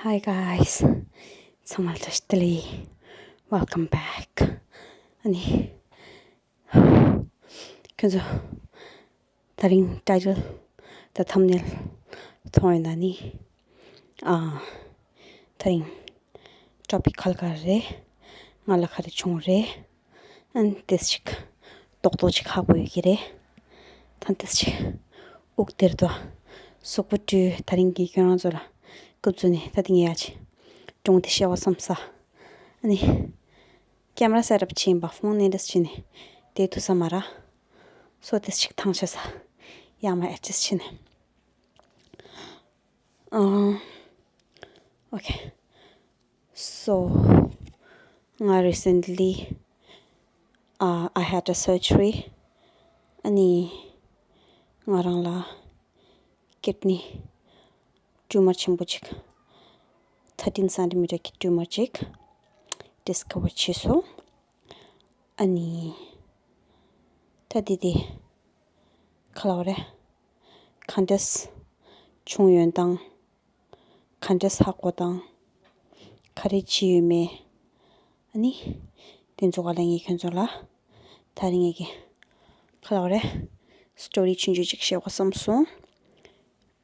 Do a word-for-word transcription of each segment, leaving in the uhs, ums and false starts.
Hi guys. ཚང་མ་ལ་བཀྲ་ཤིས་བདེ་ལེགས། Welcome back. ཨ་ནི། ཁྱོད་ཚོ་དེ་རིང་ཊའི་ཊལ་དང་ཐམ་ནེལ་མཐོང་ཡོད་ན་ནི། ཨ། དེ་རིང་ཊོ་པིག་ག་ལ་ག་རེ་རེད། ང་ལ་ག་རེ་བྱུང་རེད། ཨན་ཏེས་ཅིག་རྡོག་རྡོག་ཅིག་ཧ་གོ་ཡོད་ཀྱི་རེད། ད་ཏེས་ཅིག་དབུགས་སྟེར་དོ། གཟུགས་པོ་བཀྲུས། དེ་རིང་གི་ཁྱོད་རང་ཚོ་ལ་སྐུབ་ཚུ་ནི་ད་དེ་ངས་ཡ་ཅིག་སྒྲུང་དེ་བཤད་པ་བསམ་ས། ཨ་ནི། ཀེམ་ར་སེ་ཊབ་བྱིན་པ་ཕོན་ནས་འདྲ་བྱིན་ནས་དེ་ཐུ་ས་མ་ར། སོ་ཏེས་ཅིག་ཐང་ཆད་ས། ཡ་མ་ཨེ་ཅེས་བྱིན་ནས། ཨ། Okay. So, ང་recently, uh, I had a surgery. ཨ་ནི་ང་རང་ལ་kidney tumor ཆེན་པོ་ཅིག thirteen centimeter གི་tumor ཅིག་discover བྱས་སོང་། ཨ་ནི་ད་དེ་དེ་ག་ལ་བ་རེད། ག་འདྲས་བྱུང་ཡོད་དང་། ག་འདྲས་ཧ་གོ་དང་། ག་རེ་བྱས་ཡོད་མེད། ཨ་ནི། དེ་ཚོ་ག་ལ་ངས་ཁྱོད་ཚོ་ལ། དེ་རིང་ངས་ཀྱི། ག་ལ་བ་རེད། སི་ཊོ་རི་ཆུང་ཆུང་ཅིག་བཤད་དགོས་བསམ་སོང་།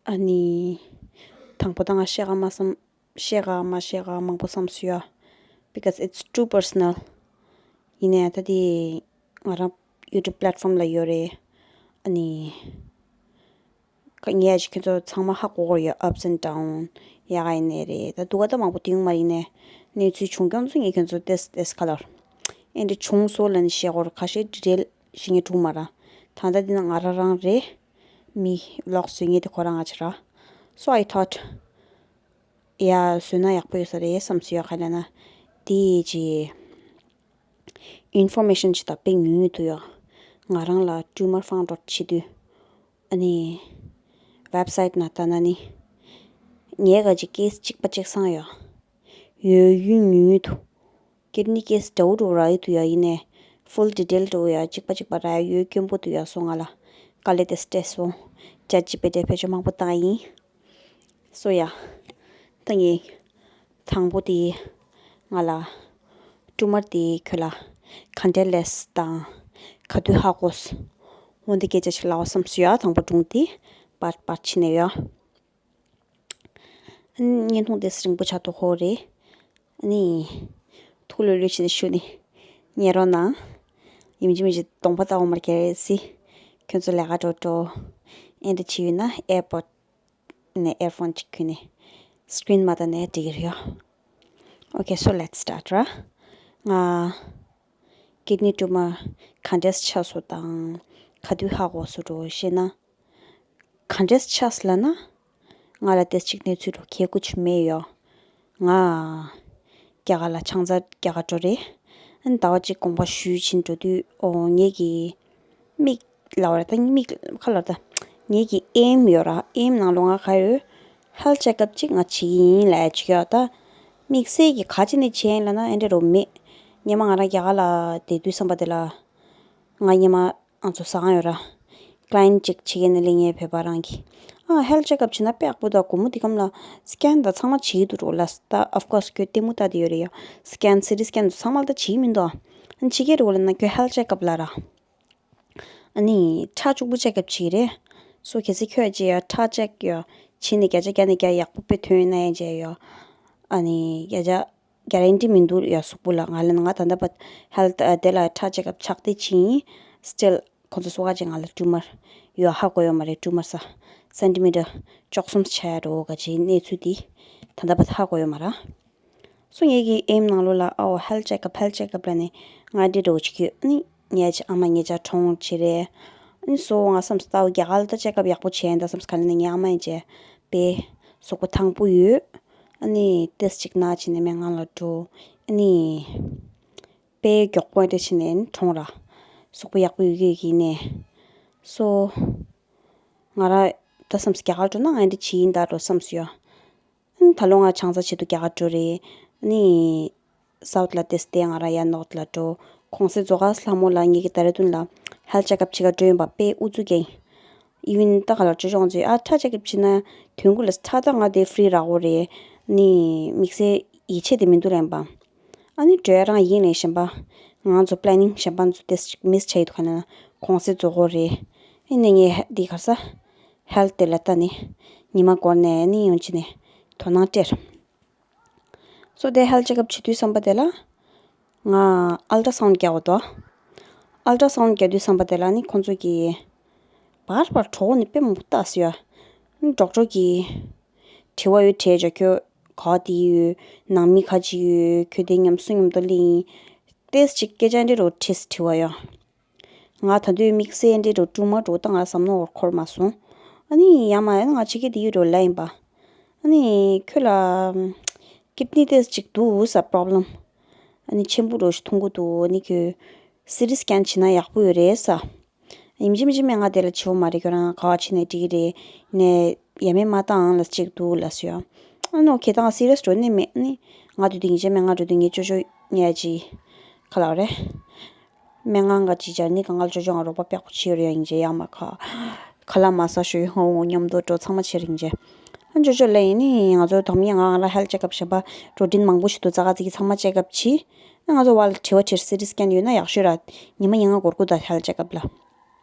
ཨ་ནི། དང་པོ་ད་ང་བཤད་ག་མ་བསམ། བཤད་ག་མ་བཤད་ག་མང་པོ་བསམ་སོང་ཡ། Because it's too personal. ཡིན་ནའི་ད་དེ་ང་རང་YouTube platform ལ་ཡོད་རེད། ཨ་ནི། ཁ་ངས་ཀྱི་ཁྱེད་ཚོ་ཚང་མ་ཧ་གོ་གོ་ཡོད། Ups and down ཡག་ག་ཡིན་ནའི་རེད། ད་སྡུག་ག་ད་མང་པོ་དེ་ཡོང་མ་རེད། ཡིན་ནའི་གནས་ཚུལ་བྱུང་རྐྱང་ཚོ་ངས་ཁྱེད་ཚོ་ཏེས་ཏེས་ག་ལོར་ཨེ་འདྲ་བྱུང་སོང་ལབ་ནས་བཤད་གོ་ར། ཁ་ཤས་ཌི་ཊེལ་ཞིག་ངས་དྲུག་མ་ར། ད་ལྟ་འདི་ན་ང་རང་རང་རེད། མི་ལོག་བཟོས་ངེས་དེ་ཁོ་རང་ང་ཅི་ར། So I thought ཡ་བཟོས་ན་ཡག་པོ་ཡོད་ས་རེད་བསམ་སོང་ཡ། ག་ལ་ན་དེ་ཅི། ཨིན་ཕོར་མེ་ཤན་ཅིག་ད་དཔེ་ཉུང་ཉུང་འདུག་ཡ། ང་རང་ལ་ཊུ་མར་ཕའིན་ཌ་ཨའུཊ་བྱེད་དུས། ཨ་ནི། ཝེབ་སའིཊ་ནང་ལྟ་ན་ནི། ངས་ག་ཅིག་ཀེ་སི་གཅིག་པ་གཅིག་སང་ཡོད། ཡོད་ཡུན་ཉུང་ཉུང་འདུག་ཀིཌ་ནི་ཀེ་སི་འདྲ་བོ་འདྲ་བོ་རག་ཡི་འདུག་ཡ། ཡིན་ནའི། ཕུལ་ཌི་ཊེལ་འདྲ་བོ་ཡ་གཅིག་པ་གཅིག་པ་རག་ཡ་ཡོད་སྐྱོན་པོ་འདུག་ཡ། སོ་ང་ལ་དཀའ་ལས་དེ་སྤྲད་སོང་། ཅེཊ་ཇི་པི་ཊི་བེད་སྤྱོད་མང་པོ་བཏང་ཡིན། སོ་ཡ། ད་ངས། དང་པོ་དེ། ང་ལ། ཊུ་མར་དེ་ཁྱོད་ལ། ག་འདྲས་སླེབས་དང་། ག་དུས་ཧ་གོ། འོ་འདི་སྐད་ཆ་ཞིག་ལབ་བསམ་སོང་ཡ། དང་པོ་སྒྲུང་དེ། པར་པར་ཕྱིན་ནས་ཡ། བརྙན་ཐུང་དེ་རིང་པོ་ཆགས་འདུག་ཧོ་རེད། ཨ་ནི། ཐུགས་ལྷོད་ལྷོད་བྱས་ནས་བཞུགས་ནས་ཉན་རོགས་གནང་། ཡིན་གཅིག་མིན་གཅིག་གདོང་པ་ལྟ་འོང་མར་གྱི་རེད་སི། ཁྱོད་ཚོ་ལས་ཀ་འགྲོ་འགྲོ། ཨེ་འདྲ་བྱས་ཡོད་ན་ཨེར་པོཌ་ནས་ཨེར་ཕོན་ཅིག་གྱོན་ནས་སི་ཀི་རིན་མ་ལྟ་ནས་འགྲིག་གི་རེད་ཡ། Okay, so let's start ར། ང་ཀིཌ་ནི་ཊུ་མར་ག་འདྲས་ཆགས་སོང་དང་། ག་དུས་ཧ་གོ་སོང་འགྲོ་ཤེ་ན། ག་འདྲས་ཆགས་ལབ་ན། ང་ལ་ཏེས་ཅིག་གནས་ཚུལ་འགྲོ་གལ་ཁུ་ཆུ་མེད་ཡོ། ང་རྒྱ་གར་ལ་ཆང་ས་རྒྱག་ག་འགྲོ་རེད། ཨ་ནི་ཟླ་བ་གཅིག་དགོངས་པ་ཞུས་ཕྱིན་འགྲོ་དུས་ཨོ་ངེད་ཀྱི་མིག་ལབ་ར་ད་མིག་ཁ་ལ་ད་ངེད་ཀྱི་ཨེམ་ཡོད་ར། ཨེམ་ནང་ལོ་ང་ག་ཡོད། ཧེལ་ཐི་ཅེག་ཨབ་ཅིག་ང་བྱེད་ཀྱི་ཡིན་ལབ་ཅིག་ཡོད། ད་དམིགས་བསལ་གྱི་ག་ཅི་ནས་བྱེད་ཡིན་ལབ་ན་ཨེ་འདྲ་རོ་མེད། སྔོན་མ་ང་རང་རྒྱ་གར་ལ་བསྡད་དུས་བསམ་པ་དེ་ལ་ང་སྔོན་མ། ང་ཚོ་ཟ་ཁང་ཡོད་ར། ཀ་ལ་ཡན་ཊི་ཅིག་བྱེད་མཁན་ནི་ལས་ངའི་བོད་པ་རང་གི། ཨ་ཧེལ་ཐི་ཅེག་ཨབ་བྱེད་ན་དཔེ་ཡག་པོ་འདུག་སྒོར་མོ་འདི་གམ་ལ་སི་ཀེན་དང་ཚང་མ་བྱེད་ཀྱི་འདུག་རོ་ལ། ད་ཨོཕ་ཀོར་སི་ཁྱོད་ལྟད་མོ་ལྟ་དེ་ཡོད་རེད་ཡ། སི་ཀེན་སི་ཊི་སི་ཀེན་དང་ཚང་མ་ལ་ད་བྱེད་ཀྱི་མི་འདུག་ཨ་ནི་བྱེད་ཀྱི་རེད་འོ་ལ་ན་ཁྱོད་ཧེལ་ཐི་ཅེག་ཨབ་ལ་ར། ཨ་ནི་ཁྲག་གཅིག་པུ་ཅེག་ཨབ་བྱེད་ཀྱི་རེད། སོ་གལ་སྲིད་ཁྱོད་ཀྱིས་ཡ་ཁྲག་ཅེག་ཡ་བྱེད་ནས་བརྒྱ་ཆ་བརྒྱ་ནས་བརྒྱ་ཡག་པོ་དཔེ་ཐོན་ཡོད་ན་ཡ་བྱས་ཡ། ཨ་ནི་བརྒྱ་ཆ། གྷ་རན་ཊི་མི་འདུག་ཡ་གཟུགས་པོ་ལ། ང་ལ་ང་ད་ལྟ་བར་ཧེལ་ཐི་དེ་ལ་ཁྲག་ཅེག་ཨབ་ཆགས་བསྡད་ཕྱིན་ཡིན། སི་ཊིལ་ཁོང་ཚོ་སོ་ག་ཅིག་ང་ལ་ཊུ་མར་ཡོད་ཧ་གོ་ཡོད་མ་རེད། ཊུ་མར་ས་སེན་ཊི་མི་ཊར་བཅུ་གསུམ་ཆགས་ཡ་འགྲོ་ག་ཅིག་གནས་ཚུལ་འདི་ད་ལྟ་བར་ཧ་གོ་ཡོད་མ་རེད། སོ་ངེད་ཀྱི་ཨེམ་ནང་ལོགས་ལ་ཨའོ་ཧེལ་ཐི་ཅེག་ཨབ་ཧེལ་ཐི་ཅེག་ཨབ་ལ་ནི་ང་འདི་འགྲོ་ཅིག་ཡོད། ཨ་ནི་ངས་ཅི་ཨ་མ་ངེད་ཅག་གྲོངས་ཅི་རེད། ཨ་ནི་སོ་ང་བསམས་ད་རྒྱ་གར་ལ་ད་ཅེག་ཨབ་ཡག་པོ་བྱས་ཡིན་ད་བསམས། ག་ལ་ནི་ངའི་ཨ་མ་ཡིན་ཅེ་པས་གཟུགས་པོ་ཐང་པོ་ཡོད། ཨ་ནི་ཏེས་ཅིག་ན་ཅི་ནས་མེད་ང་ལ་འགྲོ། ཨ་ནི་དཔེ་མགྱོགས་པོ་འདྲ་བྱས་ནས་གྲོངས་ར། གཟུགས་པོ་ཡག་པོ་ཡོད་ཀྱི་ཡིན་ནས། སོ། ང་ར་ད་བསམས་རྒྱ་གར་འགྲོ་ན་ང་འདི་བྱེད་ཡིན་ད་འགྲོ་བསམས་ཡོད། ཨ་ནི་ད་ལོ་ང་ཆང་ས་བྱེད་དུ་རྒྱ་གར་འགྲོ་རེད། ཨ་ནི་སའུཐ་ལ་ཏེས་ཏེ་ང་ར་ཡ་ནོརཐ་ལ་འགྲོ། གོང་སེ་ཛོ་ག་སི་ལྷ་མོ་ལ་ངེད་ཀྱི་ད་རེ་དུན་ལ་ ཧེལ་ཅེག་ཨབ་བྱེད་ག་འགྲོ་ཡིན་པ་དཔེ་ཨུ་ཚུགས་རྒྱག་ཡིན། ཨི་ཝིན་ད་ག་ལ་ཅོ་ཅོ་ང་ཚོས་ཨ་ཁྲ་ཅེག་ཨབ་བྱེད་ན་དོན་དགོས་ལ་ཁྲ་ད་ང་དེ་ཧྥི་རི་རག་གོ་རེད། ནི་དམིགས་བསལ་ཡིད་ཆེས་དེ་མི་འདུག་ལན་པ། ཨ་ནི་འགྲོ་ཡ་རང་ཡིན་ནས་གཞན་པ། ང་ཚོ་པི་ལེ་ནིང་གཞན་པ་ཚོ་དེ་མིས་བྱ་ཡི་འདུག་ག་ན་གོང་སེ་རྫོགས་གོ་རེད། ཨི་ནས་ངས་འདི་གར་ས་ཧེལ་དེ་ལ་ལྟ་ནི་ཉི་མ་འགོར་ནས་ནི་ཡོང་ཅི་ནས་དོ་སྣང་སྤྲད། སོ་དེ་ཧེལ་ཅེག་ཨབ་བྱེད་དུས་བསམ་པ་དེ་ལ། ང་ཨལ་ཏྲ་སའུན་རྒྱག་འོ་དོ། ཨལ་ཏྲ་སའུན་རྒྱག་དུས་བསམ་པ་དེ་ལ་ནི་ཁོང་ཚོ་གིས། བར་བར་གྲོགས་ནི་དཔེ་མང་པོ་ལྟ་སི་ཡ། ཌོག་ཊར་གྱིས། དྲི་བ་ཡོད་དྲས་ཅོ་ཁྱོད་ག་དེ་ཡོད། ནང་མི་ཁ་ཅིག་ཡོད་ཁྱོད་དེ་མཉམ་སུ་མཉམ་དུ་ལི་ཡིན། ཏེས་ཅིག་སྐད་ཆ་འདྲི་རོ་ཁྲིས་དྲི་བ་ཡོད། ང་ད་དུས་དམིགས་བསལ་འདྲི་རོ་ཀྲུ་མ་འགྲོ་ད་ང་བསམ་ནོ་འོར་འཁོར་མ་སོང་། ཨ་ནི་ཡ་མ་ཡ་ང་ཆེ་གེ་དེ་ཡོད་རོ་ལ་ཡིན་པ། ཨ་ནི་ཁྱོད་ལ་ཀིཌ་ནི་ཏེས་ཅིག་འདུག་ས་པྲོབ་ལེམ། ཨ་ནི་ཆེན་པོ་རོ་ཞིག་མཐོང་གོ་འདུག་ཨ་ནི་ཁྱོད་སི་ཊི་སི་ཀེན་བྱེད་ན་ཡག་པོ་ཡོད་རེད་ས། ཡིན་གཅིག་མིན་གཅིག་མེད་ང་དེ་ལ་བྱེད་འོ་མ་རེད་ཁྱོད་རང་ག་བ་བྱེད་ནས་འགྲིག་གི་རེད། ནས་ཡ་མེད་མ་བཏང་ལ་གཅིག་འདུག་ལ་ཟེར་ཡ། ཨ་ནོ་ཁྱེད་དང་སི་རི་ཡས་འགྲོ་ནི་མེད་ནི། ང་དུས་དེ་ཡིན་གཅིག་མེད་ང་འགྲོ་དུས་ངས་ཅོ་ཅོ་ཉལ་ཅི། ག་ལ་རེད། སྨན་ཁང་ག་ཅི་བྱ་ནི་གང་ག་ལ་ཅོ་ཅོ་ང་རོགས་པ་པེག་པོ་བྱེད་ཡོད་རེད་ཡིན་གཅིག་ཡ་མ་ཁ། ཁ་ལ་མ་ས་ཞོ་ཡི་ཧོ་ངོ་མཉམ་དུ་འགྲོ་ཚང་མ་བྱེད་རིང་གཅིག་ཨ་ཅོ་ཅོ་ལ་ཡིན་ནི་ང་ཚོ་དམ་ཡིན་ང་ང་ལ་ཧེལ་ཅེག་ཨབ་བྱེད་པ་རོ་ཊིན་མང་པོ་ཞིག་འདུག་ཙག་ག་ཙིག་གི་ཚང་མ་ཅེག་ཨབ་བྱེད། ང་ཚོ་བ་ལ་དྲི་བ་དྲིར་སི་ཊི་སི་ཀེན་ཡོད་ན་ཡག་ཤོས་ར། ཉི་མ་ཉིན་ལྔ་འགོར་དགོས་ད་ཧེལ་ཅེག་ཨབ་ལ།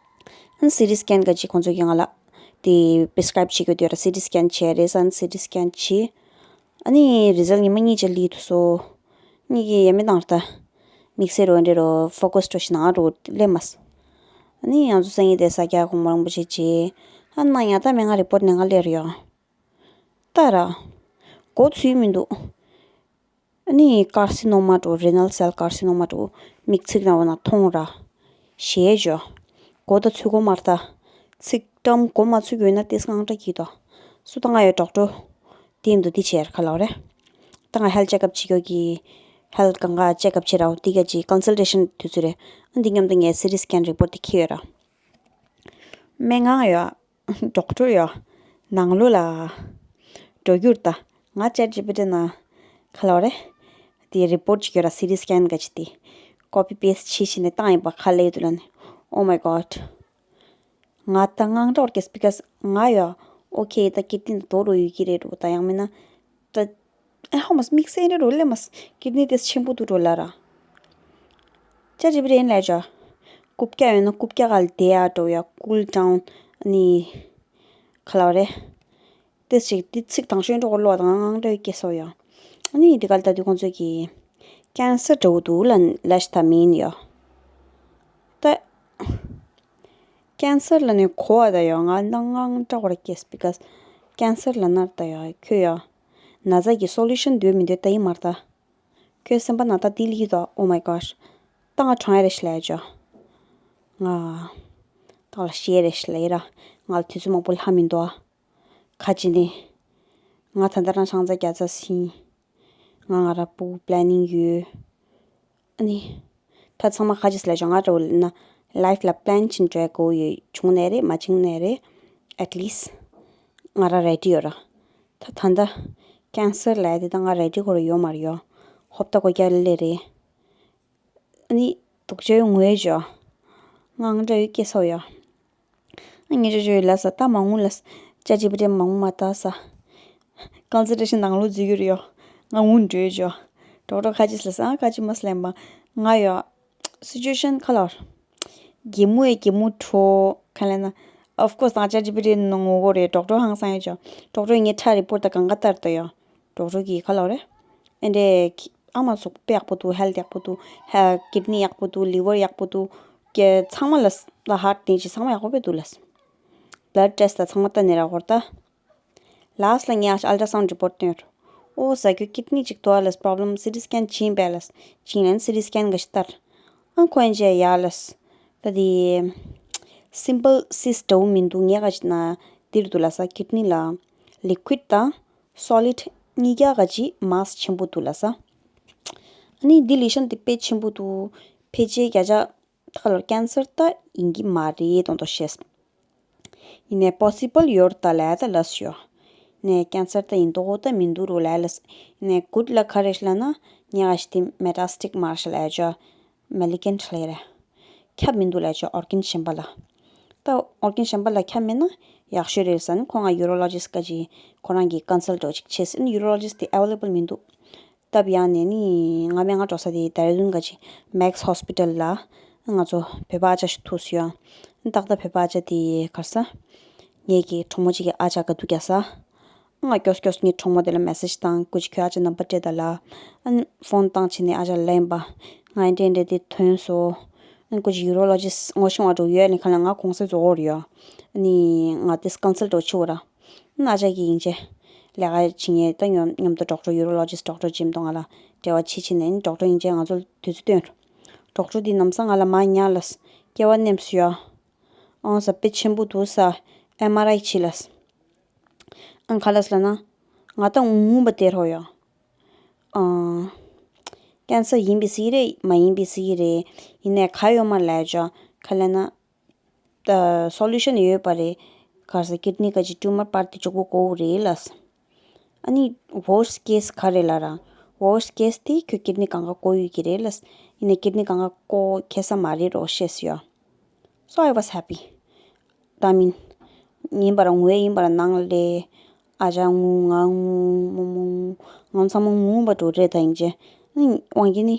ཨན་སི་ཊི་སི་ཀེན་ག་ཅིག་ཁོང་ཚོ་གིས་ང་ལ། དེ་པི་རི་སི་ཀ་རེབ་བྱེད་དགོས་དུས་ར་སི་ཊི་སི་ཀེན་བྱས་རེད་ཨན་སི་ཊི་སི་ཀེན་བྱས། ཨ་ནི་རི་ཛལ་ཉི་མ་གཉིས་ཅིག་ལི་ཐུ་སོ། གཉིས་ཀྱི་ཡ་མི་དང་ར་ད། དམིགས་བསལ་རོ་འདྲེ་རོ་ཕོ་ཀོ་སི་འགྲོ་ཞིག་ནང་རོ་སླེབས་མ་སོང་། ཨ་ནི་ང་ཚོ་སང་ཉིན་དེ་ས་སྐྱ་གོང་མ་རིན་པོ་ཆེ་བྱས། ཨ་ན་ཡ་ད་མེ་ང་རི་པོར་ཊི་ནས་ང་སླེབས་རེད་ཡོ། ད་ར། མགོ་ཚོས་མི་འདུག་ཨ་ནི་ཀར་སི་ནོ་མ་འགྲོ་རི་ནལ་སེལ་ཀར་སི་ནོ་མ་འགྲོ་མིག་ཚིག་ནང་འོ་ན་མཐོང་ར། ཞེས་བྱོ། མགོ་ད་ཚུད་གོ་མར་ད། ཚིག་ཀྲམ་མགོ་མ་ཚུད་གོ་ན་ཏིས་ངང་འདྲ་གྱིས་ད། སུ་ད་ང་ཡོད་ཌོག་ཊར། དེ་འདུ་དེ་བྱེད་ཁ་ལོ་རེ། ད་ང་ཧེལ་ཅེག་ཨབ་བྱེད་གོ་གི། ཧེལ་གང་ག་ཅེག་ཨབ་བྱེད་ར་འོ་དེ་ག་ཅི་ཀོན་སལ་ཊེ་ཤན་དུས་ཚོད་རེ། ཨ་འདི་མཉམ་དུ་ངས་སི་ཊི་སི་ཀེན་རི་པོར་ཊི་དེ་ཁྱེར་ཡོད་ར། སྨན་ཁང་ཡོད། ཌོག་ཊར་ཡོད། ནང་ལོགས་ལ། འགྲོ་རྒྱུར་ད། ང་ཅེཊ་ཇི་པི་ཊི་ནང་། ཁ་ལོ་རེ། དེ་རི་པོར་ཊི་ཅིག་ཡོད་ར་སི་ཊི་སི་ཀེན་ག་ཅི་དེ། ཀོ་པི་པེ་སི་ཊི་བྱེད་ཤི་ནས་བཏང་ཡིན་པ་ཁ་ལས་དུ་ལ་ནི། Oh my God. ང་ད་དངངས་སྐྲག་བར་སྐྱེས་སི་པི་ཀ་སི་ང་ཡོད། ཨོ་ཁེ་ད་ཀིཌ་ནི་ད་དོ་རུ་ཡོད་ཀྱི་རེད་འགྲོ་ད་ཡང་མིན་ན། ད། ཨེ་ཧོ་མ་སི་དམིགས་བསལ་རེ་རོ་ལེ་མ་སི་ཀིཌ་ནི་དེ་ཆེན་པོ་དུ་འགྲོ་ལ་ར། ཅེཊ་ཇི་པི་ཊི་ཡིན་ལས་ཅོ། རྐུབ་བཀྱག་ཡོད་ན་རྐུབ་བཀྱག་ག་ལ་དེ་ཡ་འགྲོ་ཡ་ཀུལ་ཌའུན་ནི། ཁ་ལ་བ་རེ། དེ་ཅིག་དེ་ཚིག་དང་ཤོས་འགྲོ་གོ་ལོ་དང་དངངས་སྐྲག་སྐྱེ་སོ་ཡ། ཨ་ནི་དེ་ག་ལ་ད་དུས་ཁོང་ཚོ་གི། ཀེན་སར་འགྲོ་གི་འདུག་ལ་ལ་ཤི་ད་མིན་ཡ། ད། ཀེན་སར་ལ་ནི་གོ་བ་ད་ཡ་ང་ད་དངངས་སྐྲག་བར་སྐྱེས་སི་པི་ཀ་སི། ཀེན་སར་ལ་ནར་ད་ཡ་ཁྱོད་ཡ། ན་ཚ་གི་སོ་ལུ་ཤན་འདོད་མི་འདོད་ད་ཡིན་མར་ད། ཁྱོད་སེམས་པ་ནང་ད་དེ་ལི་ད། Oh my gosh. ད་ང་གྲོངས་ཡ་རེ་ཤི་ལ་ཡ་ཅོ། ང་། ད་ལ་ཤི་ཡ་རེ་ཤི་ལ་ཡ་ར། ང་ལ་དུས་ཚོད་མང་པོ་ལྷག་མི་འདུག་ཨ། ཁ་ཅི་ནི། ང་ད་ལྟ་རང་ཆང་ཚ་རྒྱ་ཚ་སིན། ང་ང་ར་པུ་པི་ལེ་ནིང་ཡོད། ཨ་ནི། ད་ཚང་མ་ཁ་ཅི་སི་ལ་ཅོ་ང་འདྲ་བོ་ལ་ན། ལའིཕ་ལ་པི་ལེན་ཅིག་འགྲོ་དགོས་ཡོད་བྱུང་ནའི་རེད་མ་བྱུང་ནའི་རེད། At least. ང་ར་རེ་ཌི་ཡོད་ར། ད་ད་ལྟ། ཀེན་སར་ལ་དེ་ད་ང་རེ་ཌི་ཁོ་ར་ཡོད་མ་རེད་ཡོ། ཧོབ་ད་གོ་རྒྱ་ལེ་རེད། ཨ་ནི། དུག་ཅོ་ཡོད་ངོས་ཅོ། དངངས་སྐྲག་ཡོད་སྐྱེ་སོ་ཡོ། ཨ་ངེ་ཅོ་ཅོ་ཡོད་ལ་ས་ད་མ་ངུ་ལ་ས། ཅ་ཅི་པི་ཏྲེ་མ་ངུ་མ་ད་ས། ཀོན་སེན་ཊྲེ་ཤན་ནང་ལོགས་འཛུལ་གྱི་རེད་ཡོ། ང་ངུ་འགྲོ་ཅོ། ཌོག་ཊར་ཁ་ཅི་ལ་ས་ཨ་ཁ་ཅི་མ་སླེམ་པ། ང་ཡོ། སི་ཅུ་ཨེ་ཤན་ཁ་ལོར། གད་མོ་ཡི་གད་མོ་ཁྲོ། ཁ་ལེ་ན། Of course ད་ཅ་ཅི་པི་ཏྲེ་ནང་ངུ་གོ་རེད་ཌོག་ཊར་ཧང་སང་ཡོད་ཅོ། ཌོག་ཊར་ངའི་ཁྲ་རི་པོར་ཊ་ད་གང་ག་ལྟར་ད་ཡོ། ཌོག་ཊར་གྱིས་ཁ་ལོ་རེད། ཨེ་འདྲས་ཨ་མ་ཚོ་དཔེ་ཡག་པོ་འདུག་ཧེལ་ཐི་ཡག་པོ་འདུག་ཧ་ཀིཌ་ནི་ཡག་པོ་འདུག་ལི་ཝར་ཡག་པོ་འདུག་ཀྱེ་ཚང་མ་ལ་ལ་ཧར་ཊི་ནི་ཅི་ཚང་མ་ཡག་པོ་དཔེ་འདུག་ལ། བླཌ་ཊེ་སི་ཊ་ད་ཚང་མ་ལྟ་ནི་ར་ཧོར་ད། ལཱསི་ལ་ངས་ཨལ་ཊྲ་སའུན་ཌི་རི་པོར་ཊི་སྟོན་རོ། ཨོ་ཟ་རྒྱུ་ཀིཌ་ནི་ཅིག་དོ་ཨ་ལ་པྲོབ་ལེམ་སི་ཊི་སི་ཀེན་བྱིན་པས་ལ། བྱིན་ལན་སི་ཊི་སི་ཀེན་ག་ཤི་ལྟར། ཨང་ཁོ་ཨན་ཅེ་ཡ་ལ། ད་དེ། སིམ་པལ་སིསི་འདྲ་བོ་མི་འདུག་ངས་ག་ཅི་ན་འདིར་འདུག་ལ་ས་ཀིཌ་ནི་ལ། ལི་ཀུ་ཌི་དང་། སོ་ལིཌ་གཉིས་ཀ་ག་ཅི་མཱསི་ཆེན་པོ་འདུག་ལ་ས། ཨ་ནི་འདི་ལི་ཤན་དེ་དཔེ་ཆེན་པོ་འདུག་ཕལ་ཆེར་བརྒྱ་ཆ་ད་ག་ལོར་ཀེན་སར་ད་ཡིན་གྱི་མ་རེད་དོན་དུ་ཤེས། ཡིན་ནའི་པོ་སི་བལ་ཡོད་ད་ལ་ད་ལ་སོ་ཡོ། ནས་ཀེན་སར་ད་ཡིན་དོ་ད་མི་འདུག་རོ་ལ་ལ་ས། ཡིན་ནའི་གུཌ་ལ་ག་རེ་ཤི་ལ་ན་ཉ་ག་ཤི་དེ་མེ་ཊ་སི་ཊིག་མར་ཤི་ལ་ཡ་ཅོ། མེ་ལི་ཀེན་ཊི་ལ་ཡ་རེད། ཁྱབ་མི་འདུག་ལབ་བྱས་ཨོར་གན་གཞན་པ་ལ། ད་ཨོར་གན་གཞན་པ་ལ་ཁྱབ་མེད་ན་ཡག་ཤོས་རེད་ཟེར་ནས་ཁོ་ང་ཡུ་རོ་ལོ་ཇིསྟ་ག་ཅིག་ཁོ་རང་གི་ཀོན་སལ་འདྲ་བོ་ཅིག་བྱས་ཟིན། ཡུ་རོ་ལོ་ཇིསྟ་དེ་ཨ་ཝེ་ལེ་བལ་མི་འདུག་སྟབས་ཡག་ནས་ནི་ང་སྨན་ཁང་འགྲོ་ས་དེ་ད་རུང་ག་ཅིག་མེག་སི་ཧོ་སི་པི་ཊལ་ལ། ང་ཚོ་བོད་པ་ཨ་ཅག་ཞིག་ཐུག་སོང་ཡ། ཏག་ཏག་བོད་པ་ཨ་ཅག་དེ་ག་རེ་ཟ། ངེད་ཀྱི་གྲོགས་མོ་གཅིག་གི་ཨ་ཅག་ག་འདུག་རྒྱག་ས། ང་སྐྱོ་སྐྱོ་ངའི་གྲོགས་མོ་དེ་ལ་མེ་སེ་ཇི་བཏང་། སྐུ་མཁྱེན་ཁྱོད་ཨ་ཅག་ནམ་བར་སྤྲད་ད་ལ། ཨ་ནི་ཕོན་བཏང་བྱས་ནས་ཨ་ཅག་ལ་ལན་པ། ང་ཡི་འདྲེ་འདྲེ་དེ་ཐོན་སོང་། ཨ་ནི་སྐུ་མཁྱེན་ཡུ་རོ་ལོ་ཇིསྟ་ངོ་ཤེས་པ་འདྲ་བོ་ཡོད་ནི་ཁ་ལ། ང་གུང་སེང་རྫོགས་ཡོད་རེད་ཡ། ཨ་ནི་ང་དེ་ཀོན་སལ་འདྲ་བོ་བྱེད་དགོས་ར། ཨ་ཅག་གིས་ཡིན་ཅེ། ལས་ཀ་བྱེད་མཁན་ད་མཉམ་མཉམ་དུ་ཌོག་ཊར་ཡུ་རོ་ལོ་ཇིསྟ་ཌོག་ཊར་ཇིམ་དང་ང་ལ་འབྲེལ་བ་བྱེད་བྱས་ནས། ཨ་ནི་ཌོག་ཊར་ཡིན་ཅེ་ང་ཚོ་ལ་དུས་ཚོད་བཏོན། ཌོག་ཊར་དེ་ནམ་སང་ང་ལ་མ་ཉལ་ལབ། སྐྱེ་བ་ནེམ་སུ་ཡ། ཨང་ས་དཔེ་ཆེན་པོ་འདུག་ས། ཨེམ་ཨར་ཨའི་བྱེད་ལབ། ཨང་ག་ལབ་ལབ་ན། ང་ད་ངུ་བ་དེ་རོ་ཡ། ཨང་། ཀན་སར་ཡིན་པའི་སྲིད་རེད། མ་ཡིན་པའི་སྲིད་རེད། ཡིན་ནའི་ག་ཡོད་མ་ལབ་ཅོ། ག་ལབ་ན། ད་སོ་ལུ་ཤན་ཡོད་པ་རེད། ག་རེ་ཟ། ཀིཌ་ནི་ག་ཅིག་ཊུ་མར་པར་དེ་མགྱོགས་པོ་བཀོག་རེད་ལབ། ཨ་ནི་ཝོར་སི་ཊི་ཀེ་སི་ག་རེ་ལབ་ར། ཝོར་སི་ཊི་ཀེ་སི་དེ་ཁྱོད་ཀིཌ་ནི་སྒང་ག་བཀོག་ཡོད་ཀྱི་རེད་ལབ། ཡིན་ནའི་ཀིཌ་ནི་སྒང་ག་བཀོག་ཁེ་ས་མ་རེད་རོ་ཤེས་སོ་ཡ། So I was happy. ད་མིན། ཡིན་པ་ར་ངུ་ཡ་ཡིན་པ་ར་ནང་ལ། ཨ་ཅག་ངུ། ང་ངུ། རྨོ་མོ་ངུ། ང་ཚང་མ་ངུ་བ་འགྲོ་རེད་ད་ཡིན་ཅེ། ཨ་ནི་དབང་གིས་ནི།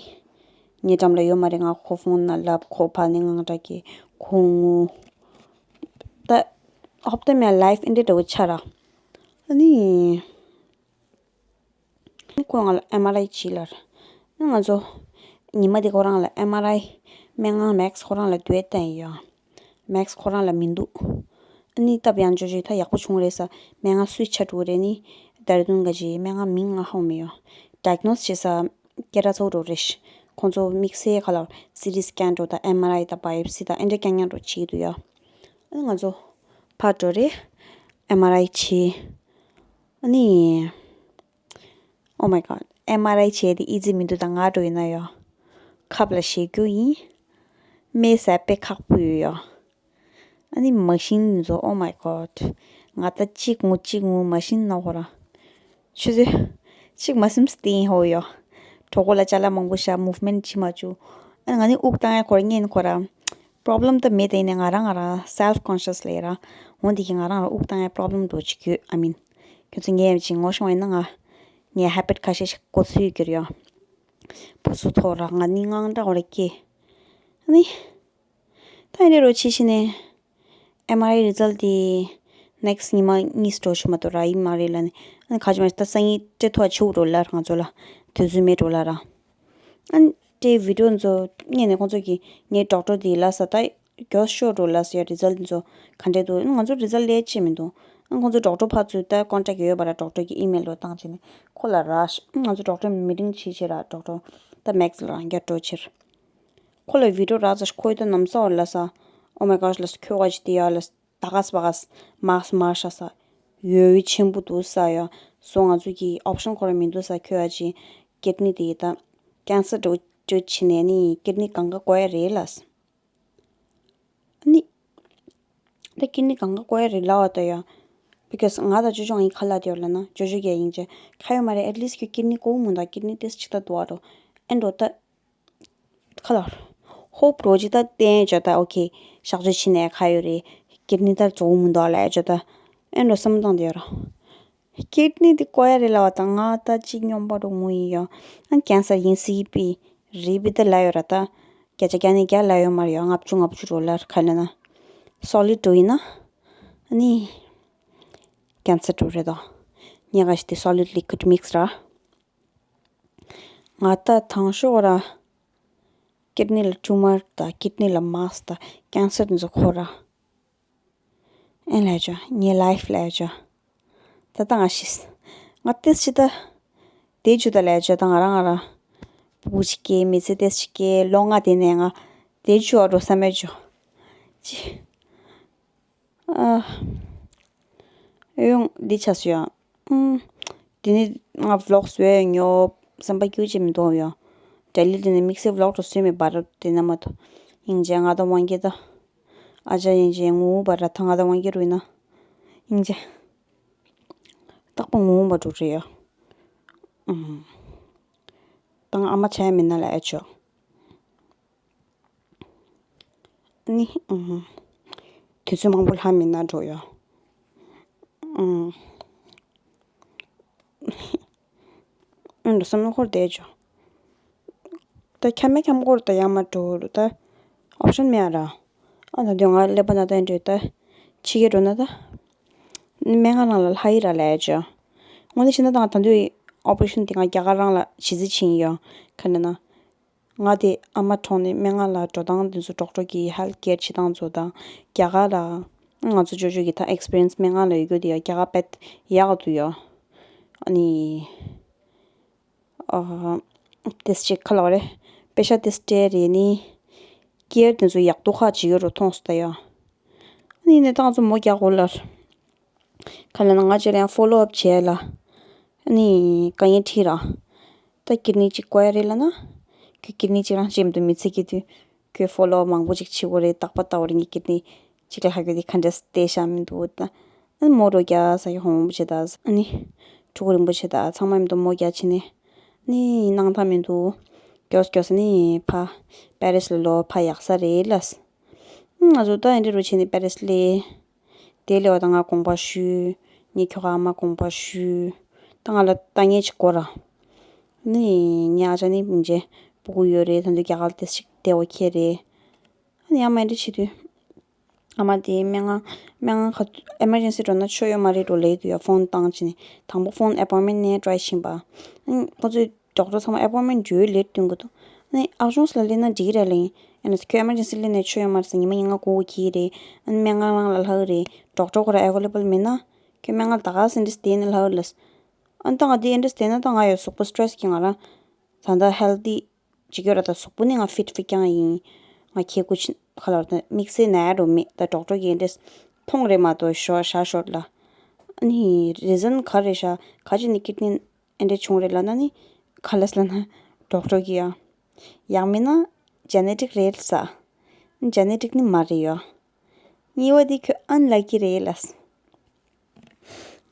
ངའི་འགྲམ་ལ་ཡོད་མ་རེད། ང་ཁོ་ཕོན་ནང་ལབ། ཁོ་ཕར་ནས་ངང་སྒྲ་སྐད། ཁོ་ངུ། ད་ཧོབ་ཏེ་མེད་ལའིཕ་འདི་འདྲ་བོ་ཆགས་ར། ཨ་ནི། ཁོས་ང་ལ་ཨེམ་ཨར་ཨའི་བྱེད་ལབ། ང་ཚོ་ཉི་མ་དེ་ཁོ་རང་ལ་ཨེམ་ཨར་ཨའི། སྨན་ཁང་མེག་སི་ཁོ་རང་ལ་བསྡུས་བཏང་ཡོད། མེག་སི་ཁོ་རང་ལ་མི་འདུག་ཨ་ནི་སྟབས་ཡག་ཅོ་ཅོ་ད་ཡག་པོ་བྱུང་རེད་ས། སྨན་ཁང་སུའི་ཆ་འགྲོ་རེད་ནི། ད་རེས་དུང་ག་ཅིག་སྨན་ཁང་མིང་ང་ཧ་གོ་མི་ཡོད། ཌའིག་ནོ་སིས་བྱེད་ས་སྐད་གྲགས་ཚ་པོ་འགྲོ་རེད་ཤག་ཁོང་ཚོ་དམིགས་བསལ་ཁ་ལ་སི་ཊི་སི་ཀེན་འགྲོ་དང་ཨེམ་ཨར་ཨའི་དང་བ་ཡོབ་སི་དང་ཨེ་འདྲ་རྐྱང་རྐྱང་འགྲོ་བྱེད་ཀྱི་འདུག་ཡ། ཨ་ནི་ང་ཚོ་ཕར་འགྲོ་རེད། ཨེམ་ཨར་ཨའི་བྱེད། ཨ་ནི། Oh my god. ཨེམ་ཨར་ཨའི་བྱས་ཏེ་ཨི་ཙི་མི་འདུག་ད་ང་འགྲོ་ཡིན་ན་ཡོ། ཁབ་ལ་བཞེས་རྒྱུ་ཡིན། སྨན་ཟས་དཔེ་ཁག་པོ་ཡོད་ཡོ། ཨ་ནི་མ་ཤིན་ཚོ། Oh my god. ང་ད་གཅིག་ངུ་གཅིག་ངུ་མ་ཤིན་ན་ཧོ་ར། ཆུ་ཚོད་གཅིག་མ་ཟིན་སྟེང་ཧོ་ཡོ། གྲོད་ཁོག་ལ་ཅ་ལག་མང་པོ་བཞག་མུབ་མེན་ཊི་བྱེད་མ་བཅུག་ཨ་ནི་ང་ནི་དབུགས་བཏང་ཡ་ཁོ་ར་ཉན་ཁོ་ར། པོ་རོབ་ལེམ་ད་མེད་དེ་ཡིན་ནའི་ང་རང་ང་རང་སེལཕ་ཀོན་ཤི་ཡས་ལ་ཡ་ར། འོ་འདི་གིས་ང་རང་ལ་དབུགས་བཏང་ཡ་པོ་རོབ་ལེམ་འདྲ་བོ་ཅིག་ཡོད། ཨ་མིན། ཁྱོད་ཚོ་ངའི་ཡ་ཅིག་ངོ་ཤེས་པ་ཡིན་ན་ང་། ངའི་ཧེ་བིཊ་ཁ་ཤས་ཤིག་འགོ་ཚུགས་ཡོད་ཀྱི་རེད་ཡ། བུ་སུ་ཐོག་ར་ང་ནི་དངངས་སྐྲག་བ་ར་སྐྱེ། ཨ་ནི། ད་ཡིན་རེ་རོ་ཕྱི་ཕྱི་ནས། ཨེམ་ཨར་ཨའི་རི་ཛལ་ཊི་དེ། ནེག་སི་ཊི་ཉི་མ་གཉིས་འགྲོ་ཆོག་མ་གཏོགས་ར་ཡིན་མ་རེད་ལབ་ནས། ཨ་ནི་ཁ་ཆེ་མ་ད་སང་ཉིན་སྤྲད་ཐུབ་པ་བྱེད་འགྲོ་ལབ་ང་ཚོ་ལ། དུས་ཚོད་མེད་འགྲོ་ལབ་ར། ཨ་ནི་སྤྲད་བི་ཌི་ཡོ་ཚོ་ཉན་ནས་ཁོང་ཚོ་གིས་ངའི་ཌོག་ཊར་དེ་ལ་ས་ད་མགྱོགས་ཤོག་འགྲོ་ལབ་ས་ཡ། རི་ཛལ་ཊི་ཚོ་ག་འདྲས་འདུག་ང་ཚོ་རི་ཛལ་ཊི་སླེབས་ཅི་མི་འདུག་ཨ་ཁོང་ཚོ་ཌོག་ཊར་ཕར་ཚུར་ད་ཀོན་ཊེག་ཡོད་པ་ར། ཌོག་ཊར་གི་ཨི་མེལ་རོ་བཏང་བྱས་ནས་ཁོ་ལ་ར་ཤ། ང་ཚོ་ཌོག་ཊར་མི་ཊིང་བྱེད་བྱེད་ར། ཌོག་ཊར་ད་མེག་སི་ལ་རང་རྒྱ་འགྲོ་ཕྱིར། ཁོ་ལ་བི་ཌི་ཡོ་རག་ཙང་ཁོས་ད་ནམ་ས་བར་ལ་ས། Oh my gosh ལ་ཁྱོད་ག་ཅི་དེ་ཡ་ལ་ད་ག་ས་བ་ག་ས་མཱག་སི་མར་ཤ་ས། ཡོད་ཡོད་ཆེན་པོ་འདུག་ས་ཡ། སོ་ང་ཚོ་གི་ཨོབ་ཤན་ཁོ་ར་མི་འདུག་ས། ཁྱོད་ཡ་ཅི་ཀིཌ་ནི་དེ་ད་ཀེན་སར་འགྲོ་འགྲོ་ཕྱིན་ནས་ནི་ཀིཌ་ནི་གང་ག་བཀོག་ཡ་རེད་ལ་ས། ཨ་ནི། ད་ཀིཌ་ནི་གང་ག་བཀོག་ཡ་རེད་ལབ་པ་ད་ཡ། Because ང་དང་ཅོ་ཅོ་ང་ཡི་ཁ་ལག་དེ་ཡོད་ལ་ན་ཅོ་ཅོ་ག་ཡིན་ཅེ་ཁ་ཡོད་མ་རེད། At least ཁྱོད་ཀིཌ་ནི་བཀོག་མུ་ད་ཀིཌ་ནི་ཏེས་ཅི་ད་དུ་བ་རོ། ཨེ་འགྲོ་ད། ཁ་ལ། ཧོབ་རོ་ཅི་ད་བསྟན་ཅོ་ད། ཨོ་ཁེ། གཤག་བཅོས་བྱེད་ནས་ཁ་ཡོད་རེད། ཀིཌ་ནི་ད་བཙོག་མུ་འདུག་ལ་ཅོ་ད། ཨེ་འགྲོ་བསམ་སྟངས་དེ་ཡོད་ར། ཀིཌ་ནི་དེ་བཀོག་ཡ་རེད་ལབ་པ་ད་ང་ད་ཅིག་སྨྱོན་པ་འགྲོ་ངུ་ཡིན་ཡོ། ཨ་ཀེན་སར་ཡིན་སྲིད་པའི་རེད་པི་ད་ལབ་ཡོད་ར་ད། བརྒྱ་ཆ་བརྒྱ་ནས་བརྒྱ་ལབ་ཡོད་མ་རེད་ཡོ། ལྔ་བཅུ་ང་བཅུ་འགྲོ་ལ་ཁ་ལ་ན། སོ་ལིཌ་འགྲོ་ཡིན་ན། ཨ་ནི། ཀེན་སར་འགྲོ་རེད་དོ། ཉེ་ག་ཞིག་དེ་སོ་ལིཌ་ལི་ཀུ་ཌི་མིག་སི་ར། ང་ད་དང་ཤོག་ར། ཀིཌ་ནི་ལ་ཊུ་མར་དང་ཀིཌ་ནི་ལ་མཱག་སི་དང་ཀེན་སར་འཛུགས་ཁོ་ར། ཨེ་ལས་ཅོ། ངའི་ལའིཕ་ལས་ཅོ། ད་ད་ང་ཤི། ང་ཏེས་ཅི་ད། དེ་ཅུ་ད་ལས་ཅོ་ད་ང་རང་ང་རང་། སྤུ་གུ་ཅིག་སྐྱེ་མི་ཚེ་ཏེས་ཅིག་སྐྱེ་ལོ་ལྔ་དེ་ནས་ང་། དེ་ཅུ་བ་འགྲོ་ས་མེད་ཅོ། ཅི། ཨ། ཡོང་འདི་ཆ་སུ་ཡང་། ཨུམ། དེ་ནི་ང་བི་ལོག་བཟོས་ཉོ། བསམ་པ་སྐྱུར་ཅིག་མི་འདུག་ཡོ། ཌེ་ལི་དེ་ནི་དམིགས་བསལ་བི་ལོག་འགྲོ་བཟོས་མེད་པར་དེ་ན་མ་ཐོ། ཡིན་ཅེ་ང་དང་དབང་གིས་ད། ཨ་ཅག་ཡིན་ཅེ་ངུ་བར་ད་ང་དང་དབང་གིས་རུ་ཡིན་ན། ཡིན་ཅེ། རྟག་པར་ངུ་བར་འགྲོ་རེད་ཡོ། ཨུམ། ད་ང་ཨ་མ་བྱས་མིན་ན་ལ་ཨེ་ཆོ། ནི་ཨང་། དུས་ཚོད་མང་པོ་ལྷག་མེད་ན་འགྲོ་ཡོད། ཨང་། ཨང་། བསམ་བློ་འཁོར་བསྡད་ཆོག་ད་འཁྱམ་མེད་འཁྱམ་སྐོར་ད་ཡང་མ་འགྲོ་རུ་ད་ཨོབ་ཤན་མེད་ཨ་ར། ཨ་ད་དུས་ང་ཀླད་པ་ན་ད་འདྲེ་ད་ཕྱི་རྒྱལ་འགྲོ་ན་ད་སྨན་ཁང་ནང་ལ་ལྷ་ཡི་ར་ལས་ཆོག་དངོས་གནས་བྱས་ན་ད་ང་ད་དུས་ཨོ་པ་རེ་ཤན་དེ་ང་རྒྱ་གར་རང་ལ་བྱེད་རྩིས་ཕྱིན་ཡོད་ག་ལ་ན། ང་དེ་ཨ་མ་གྲོངས་ནས་སྨན་ཁང་ལ་འགྲོ་སྟངས་དེ་ཚོ་ཌོག་ཊར་གྱི་ཧེལ་ཐི་ཀེར་བྱེད་སྟངས་ཚོ་དང་རྒྱ་གར་ལ་ང་ཚོ་ཅོ་ཅོ་གི་ད་ཨེག་སི་པི་རི་ཡན་སི་སྨན་ཁང་ལ་ཡོད་རྒྱུ་དེ་ཡང་རྒྱ་གར་དཔེ་ཡག་ག་འདུག་ཡོད། ཨ་ནི་ཨ་དེ་ཅིག་ཁ་ལོ་རེད། པེ་ཤ་དེ་སྤྲད་རེད་ནི་ཀེར་དེ་ཚོ་ཡག་སྡུག་ཁག་ཅིག་ཡོད་རུ་མཐོང་སོང་ད་ཡོད། ཨ་ནི་ནས་ཏང་ཚོ་མོ་རྒྱག་གོ་ལར། ག་ལ་ན་ང་ཅེ་རེན་ཕོ་ལོ་ཨབ་བྱས་ལ། ཨ་ནི་དཀའ་ངལ་འཕྲད་ར། ད་ཀིར་ནི་གཅིག་བཀོག་ཡ་རེད་ལ་ན། ཁོས་ཀིར་ནི་གཅིག་རང་བྱེད་མི་འདུག་མི་ཚེ་གི་དུས། ཁོས་ཕོ་ལོ་ཨབ་མང་པོ་ཅིག་བྱེད་དགོས་རེད་རྟག་པ་ལྟ་བུ་རེད་ངས་ཀིར་ནི་གཅིག་ལ་ཧ་གོ་དེ་ག་འདྲ་བལྟས་བཞག་མི་འདུག་ད། ཨ་ནི་མོ་རོ་རྒྱག་ས་ཡི་ཧོང་པོ་བྱེད་ད། ཨ་ནི་ཕྲུ་གུ་རིང་པོ་བྱེད་ད་ཚང་མ་མི་འདུག་མོ་རྒྱག་བྱེད་ནས། ཨ་ནི་གནང་ཐང་མི་འདུག་མགྱོགས་མགྱོགས་ནི་ཕ་པེ་རིས་ལ་ལོ་ཕ་ཡག་ས་རེད་ལ། ང་ཚོ་ད་ཨེ་འདྲ་རུ་བྱས་ནས་པེ་རིས་སླེབས། དེ་སླེབས་པ་དང་ང་དགོངས་པ་ཞུས། ངས་ཁྱོ་ག་ཨ་མ་དགོངས་པ་ཞུས། ད་ང་ལ་ལྟ་ངན་ཅིག་དགོས་ར། ནི་ངའི་ཨ་ཅག་ནི་མི་འཇེ་སྤུ་གུ་ཡོད་རེད་ད་དུང་རྒྱ་གར་དེ་ཞིག་བསྡད་པ་ཁྱེད་རེད། ཨ་ནི་ཨ་མ་ཨེ་འདྲ་བྱེད་དུས། ཨ་མ་དེ་སྨན་ཁང་སྨན་ཁང་ཁ་ཨེ་མར་ཇེན་སི་འགྲོ་ན་ཆོ་ཡོད་མ་རེད་འགྲོ་ལེ་དུས་ཡ་ཕོན་བཏང་བྱས་ནས་དང་པོ་ཕོན་ཨེ་པོན་མེན་ནས་ཊ་རའི་ཕྱིན་པ། ཨ་ནི་ཁོ་ཚོས། ཌོག་ཊར་ཚང་མ་ཨེ་པོན་མེན་ཊི་འགྲོ་ཡའི་ལེཊ་སྟོན་གི་འདུག་ཨ་ནི་ཨག་ཇོན་སི་ལ་སླེབས་ན་འགྲིག་གི་རེད་ལབ་ཡིན། ཨ་ནི་ཁྱོད་ཨེ་མར་ཇེན་སི་སླེབས་ནས་ཆོ་ཡོད་མ་རེད་ཟེར་ཉི་མ་ཉིན་ལྔ་སྒུག་དགོས་ཀྱི་རེད། ཨ་ནི་སྨན་ཁང་རང་ལ་ལྷག་གི་རེད། ཌོག་ཊར་ཁོ་རང་ཨེ་ཝེ་ལེ་བལ་མེད་ན། ཁྱོད་སྨན་ཁང་ད་ག་སེ་འདྲ་བསྡད་ན་ལྷག་གི་ལབ། ཨ་ནི་ད་ང་འདི་ཨེ་འདྲ་བསྡད་ན་ད་ང་ཡོད་གཟུགས་པོ་སི་ཊེ་རེ་སི་གི་ང་རང་ད་ལྟ་ཧེལ་ཐི་ཅིག་ཡོད་ར་ད་གཟུགས་པོ་ནི་ང་ཕིཊ་ཕིཊ་རྐྱང་ཡིན། ང་ཁྱེད་སྐུ་མཁྱེན་ཁ་ལར་ད་དམིགས་བསལ་ན་ཡ་རོ་མེད་ད་ཌོག་ཊར་གི་ཨེ་འདྲ་མཐོང་རེད་མ་གཏོགས་ཞོ་ཤ་ཤོར་ལ། ཨ་ནི་རི་ཛན་ག་རེ་ཤ་ག་ཅི་ནི་ཀིཌ་ནི། ཨེ་འདྲ་བྱུང་རེད་ལབ་ན་ནི། ག་ལ་ལབ་ན། ཌོག་ཊར་གྱིས་ཡང་། ཡང་མིན་ན། ཇེ་ནེ་ཊིག་རེད་ས། ཇེ་ནེ་ཊིག་ནི་མ་རེད་ཡོ། གཉིས་པ་དེ་ཁྱོད་ཨན་ལ་ཀི་རེད་ལབ།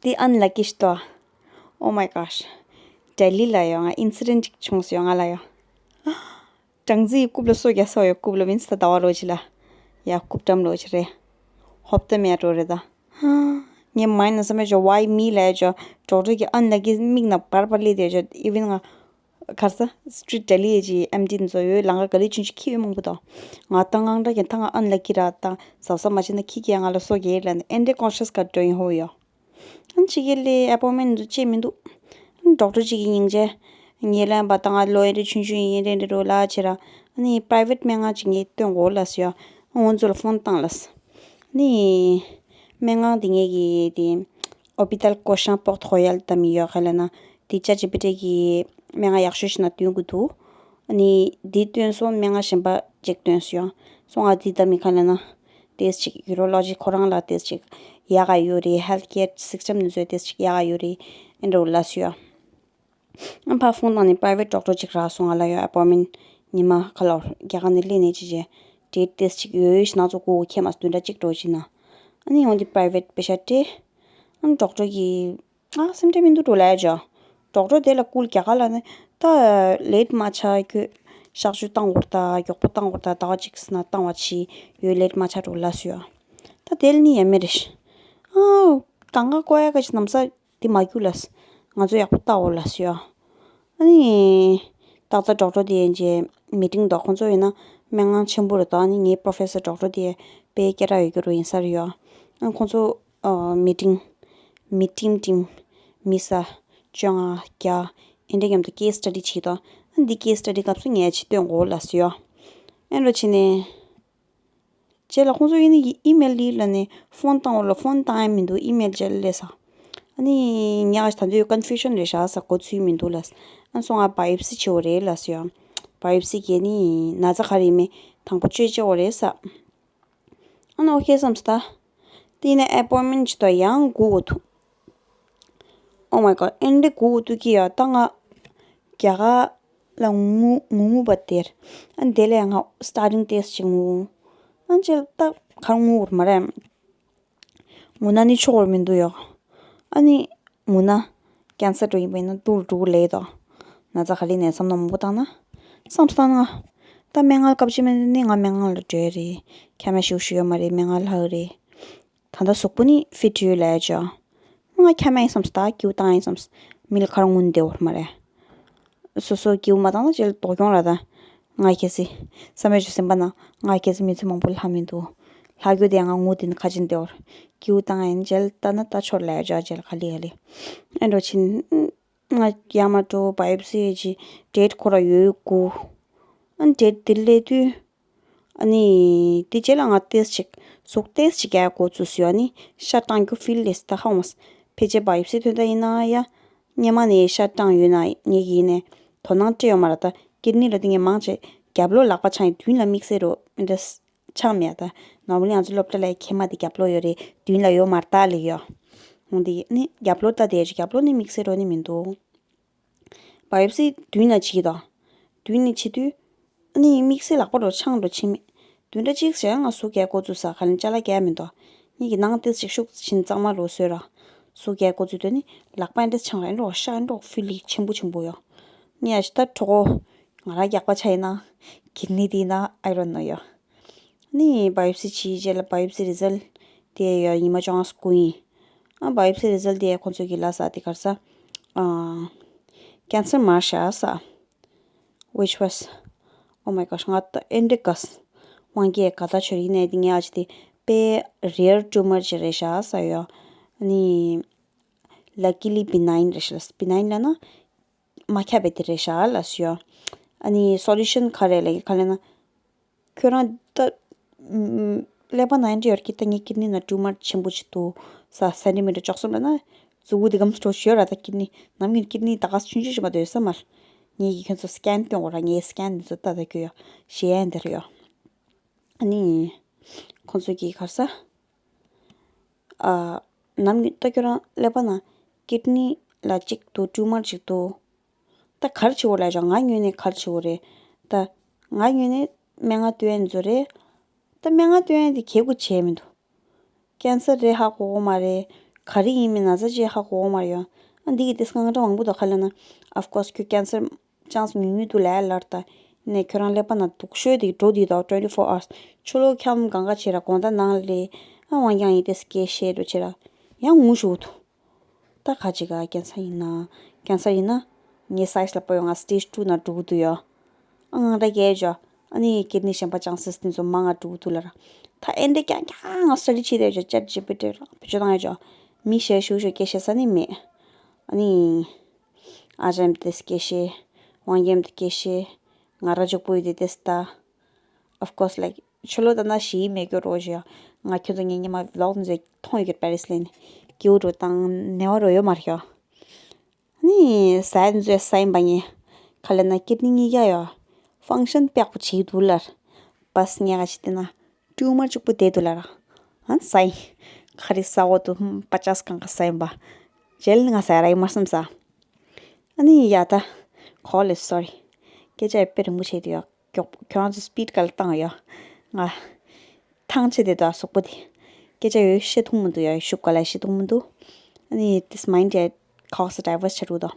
དེ་ཨན་ལ་ཀི་ཤི་ཏོ། Oh my gosh། ལྡི་ལི་ལ་ཡོ་ང་ཨིན་སི་ཌེན་ཊི་ཅིག་བྱུང་སོང་ཡོ་ང་ལ་ཡོ། སྦྲང་རྩི་ཡི་རྐུབ་ལ་སོ་རྒྱག་སོ་ཡོ་རྐུབ་ལ་མིན་ས་ཟླ་བ་རོ་ཅི་ལ། ཡ་རྐུབ་འགྲམ་རོ་ཅི་རེད། ཧོབ་ཏེ་མེད་འགྲོ་རེད་ད། ངས་མ་ཡིན་ན་བསམ་ཡོད་ཅོ་why me ལབ་ཡོད་ཅོ། ཌོག་ཊར་གྱི་ཨན་ལ་ཀི་མིག་ནང་བར་བར་སླེབས་བསྡད་ཡོད་ཅོ། even ང་གར་ས་སི་ཊི་རིཊ་ལྡི་ལི་ཡི་ཨེམ་ཌི་འཛོ་ཡོད་ལང་ཀ་ག་ལི་ཆུན་ཆུ་ཁྱི་ཡོད་མང་པོ་དང་། ང་ཏང་ངང་འདྲ་ཀྱང་ཐང་ང་ཨན་ལ་ཀི་ར་ཏང་ཟབ་ཟབ་མ་བྱས་ན་ཁྱི་ཀྱི་ང་ལ་སོ་གེ་ལ་ཨེ་འདྲེ་ཀོན་ཤི་ཡས་ག་འགྲོ་ཡིན་ཧོ་ཡོ། ཨན་ཕྱི་རྒྱལ་ལས་ཨེ་པོན་མེན་འཛུ་ཅེས་མི་འདུག་ཨན་ཌོག་ཊར་གཅིག་གི་སྙིང་རྗེ། ངས་ལན་པ་ཏང་ང་ལོ་ཨེ་འདྲེ་ཆུན་ཆུན་ཡིན་རེ་འདྲེ་རོ་ལ་ཆེ་ར། ཨ་ནི་པ་རའི་ཝེཊ་སྨན་ཁང་གཅིག་ངས་སྟོན་གོ་ལ་སོ་ཡོ། ཨ་ང་ཚོ་ལ་ཕོན་བཏང་ལ་སོ། ནི། སྨན་ཁང་དེ་ངེད་ཀྱི་དེ། ཨོ་པི་ཏལ་ཀོ་ཤང་པོག་ཐོ་ཡལ་ད་མི་ཡོད་ཁ་ལ་ན། དེ་ཅ་ཅི་པི་ཏྲེ་གི་སྨན་ཁང་ཡག་ཤོས་ཤིག་ན་སྟོན་གི་འདུག་ཨ་ནི་དེ་སྟོན་སོང་སྨན་ཁང་གཞན་པ་ཅིག་སྟོན་སོང་ཡང་། སོང་ང་དེ་ད་མི་ཁ་ལ་ན། ཏེས་ཅིག་ཡུ་རོ་ལོ་ཇི་ཁོ་རང་ལ་ཏེས་ཅིག་ཡག་ག་ཡོད་རེད། ཧེལ་ཐི་ཀེར་སིས་ཊམ་ནི་ཚོས་ཏེས་ཅིག་ཡག་ག་ཡོད་རེད། ཨེ་འདྲ་བོ་ལ་སོ་ཡང་། ཨ་ཕ་ཕོན་བཏང་ནས་པ་རའི་ཝེཊ་ཌོག་ཊར་ཅིག་རག་སོང་ང་ལ་ཡོད་ཨ་པོན་མེན་ཉི་མ་ཁ་ལོར་རྒྱ་གར་ནས་སླེབས་ནས་ཅི་བྱས་ཌེ་ཊི་ཏེས་ཅིག་ཡོད་ཡོད་ཤི་ན་ཚོ་སྐུ་ཁྱེད་མ་བདུན་ཕྲག་གཅིག་འགྲོ་ཅི་ན། ཨ་ནི་འོན་ཏེ་པ་རའི་ཝེཊ་པེ་ཤ་སྤྲད། ཨ་ཌོག་ཊར་གྱིས་ཨ་སེམས་ཁྲལ་མི་འདུག་འགྲོ་ལ་ཡ་ཇོ། ཌོག་ཊར་དེ་ལ་སྐུལ་རྒྱ་གར་ལ་ནི་ད་ལེཊ་མ་ཆགས་ཁྱོད་གཤག་བཅོས་བཏང་འོར་ད་མགྱོགས་པོ་བཏང་འོར་ད་ཟླ་བ་གཅིག་ཟིན་ན་བཏང་བ་ཆི་ཡོད་ལེཊ་མ་ཆགས་འགྲོ་ལ་སོ་ཡ། ད་དེ་ལ་ནི་ཡ་མེ་རེ་ཤི། ཨ་གང་ག་ཀོ་ཡ་ག་ཅི་ནམ་ས། དེ་མ་རྒྱུགས་ལ། ང་ཚོ་ཡག་པོ་ལྟ་འོ་ལ་ཟེར། ཨ་ནི། ཏག་ཏག་ཌོག་ཊར་དེ་ཡན་ཆད་མི་ཊིང་དང་ཁོང་ཚོ་ཡིན་ན་སྨན་ཁང་ཆེན་པོ་རེད་དོ། ཨ་ནི་ངའི་པོ་རོ་ཕེ་སར་ཌོག་ཊར་དེ་དཔེ་སྐད་གྲགས་ཡོད་རྒྱུ་རུ་ཡིན་ས་རེད་ཡོ། ཨ་ཁོང་ཚོ་ཨ་མི་ཊིང་། མི་ཊིམ་ཊིམ། མི་ས། བཅོ་ལྔ་བརྒྱ། ཨེ་འདྲ་མཉམ་དུ་ཀེ་སི་སི་ཊ་ཌི་བྱེད་དོ། ཨ་འདི་ཀེ་སི་སི་ཊ་ཌི་སྐབས་སུ་ངས་ཅི་སྟོན་དགོས་ལ་ཟེར་ཡོ། ཨེ་འགྲོ་བྱས་ནས། རྗེས་ལ་ཁོང་ཚོ་ཡིན་ན་ཨི་མེལ་ལི་ལ་ནས་ཕོན་བཏང་བ་ལ་ཕོན་བཏང་ཡ་མི་འདུག་ཨི་མེལ་རྗེས་ལ་སླེབས་ས། ཨ་ནི་ཉག་ད་འདོད་ཀོན་ཕུ་ཤན་རེད་ཤག་ས་གོ་ཚུལ་མི་འདུག་ལ། ཨ་སོང་ང་བ་ཡོབ་སི་བྱེད་འོ་རེད་ལ་སོ་ཡང་། བ་ཡོབ་སི་གས་ནི་ན་ཚ་ག་རེ་ཡིན་མིན་དང་པོ་བཅོས་བྱེད་འོ་རེད་ས། ཨ་ནི་ཨོ་ཁེ་བསམ་སོང་ད། དེ་ནས་ཨེ་པོན་མེན་ཊི་ཅི་ད་ཡང་སྒུག་དགོས་འདུག Oh my god ཨེ་འདྲ་སྒུག་དགོས་འདུག་གི་ཡ་ད་ང་རྒྱ་གར་ལ་ངུ་ངུ་ངུ་བ་དེར། ཨ་དེ་ལས་ང་སི་ཊར་ཊིང་ཏེས་ཅིག་ངུ། ཨ་ཅེ་ད་གར་ངུ་བར་མ་རེད། ངུ་ན་ནི་ཆོག་བར་མི་འདུག་ཡོ། ཨ་ནི་ངུ་ན་ཀེན་སར་འགྲོ་ཡིན་པ་ཡིན་ན་སྡུག་རུ་འགྲོ་གི་ལས་དོ། ན་ཚ་ག་ལི་ནས་བསམ་ན་མང་པོ་བཏང་ན། བསམ་བཏང་ན། ད་སྨན་ཁང་སྐབས་ཅིག་མིན་ནི་ང་སྨན་ཁང་ལ་འགྲོ་ཡ་རེད། ཁྱ་མ་ཞུ་ཞུ་ཡོད་མ་རེད། སྨན་ཁང་ལྷག་རེད། ད་ལྟ་གཟུགས་པོ་ནི་ཕིཊ་ཡོད་ལབ་ཡ་ཅོ། ང་ཁྱ་མ་ཡིན་བསམས། ད་ཀྱུ་བཏང་ཡིན་བསམས། མི་ལ་ཁར་ངུ་བསྡད་ཡོད་མ་རེད། སོ་སོ་ཀྱུ་མ་བཏང་ན་ཅིག་ལ་དོ་སྐྱོང་ར། ད་ང་ཁྱེད་སི་བསམ་ཡས་ཅིག་སེམས་པ་ན་ང་ཁྱེད་སི་མི་ཚེ་མང་པོ་ལྷག་མི་འདུག་ལྷག་རྒྱུ་དེ་ང་ངུ་དེ་ནི་ཁ་ཅིན་བསྡད་ཡོད། ཀྱུ་བཏང་ཡིན་ཇེལ་ལྟ་ན་ལྟ་ཆོར་ལབ་ཡ་ཅོ། ཇེལ་ག་ལེ་ག་ལེ། ཨེ་འགྲོ་ཕྱིན། ང་ཡར་མར་འགྲོ། བ་ཡོབ་སི་ཡེ་ཅི་ཌེཊ་ཁོ་ར་ཡོད་དགུ། ཨ་ཌེཊ་དེ་སླེབས་དུས། ཨ་ནི་དེ་རྗེས་ལ་ང་ཏེས་ཅིག་གཟུགས་ཏེས་ཅིག་རྒྱག་འགོ་བཙུགས་སོང་། ཨ་ནི་ཤ་སྐྲངས་རྒྱུ་ཕིལ་ལེས་ད་ཧ་འོང་། ཕལ་ཆེར་བ་ཡོབ་སི་ཐོན་ད་ཡིན་ན་ཡ། སྔོན་མ་ནས་ཤ་སྐྲངས་ཡོད་ན་ངེད་ཀྱིས་ནས་དོ་སྣང་སྤྲད་ཡོད་མ་རེད། ད་ཀིཌ་ནི་ལ་དེ་ངས་མང་ཆེ་རྒྱབ་ལོགས་ལག་པ་འཆང་ཡིན། མདུན་ལ་དམིགས་བསལ་རོ་མི་འདྲ། ཆགས་མེད་ད། ནོར་མལ་ང་ཚོ་སློབ་གྲྭ་ལ་ཁྱེད་མ་དེ་རྒྱབ་ལོགས་ཡོད་རེད། མདུན་ལ་ཡོད་མ་རེད་ད་ལེ་ཡོ། འོང་དེ་ནི་རྒྱབ་ལོགས་ལྟ་དེ་རྒྱབ་ལོགས་ནི་དམིགས་བསལ་རོ་ནི་མི་འདུག་བ་ཡོབ་སི་མདུན་ལ་བྱེད་ཀྱི་དོ། མདུན་ནི་བྱེད་དུས། ཨ་ནི་དམིགས་བསལ་ལག་པ་རོ་འཆང་རོ་ཕྱིན་མེད། མདུན་ར་གཅིག་བྱས་ང་ཟུག་རྒྱག་འགོ་བཙུགས་ས། ག་ལན་ཅ་ལག་རྒྱག་མི་འདུག་ངེད་ཀྱི་ནང་ཏེས་ཅིག་ཤུགས་ཕྱིན་གཙང་མ་རོ་བཟོས་ར། ཟུག་རྒྱག་འགོ་བཙུགས་དུས་ནི་ལག་པ་འདྲ་འཆང་ར་འགྲོ་ཤ་འགྲོ་ཕིལ་ལི་ཆེན་པོ་ཆེན་པོ་ཡོ། ངས་ཨ་ཅི་ད་གྲོགས་པོ་ང་ར་རྒྱག་པ་ཆ་ཡིན་ན། ཀིཌ་ནི་དེ་ཡིན་ན་ཨའི་རོན་ནོ་ཡོ། ནི་བ་ཡོབ་སི་བྱས་རྗེས་ལ་བ་ཡོབ་སི་རི་ཛལ་དེ་ཡོད་ཉི་མ་བཅོ་ལྔ་སྐུ་ཡིན། ཨ་བ་ཡོབ་སི་རི་ཛལ་དེ་ཁོང་ཚོ་གི་ལ་ས་དེ་གར་ས། ཨ་ཀེན་སར་མར་ཤ་ས། Which was, oh my gosh, ང་ད་ཨེ་འདྲ་དགའ་སོང་། དབང་གིས་ག་ད་ཆོས་ཡིན་ནས་དེ་ངས་ཨ་ཅི་དེ་དཔེ་རེར་ཊུ་མར་ཅིག་རེད་ཤག་ས་ཡོད། ནི་luckily benign རེད་ཤག་ལ། སི་པི་ནའིན་ལབ་ན་མ་ཁྱབ་པའི་དེ་རེད་ཤག་ལ་སུ་ཡོད། ཨ་ནི་སོ་ལུ་ཤན་ག་རེ་ལབ་ཡོད་ག་ལབ་ན། ཁྱོད་རང་ད་ཀླད་པ་ན་ཡང་འདྲི་ཡོད་ཀི། ད་ངའི་ཀིཌ་ནི་ན་ཊུ་མར་ཆེན་པོ་ཅིག་འདུག་ས། སེན་ཊི་མི་ཊར་བཅུ་གསུམ་ལབ་ན་མཛུ་གུ་དེ་གམ་སྤྲོ་ཞོར་ར། ད་ཀིཌ་ནི་ནམ་རྒྱུན་ཀིཌ་ནི་ད་ག་ཆུང་ཆུང་ཞིག་མ་འདོད་ས་མར། ངས་ཀྱི་ཁྱོད་ཚོ་སི་ཀེན་སྟོན་དགོས་ར། ངས་སི་ཀེན་འདི་ཚོ་ལྟ་ད་ཁྱོད་ཡོ་ཞེ་ཡན་འདིར་ཡོ། ཨ་ནི་ཁོང་ཚོ་གི་གར་ས། ཨ། ནམ་རྒྱུན་ད་ཁྱོད་རང་ཀླད་པ་ན་ཀིཌ་ནི་ལ་གཅིག་འདུག་ཊུ་མར་གཅིག་འདུག་ད་གར་བྱེད་འོ་ལ་ཅང་ང་ངོས་ནས་གར་བྱེད་འོ་རེད། ད་ང་ངོས་ནས་སྨན་ཁང་སྟོན་ཡ་འདི་ཚོ་རེད། ད་སྨན་ཁང་སྟོན་ཡ་འདི་གལ་དགོས་བྱས་མི་འདུག་ཀེན་སར་རེད་ཧ་གོ་གོ་མ་རེད། ག་རེ་ཡིན་མིན་ན་ཚ་ཅིག་ཧ་གོ་གོ་མ་རེད་ཡོ། ཨ་འདི་གི་དེ་སྔ་འདྲ་མང་པོ་འདུག་ག་ལབ་ན། Of course ཁྱོད་ཀེན་སར་ཅང་སི་ཉུང་ཉུང་འདུག་ལབ་ལར་ད། ནས་ཁྱོད་རང་ཀླད་པ་ན་སྡུག་ཤོས་དེ་འགྲོ་དེ་དོ་twenty four hours ཕྱི་ལོགས་འཁྱམ་གང་ག་བྱེད་ར། དགོང་དག་ནང་ལས་ཨ་དབང་རྐྱང་ཡིན་ཏེ་སྐད་བཤད་འགྲོ་བྱེད་ར། ཡང་ངུ་ཞུགས་འདུག་ད་ཁ་ཅིག་ག་ཀེན་སར་ཡིན་ན། ཀེན་སར་ཡིན་ན་ངའི་སའིས་ལ་པོ་ཡོང་ང་སི་ཊེཇ་ཊུ་ན་འགྲོ་གི་འདུག་ཡོ། ཨ་ང་འདྲ་རྒྱལ་ཇོ། ཨ་ནི་ཀིཌ་ནི་གཞན་པ་ཅང་སིས་དེ་ཚོ་མང་ང་འགྲོ་གི་འདུག་ལར། ད་ཨེ་འདྲ་རྐྱང་རྐྱང་ང་སི་ཊ་ཌི་བྱེད་དེ་ཇོ་ཅེཊ་ཇི་པི་ཊི་ར་བེད་སྤྱོད་བཏང་ཡ་ཇོ། མི་ཤེས་ཞུ་ཞུ་སྐད་བཤད་ས་ནི་མེད། ཨ་ནི། ཨ་ཅམ་དེ་སྐད་བཤད། དབང་རྒྱལ་དེ་སྐད་བཤད། ང་ར་ཇོག་པོ་ཡོད་དེ་དེ་སྟ། Of course like ཆུ་ལོ་ད་ན་ཞི་མེད་གྱོ་རོ་ཞི་ཡ། ང་ཁྱོད་ཚོ་ངའི་ཉི་མ་ཝི་ལོག་ཚོ་མཐོང་ཡོད་གྱོ་པེ་རི་སི་ལེན། སྐྱིའུ་འགྲོ་དང་ནེ་བ་རོ་ཡོད་མ་རེད་ཡོ། ནི་ཟ་ཡ་ཚོ་ཟ་ཡིན་པ་ངས། ག་ལ་ན་ཀིཌ་ནི་གཉིས་ཀ་ཡོ། ཕང་ཤན་པེག་པོ་བྱེད་འདུག་ལར། བས་ངས་ག་ཅི་དེ་ན་ཊུ་མར་གཅིག་པོ་དེ་འདུག་ལར། ཨ་ཟ་ཡིན། ག་རེ་ཟ་འོ་དུ་པ་ཅག་གང་ག་ཟ་ཡིན་པ། ཇེལ་ནི་ང་ཟ་ཡ་ར་ཡིན་མ་བསམ་ས། ཨ་ནི་ཡ་ད། ཁོ་ལེ་སོ་རི། སྐད་ཆ་ཡ་དཔེ་རིང་པོ་བྱེད་དུ་ཡོད། མགྱོགས་པོ་ཁྱོད་རང་ཚོ་སི་པིཌ་ག་ལ་བཏང་ཡོད། ང་། ཐང་ཆད་དེ་དོ་གཟུགས་པོ་དེ། སྐད་ཆ་ཡོད་བཤད་ཐུབ་མི་འདུག་ཡ་ཤུགས་ག་ལ་བཤད་ཐུབ་མི་འདུག་ཨ་ནི་དིས་མའིན་ཌི་ཡ་ཁོག་སི་ཌའི་ཝར་སི་ཆ་རུ་དོ།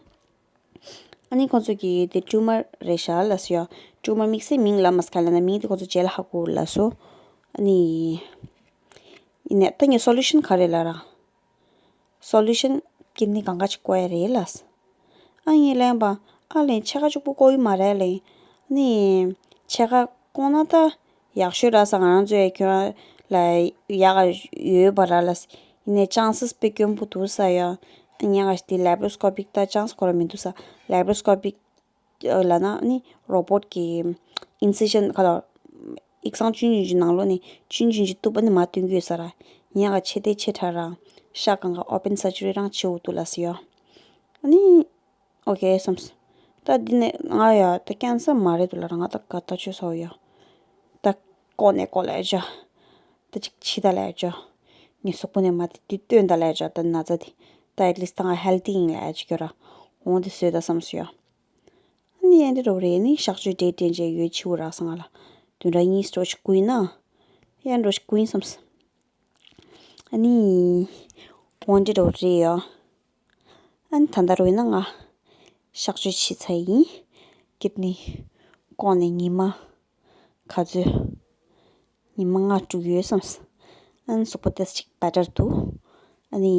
ཨ་ནི་ཁོང་ཚོ་གི་དེ་ཊུ་མར་རེད་ཤག་ལ་སོ་ཡ། ཊུ་མར་དམིགས་བསལ་མིང་ལ་མ་སི་ཁ་ལ་ན་མིང་དེ་ཁོང་ཚོ་རྗེས་ལ་ཧ་གོ་ལ་སོ། ཨ་ནི། ཡིན་ནས་ད་ངས་སོ་ལུ་ཤན་ག་རེ་ལ་ར། སོ་ལུ་ཤན་ཀིཌ་ནི་གང་ག་ཅིག་བཀོག་ཡ་རེད་ལ། ཨ་ངས་ལན་པ། ཨ་ལན་ཕྱེད་ཀ་གཅིག་པུ་བཀོག་ཡི་མ་རེད་ལན། ནི། ཕྱེད་ཀ་བཀོག་ན་ད་ཡག་ཤོས་ར་ས། ང་རང་ཚོའི་ཁྱོད་རང་ལ་ཡག་ཡོད་པ་ར་ལ། ཡིན་ནས་ཅང་སིས་དཔེ་དཀོན་པོ་འདུག་ས་ཡ། ཉག་ག་དེ་ལེ་པ་རོ་སི་ཀོ་པིག་ད་ཅང་སིས་ཁོ་ར་མི་འདུག་ས། ལེ་པ་རོ་སི་ཀོ་པིག་ལབ་ན་ནི་རོ་བོཊ་གི་ཨིན་སི་ཞན་ག་ལ་ཡིག་ཚང་ཆུང་ཆུང་ཅིག་ནང་ལོགས་ནས་ཆུང་ཆུང་ཅིག་གཏུབ་པ་ནི་མ་སྟོན་གྱི་ཡོད་ས་ར། ཉག་ག་ཆེ་དེ་ཆེ་ཕྲ་ར། ཤ་གང་ག་ཨོ་པན་སར་ཇི་རི་རང་བྱེད་འོ་འདུག་ལ་སི་ཡ། ནི། ཨོ་ཁེ་བསམས། ད་འདི་ནས་ང་ཡ་ད་ཀེན་སར་མ་རེད་འདུག་ལ་ར། ང་ད་ག་ད་ཆོས་སོ་ཡ། ད་ཀོ་ནས་ཀོ་ལ་ཡ་ཅ། ད་ཅིག་ཕྱི་ད་ལ་ཡ་ཅ། ངའི་གཟུགས་པོ་ནས་མ་དེ་དེ་སྟོན་ད་ལ་ཡ་ཅ། ད་ན་ཚ་དེ། ད་ཨེ་ཊི་ལིསྟ་ད་ང་ཧེལ་ཐི་ཡིན་ལ་ཡ་ཅ་ཁྱོད་ར། འོང་དེ་བཟོས་ད་བསམས་སོ་ཡ། ཨ་ནི་ཡན་དེ་རོགས་རེད་ནི་གཤག་བཅོས་འདྲེ་དྲན་བྱས་ཡོད་ཕྱི་བོ་རག་སང་ང་ལ། བདུན་ཕྲག་གཉིས་སྤྲོ་ཞིག་ཀུན་ན། ཡན་འགྲོ་ཞིག་ཀུན་བསམས། ཨ་ནི། འོང་དེ་རོགས་རེད་ཡ། ཨ་ནི་ད་ལྟ་རོགས་ཡིན་ན་ང་། གཤག་བཅོས་བྱས་ཚར་ཡིན། ཀིཌ་ནི། བཀོག་ནས་ཉི་མ། ག་ཚོད་ཉི་མ་ལྔ་དྲུག་ཡོད་བསམས། ཨ་ནི་གཟུགས་པོ་ཏོག་ཙམ་ཅིག་བེ་ཊར་འདུག་ཨ་ནི་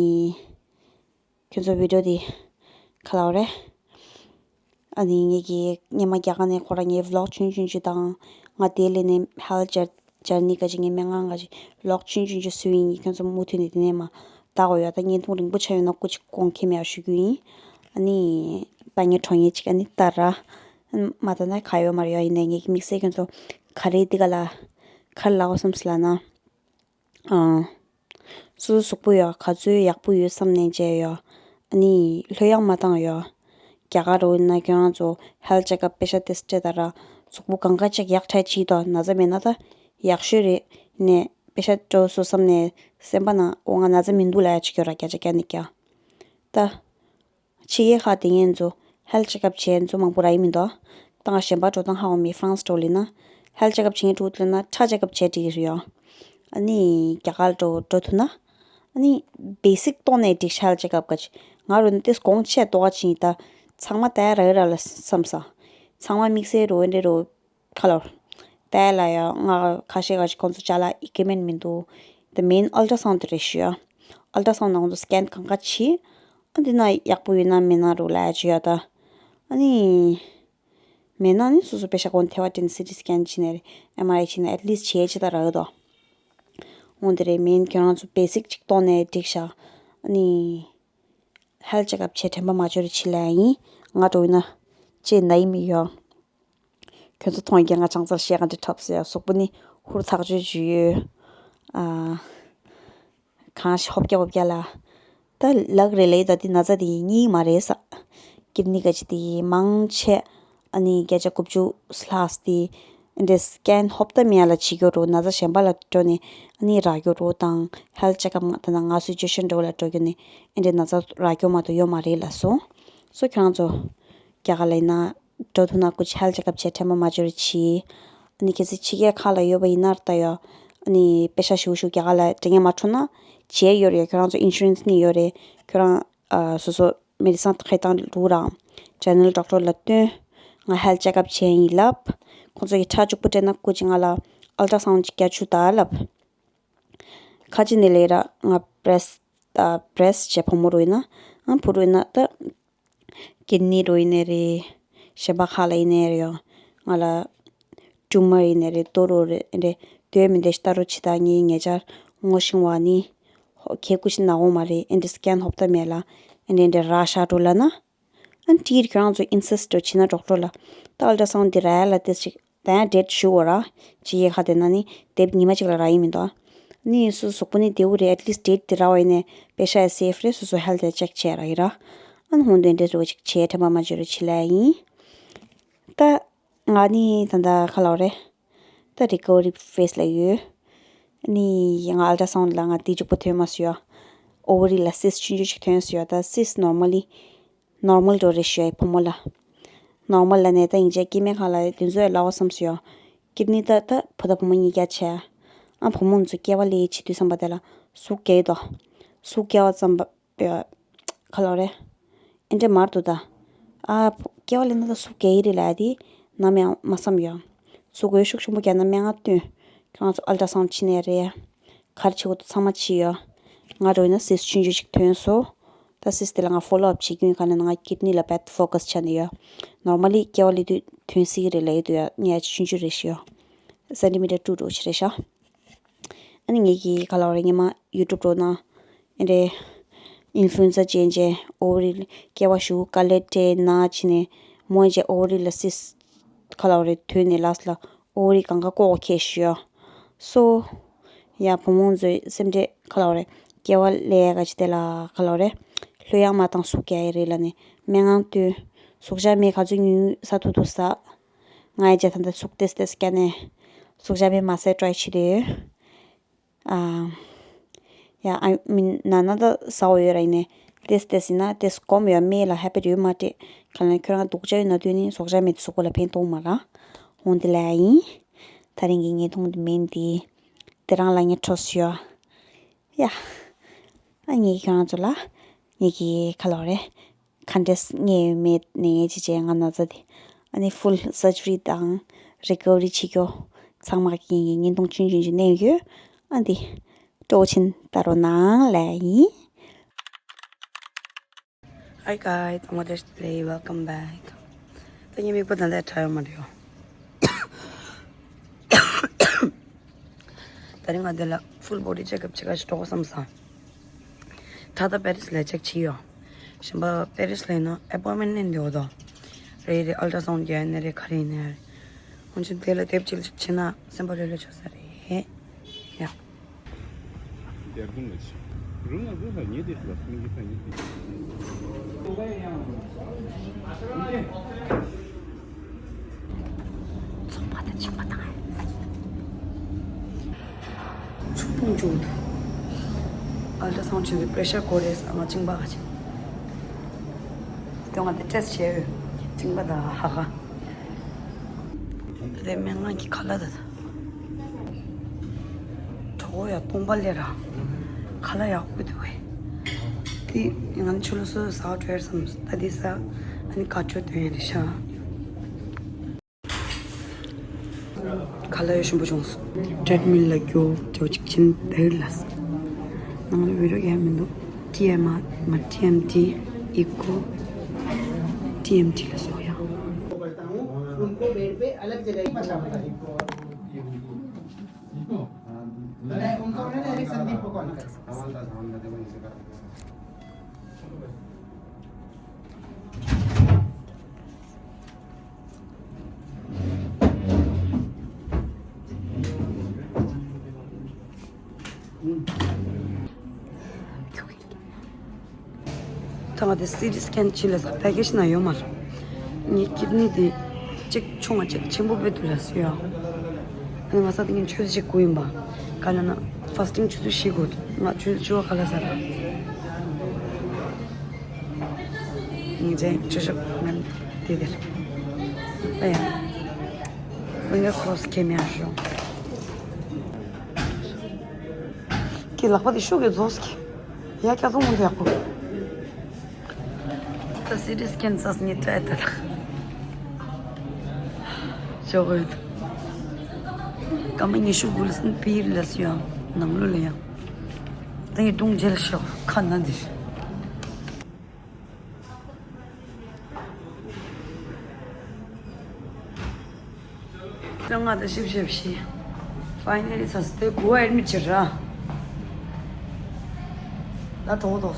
ཁྱོད་ཚོ་བི་ཌི་ཡོ་དེ་ག་ལབ་རེད། ཨ་ནི་ངེད་ཀྱིས་སྔོན་མ་རྒྱ་གར་ནས་ཁོ་རང་ངའི་བི་ལོག་ཆུང་ཆུང་ཅིག་དང་། ང་དེ་ལས་ནས་ཧེལ་ཐི་ཇར་ཇར་ནི་ག་ཅིག་ངའི་སྨན་ཁང་ག་ཅིག་བི་ལོག་ཆུང་ཆུང་ཅིག་བཟོས་ཡིན། ཁྱོད་ཚོ་མུ་མཐུད་ནས་དེ་ནས་མར་ལྟ་དགོས་ཡོད། ད་བརྙན་ཐུང་རིང་པོ་ཆགས་ཡོད་ན་སྐུ་མཁྱེན། དགོངས་འགལ་མེད་པ་ཞུ་རྒྱུ་ཡིན། ཨ་ནི་ད་ངའི་གྲོགས་ངེད་ཅིག་ཨ་ནི་ལྟ་ར། མ་ལྟ་ན་ག་ཡོད་མ་རེད་ཡ། ཡིན་ནའི་ངེད་ཀྱི་དམིགས་བསལ་ཁྱོད་ཚོ་ག་རེ་འདི་ག་ལ་ག་རེ་ལབ་དགོས་བསམ་སོང་ལབ་ན། ཨང་། སོ་སོ་གཟུགས་པོ་ཡ་ག་ཚོད་ཡག་པོ་ཡོད་བསམ་ནས་བྱས་ཡ། ཨ་ནི་ལྷོད་ཡངས་མ་བཏང་ཡ། རྒྱ་གར་འགྲོ་ཡིན་ན་ཁྱོད་རང་ཚོ་ཧེལ་ཐི་ཅེག་ཨབ་པེ་ཤ་ཏོག་ཙམ་སྤྲད་དང་ར། གཟུགས་པོ་གང་ག་ཅིག་ཡག་ཐག་ཆོད་དོ། ན་ཚ་མེད་ན་ད་ཡག་ཤོས་རེད། ནས་པེ་ཤ་སྤྲོད་སོང་བསམ་ནས་སེམས་པ་ནང་འོ་ང་ན་ཚ་མི་འདུག་ལབ་ཡ་ཅིག་ཡོད་ར། བརྒྱ་ཆ་བརྒྱ་ནས་བརྒྱ། ད། ཕྱི་རྒྱལ་ཁག་དེ་ངས་ཚོ་ཧེལ་ཐི་ཅེག་ཨབ་བྱས་ཚོ་མང་པོ་རག་གི་མི་འདུག་ད་ང་གཞན་པ་འགྲོ་སྟངས་ཧ་གོ་མེད། ཧྥ་རན་སི་འགྲོ་ལེ་ན་ཧེལ་ཐི་ཅེག་ཨབ་བྱེད་མཁན་འགྲོ་ཐུབ་ལེ་ན་ཁྲག་ཅེག་ཨབ་བྱས་འགྲིག་གི་རེད་ཡ། ཨ་ནི་རྒྱ་གར་འགྲོ་འགྲོ་ཐུབ་ན། ཨ་ནི་བེ་སིག་ཐོག་ནས་འགྲིག་ཤག་ཧེལ་ཐི་ཅེག་ཨབ་ག་ཅིག་ང་རུ་ནི་ཏེ་གོང་ཆེ་ཏོག་ཅིག་ད་ཚང་མ་ལྟ་ཡ་རག་གི་ར་ལ་བསམ་ས། ཚང་མ་དམིགས་བསལ་རུ་འདྲ་རུ། ཁ་ལོར། ཏའི་ལ་ཡ་ང་ཁ་ཤས་ཁ་ཤས་ཁོང་ཚོ་ཅ་ལག་ཨི་ཀི་མེན་མི་འདུག་དེ་མེན་ཨལ་ཏྲ་སའུན་དེ་རེད་ཞུ་ཡ། ཨལ་ཏྲ་སའུན་ནང་ཚོ་སི་ཀེན་གང་ག་བྱེད། ཨ་འདི་ན་ཡག་པོ་ཡོད་ན་མེད་ན་རུ་ལ་ཡ་བྱེད་ཡ་ད། ཨ་ནི། མེད་ན་ནི་སོ་སོ་པེ་ཤ་གོན་ཐེ་བ་དྲན་སི་ཊི་སི་ཀེན་བྱེད་ནས་རེད། ཨེམ་ཨར་ཨའི་བྱེད་ནས་ཨེཊ་ལིསི་ཊི་བྱེད་ཅི་ད་ར་ཡོད་དོ། འོང་དེ་རེད། མེན་ཁྱོད་རང་ཚོ་བེ་སིག་ཅིག་གཏོང་ནས་འགྲིག་ཤག་ཨ་ནི། ཧེལ་ཐི་ཅེག་ཨབ་བྱེད་དྲན་པ་མ་བརྗེད་རོགས་བྱེད་ལ་ཡིན། ང་འགྲོ་ཡིན་ན། ཅེས་ན་ཡིན་མི་ཡོང་། ཁྱོད་ཚོ་མཐོང་རྒྱ་ང་ཅང་ཙར་བཤད་ག་འདྲ་འཁྲབ་ཟེར་ཡ། གཟུགས་པོ་ནི་ཧུར་ཐག་ཆོད་ཅིག་ཡོད། ཨ། གང་ཞིག་ཧོབ་རྒྱ་ཧོབ་རྒྱ་ལ། ད་ལག་རེ་ལས་ད་འདི་ན་ཚ་དེ་གཉིས་མ་རེད་ས། ཀིཌ་ནི་ག་ཅི་དེ་མང་ཆེ། ཨ་ནི་བརྒྱ་ཆ་དགུ་བཅུ་ལྷག་དེ། འདྲེ་སི་ཀེན་ཧོབ་ཏ་མེ་ལ་བྱེད་རྒྱུ་རོ། ན་ཚ་གཞན་པ་ལ་འགྲོ་ནས་ཨ་ནི་རག་རྒྱུ་རོ་དང་། ཧེལ་ཐི་ཅེག་ཨབ་ང་ད་ན་ང་སི་ཅུ་ཨེ་ཤན་འགྲོ་ལ་འགྲོ་རྒྱུ་ནས་འདྲེ་ན་ཚ་རག་རྒྱུ་མ་གཏོགས་ཡོད་མ་རེད་ལ་སོ། སོ་ཁྱོད་རང་ཚོ་རྒྱ་གར་ལ་ཡིན་ན་འགྲོ་ཐུབ་ན་སྐུ་ཆ་ཧེལ་ཐི་ཅེག་ཨབ་བྱས་དྲན་པ་མ་བརྗེད་རོགས་གྱིས། ཨ་ནི་གལ་སྲིད་ཕྱི་རྒྱལ་ཁག་ལ་ཡོད་པ་ཡིན་ན་ད་ཡོད། ཨ་ནི་པེ་ཤ་ཞུ་ཞུ་རྒྱ་གར་ལ་དྲན་ཡ་མ་འཕྲོད་ན་བྱས་ཡོད་རེད། ཁྱོད་རང་ཚོ་ཨིན་ཤུ་རན་སི་ནི་ཡོད་རེད། ཁྱོད་རང་ཨ་སོ་སོ་མེ་ཌི་སན་ཁྲིད་སྟངས་འདུག་རང་ཇེ་ནེ་རལ་ཌོག་ཊར་ལ་སྟོན། ང་ཧེལ་ཐི་ཅེག་ཨབ་བྱས་ཡིན་ལབ། ཁོང་ཚོ་གི་ཁྲག་གཅིག་པུ་སྤྲད་ན་སྐུ་མཁྱེན་ང་ལ་ཨལ་ཏྲ་སའུན་ཅིག་རྒྱག་བཅུག་ད་ལབ། ཁ་ཅིག་ནས་ལས་ར་ང་བྷི་རེ་སི་ཊི་ཨ་བྷི་རེ་སི་ཊི་བྱས་བུ་མོ་རུ་ཡིན་ན། ཨ་བུ་རུ་ཡིན་ན་ད་ཀིཌ་ནི་རུ་ཡིན་ནའི་རེད། གཞན་པ་ཁག་ལ་ཡིན་ནའི་རེད་ཡོ། ང་ལ་ཊུ་མར་ཡིན་ནའི་རེད། ལྟོ་རུ་རེད་འདྲེ། དོན་མི་འདྲེ་ལྟ་རུ་ཇི་ལྟར་ངའི་ཉེ་ཆར་སྔོ་ཤིང་བ་ནི། ཧོ་ཁྱེད་སྐུ་ཞིག་ན་འོང་མ་རེད། ཨེ་འདྲེ་སི་ཀེན་ཧོབ་ཏ་མེད་ལ་ཨེ་འདྲེ་འདྲེ་ར་ཤ་འགྲོ་ལ་ན། ཨན་ཏིར་ཁྱོད་རང་ཚོ་ཨིན་སི་སི་ཊི་བྱེད་ན་ཌོག་ཊར་ལ། ད་ཨལ་ཏྲ་སའུན་འདི་ར་ཡ་ལ་ཏེ་ཅིག་ད་ཡང་ཌེ་ཊི་ཞུ་འོ་ར། ཅི་ཡེ་ཁ་དེ་ན་ནི་དེབ་ཉི་མ་ཅིག་ལ་ར་ཡིན་མི་འདུག་ནི་སུ་གཟུགས་པོ་ནི་དེའུ་རེད། ཨེཊ་ལིསི་ཊི་ཌེ་ཊི་དེ་ར་བ་ཡིན་ནས་པེ་ཤ་ཡ་སེ་ཕི་རེད། སུ་སུ་ཧེལ་ཐི་ཡ་ཅེག་བྱས་ར་ཡིན་ར། ཨན་ཧོན་དུ་འདྲེ་རུ་ཅིག་བྱས་དྲན་པ་མ་བརྗེད་རོགས་བྱེད་ལ་ཡིན། ད་ང་ནི་ད་ད་ཁ་ལོ་རེད། ད་རི་ཀོ་ཝ་རི་ཕེ་སི་ལ་ཡོད། ནི་ང་ཨལ་ཏྲ་སའུན་ལ་ང་དེ་མཇུག་པོ་ཐོན་མ་སོང་ཡ། ཨོ་ཝ་རི་ལ་སིས་ཆུང་ཆུང་ཅིག་ཐོན་སོང་ཡ། ད་སིས་ནོར་མལ་ལི་ནོར་མལ་འགྲོ་རེད་ཞུ་ཡ་བུ་མོ་ལ། ནོར་མལ་ལ་ནས་ད་ཡིན་ཅེ་སྐྱེ་དམན་ཁག་ལ་དེ་ཚོ་ཡ་ལ་བ་བསམ་སོང་ཡ། ཀིཌ་ནི་ད་ད་བུ་ད་བུ་མོ་གཉིས་ཀ་བྱས། ཨ་བུ་མོ་ཚོ་སྐྱེ་བ་ལེ་བྱེད་དུས་བསམ་པ་དེ་ལ་སུག་སྐྱེ་ཡོད་དོ། སུག་སྐྱེ་བ་ཙམ་པ། ཡ། ཁ་ལོ་རེད། ཨེ་འདྲེ་མར་དུ་ད། ཨ་སྐྱེ་བ་ལེན་ན་ད་སུག་སྐྱེ་ཡི་རེད་ལ་དེ། ནམ་ཡང་མ་བསམ་ཡོ། སུག་འོས་ཤུགས་ཆེན་པོ་རྒྱག་ན་སྨན་ཁང་སྟོན། ཁྱོད་རང་ཚོ་ཨལ་ཏྲ་སའུན་ཕྱི་ནས་རེད། གར་ཆེ་བོ་དུ་ཚང་མ་ཕྱི་ཡོ། ང་རོ་ཡིན་ན་སིས་ཆུང་ཆུང་ཞིག་ཐོན་སོ། ད་སིས་དེ་ལ་ང་ཕོ་ལོ་ཨབ་བྱེད་རྒྱུ་ཡིན། ག་ནས་ན་ང་ཀིཌ་ནི་ལ་བད་ཕོ་ཀ་སི་ཆགས་ནས་ཡོ། ནོར་མལ་ལི་སྐྱེ་བ་ལེན་དུས་ཐོན་སྲིད་ཀྱི་རེད་ལ་ཡོད་དུ་ཡ་ཉལ་ཆུང་ཆུང་རེད་ཤི་ཡོ། སེན་ཊི་མི་ཊར་ཊུ་འགྲོ་ཆེ་རེད་ཤ། ཨ་ནི་ངེད་ཀྱི་ག་ལ་བ་རེད། ཉི་མ་ཡུ་ཊུབ་འགྲོ་ན། ཨེ་འདྲེ། ཨིན་ཕུ་ལུ་ཨེན་ཛ་ཅན་ཅན་ཨོ་རི་སྐྱེ་བ་ཞུ་ཀ་ལེ་ཏྲེ་ན་ཆི་ནས་མོ་ཅན་ཨོ་རི་ལ་སིས་ག་ལ་བ་རེད་ཐོན་ནས་ལགས་ལ་ཨོ་རི་གང་ག་ཀོག་ཁེ་ཤི་ཡ། སོ། ཡ་བུ་མོ་ཚོའི་སེམས་ཁྲལ་ག་ལ་བ་རེད། སྐྱེ་བ་ལས་ག་ཅི་དེ་ལ་ག་ལ་བ་རེད། ལྷོད་ཡངས་མ་བཏང་སུག་ཀྱ་ཡི་རེད་ལ་ནས་སྨན་ཁང་སྟོན། སུག་ཅ་མེད་ག་ཚོད་ཉུང་ས་ཐུ་ཐུ་ས། ང་ཡི་ཅ་ད་ད་སུག་ཏེས་ཏེས་སྐྱ་ནས། སུག་ཅ་མེད་མ་སེ་ཀྲའི་ཆི་དེ། ཨ། ཡ་ཨ་མི་ན་ན་ད་ས་འོ་ཡོད་ར་ཡིན་ནས། ཏེས་ཏེས་ཡིན་ན་ཏེས་སྐོམ་ཡོད་མེད་ལ་ཧེ་པེ་ཡོད་མ་སྤྲད། ག་ལ་ཁྱོད་རང་སྡུག་ཅག་ཡོད་ན་དུས་ནི་སུག་ཅ་མེད་སུག་པོ་ལ་ཕན་ཐོགས་མ་ར། འོང་དེ་ལ་ཡིན། ད་རིང་གི་ངའི་མཐོང་དུ་མེད་འདི། དེ་རང་ལ་ངས་འཕྲོ་ཞུ་ཡ། ཡ། ཨ་ངས་ཁྱོད་རང་ཚོ་ལ། ངེད་ཀྱི་ག་ལ་བ་རེད། ག་འདྲས་ངས་མེད་ནས་ངས་ཅི་བྱས་ང་ན་ཚ་དེ། ཨ་ནི་ཕུལ་སར་ཇི་རི་དང་རི་ཀ་བ་རི་བྱེད་རྒྱུ། ཚང་མ་གི་བརྙན་ཐུང་ཆུང་ཆུང་ཞིག་གནས་ཡོད། ཨ་འདི་སྤྲོ་ཆེན་ལྟ་རོགས་གནང་ལབ་ཡིན། Hi guys, I'm Play. Welcome back. ད་ངའི་མིག་པ་ད་ལྟ་ཁྲ་ཡོད་མ་རེད་ཡོ། ད་རིང་ང་འདི་ལ་full body checkup བྱེད་ག་ཞིག་འགྲོ་དགོས་བསམ་སོང་། ད་ལྟ་པེ་རིས་ལ་check བྱས་ཡོ། གཞན་པ་པེ་རིས་ལ་ཡིན་ན་appointment ལེན་འདོད་དོ། རེད་རེད། ultrasound རྒྱག་ཡ་ནི་རེད། ག་རེ་ཡིན་ནི་རེད། འོན་ཀྱང་དེ་ལ་དེབ་ཅིག་བྱས་ན་སེམས་པ་ལྷོད་ལྷོད་ཆགས་ས་རེད། ཡ། ཚོང་པ་དང་ཕྱུག་པ་དང་། ཕྱུག་པོ་འཇུག་འདུག ultrasound བྱས་པའི་pressure ག་རེ་རེད་ཟེར་ང་གཅིན་པ་ག་ཅིག་དོན་ང་དེ་test བྱས་ཡོད། གཅིན་པ་དང་ཧ་ག་དེ་སྨན་ཁང་གི་ཁ་ལག་ད་ད། གྲོད་ཁོག་ཡ་སྟོང་པ་ལས་ར། ཁ་ལག་ཡག་པོ་འདུག་བས། དེ་ང་ནི་ཆུ་ལོ་སོ་སོ་ཟ་བ་བྲོས་སམ་ད་དེ་ཟ། ཨ་ནི་དཀར་ཆུ་འདོན་ཡ་རེད་ཤག་ཁ་ལག་ཡ་ཞིམ་པོ་བྱུང་སོང་། treadmill ལ་རྒྱུག་རྒྱུག་ཅིག་ཕྱིན་དེར་ལ། ནང་ལ་video རྒྱག་མི་འདུག T M R མ། T M T echo T M T ལ་སོགས་ཡ། उनको बेड पे अलग जगह ही बिछा होता है। नहीं, उनको उन्होंने अभी संदीप को कॉल किया। ད་ང་དེ་སི་ཊི་སི་ཀེན་བྱེད་ལ་ས་package ན་ཡོད་མ་རེད། ངའི་ཀིཌ་ནི་དེ་གཅིག་ཆུང་བ་གཅིག་ཆེན་པོ་དཔེ་འདུག་ལ་སུ་ཡོད། ཨ་ནི་ང་ས་དེ་ངས་ཆུ་ཚོད་གཅིག་དགོས་ཡིན་པ། ག་ལ་ན་fasting ཆུ་ཚོད་བཞི་དགོས་འདུག་ང་ཆུ་ཚོད་བཅུ་པ་ག་ལ་ས་ར། ངས་ཆུ་ཚོད་ང་དེ་དེར། ཨ་ཡ། Finger cross ཁྱེད་མེད་ཨ་ཤོག་ཁྱེད་ལག་པ་དེ་ཤུགས་ཀྱིས་རྫོགས་ཀྱི། ཡ་ཀྱ་ཐུང་མོ་དེ་ཡག་པོ། ད་སི་ཊི་སི་ཀེན་ས་སི་ནི་ཏྲ་ཏ་ལ། ཞོག་ཡོད། སྐར་མ་ཉི་ཤུ་དགུ་ལ་སིན་པིར་ལ་སི་ཡང་ནང་ལོ་ལ་ཡང་། ད་ངས་ཀྲུང་རྗེ་ལ་ཤོག་ཁ་ན་འདིར། ལྔ་དང་བཞི་བཞི་བཞི། Finally ཚར་སོང་། དེ་དགུ་པ་admit བྱེད་ར། ད་དོག་དོག་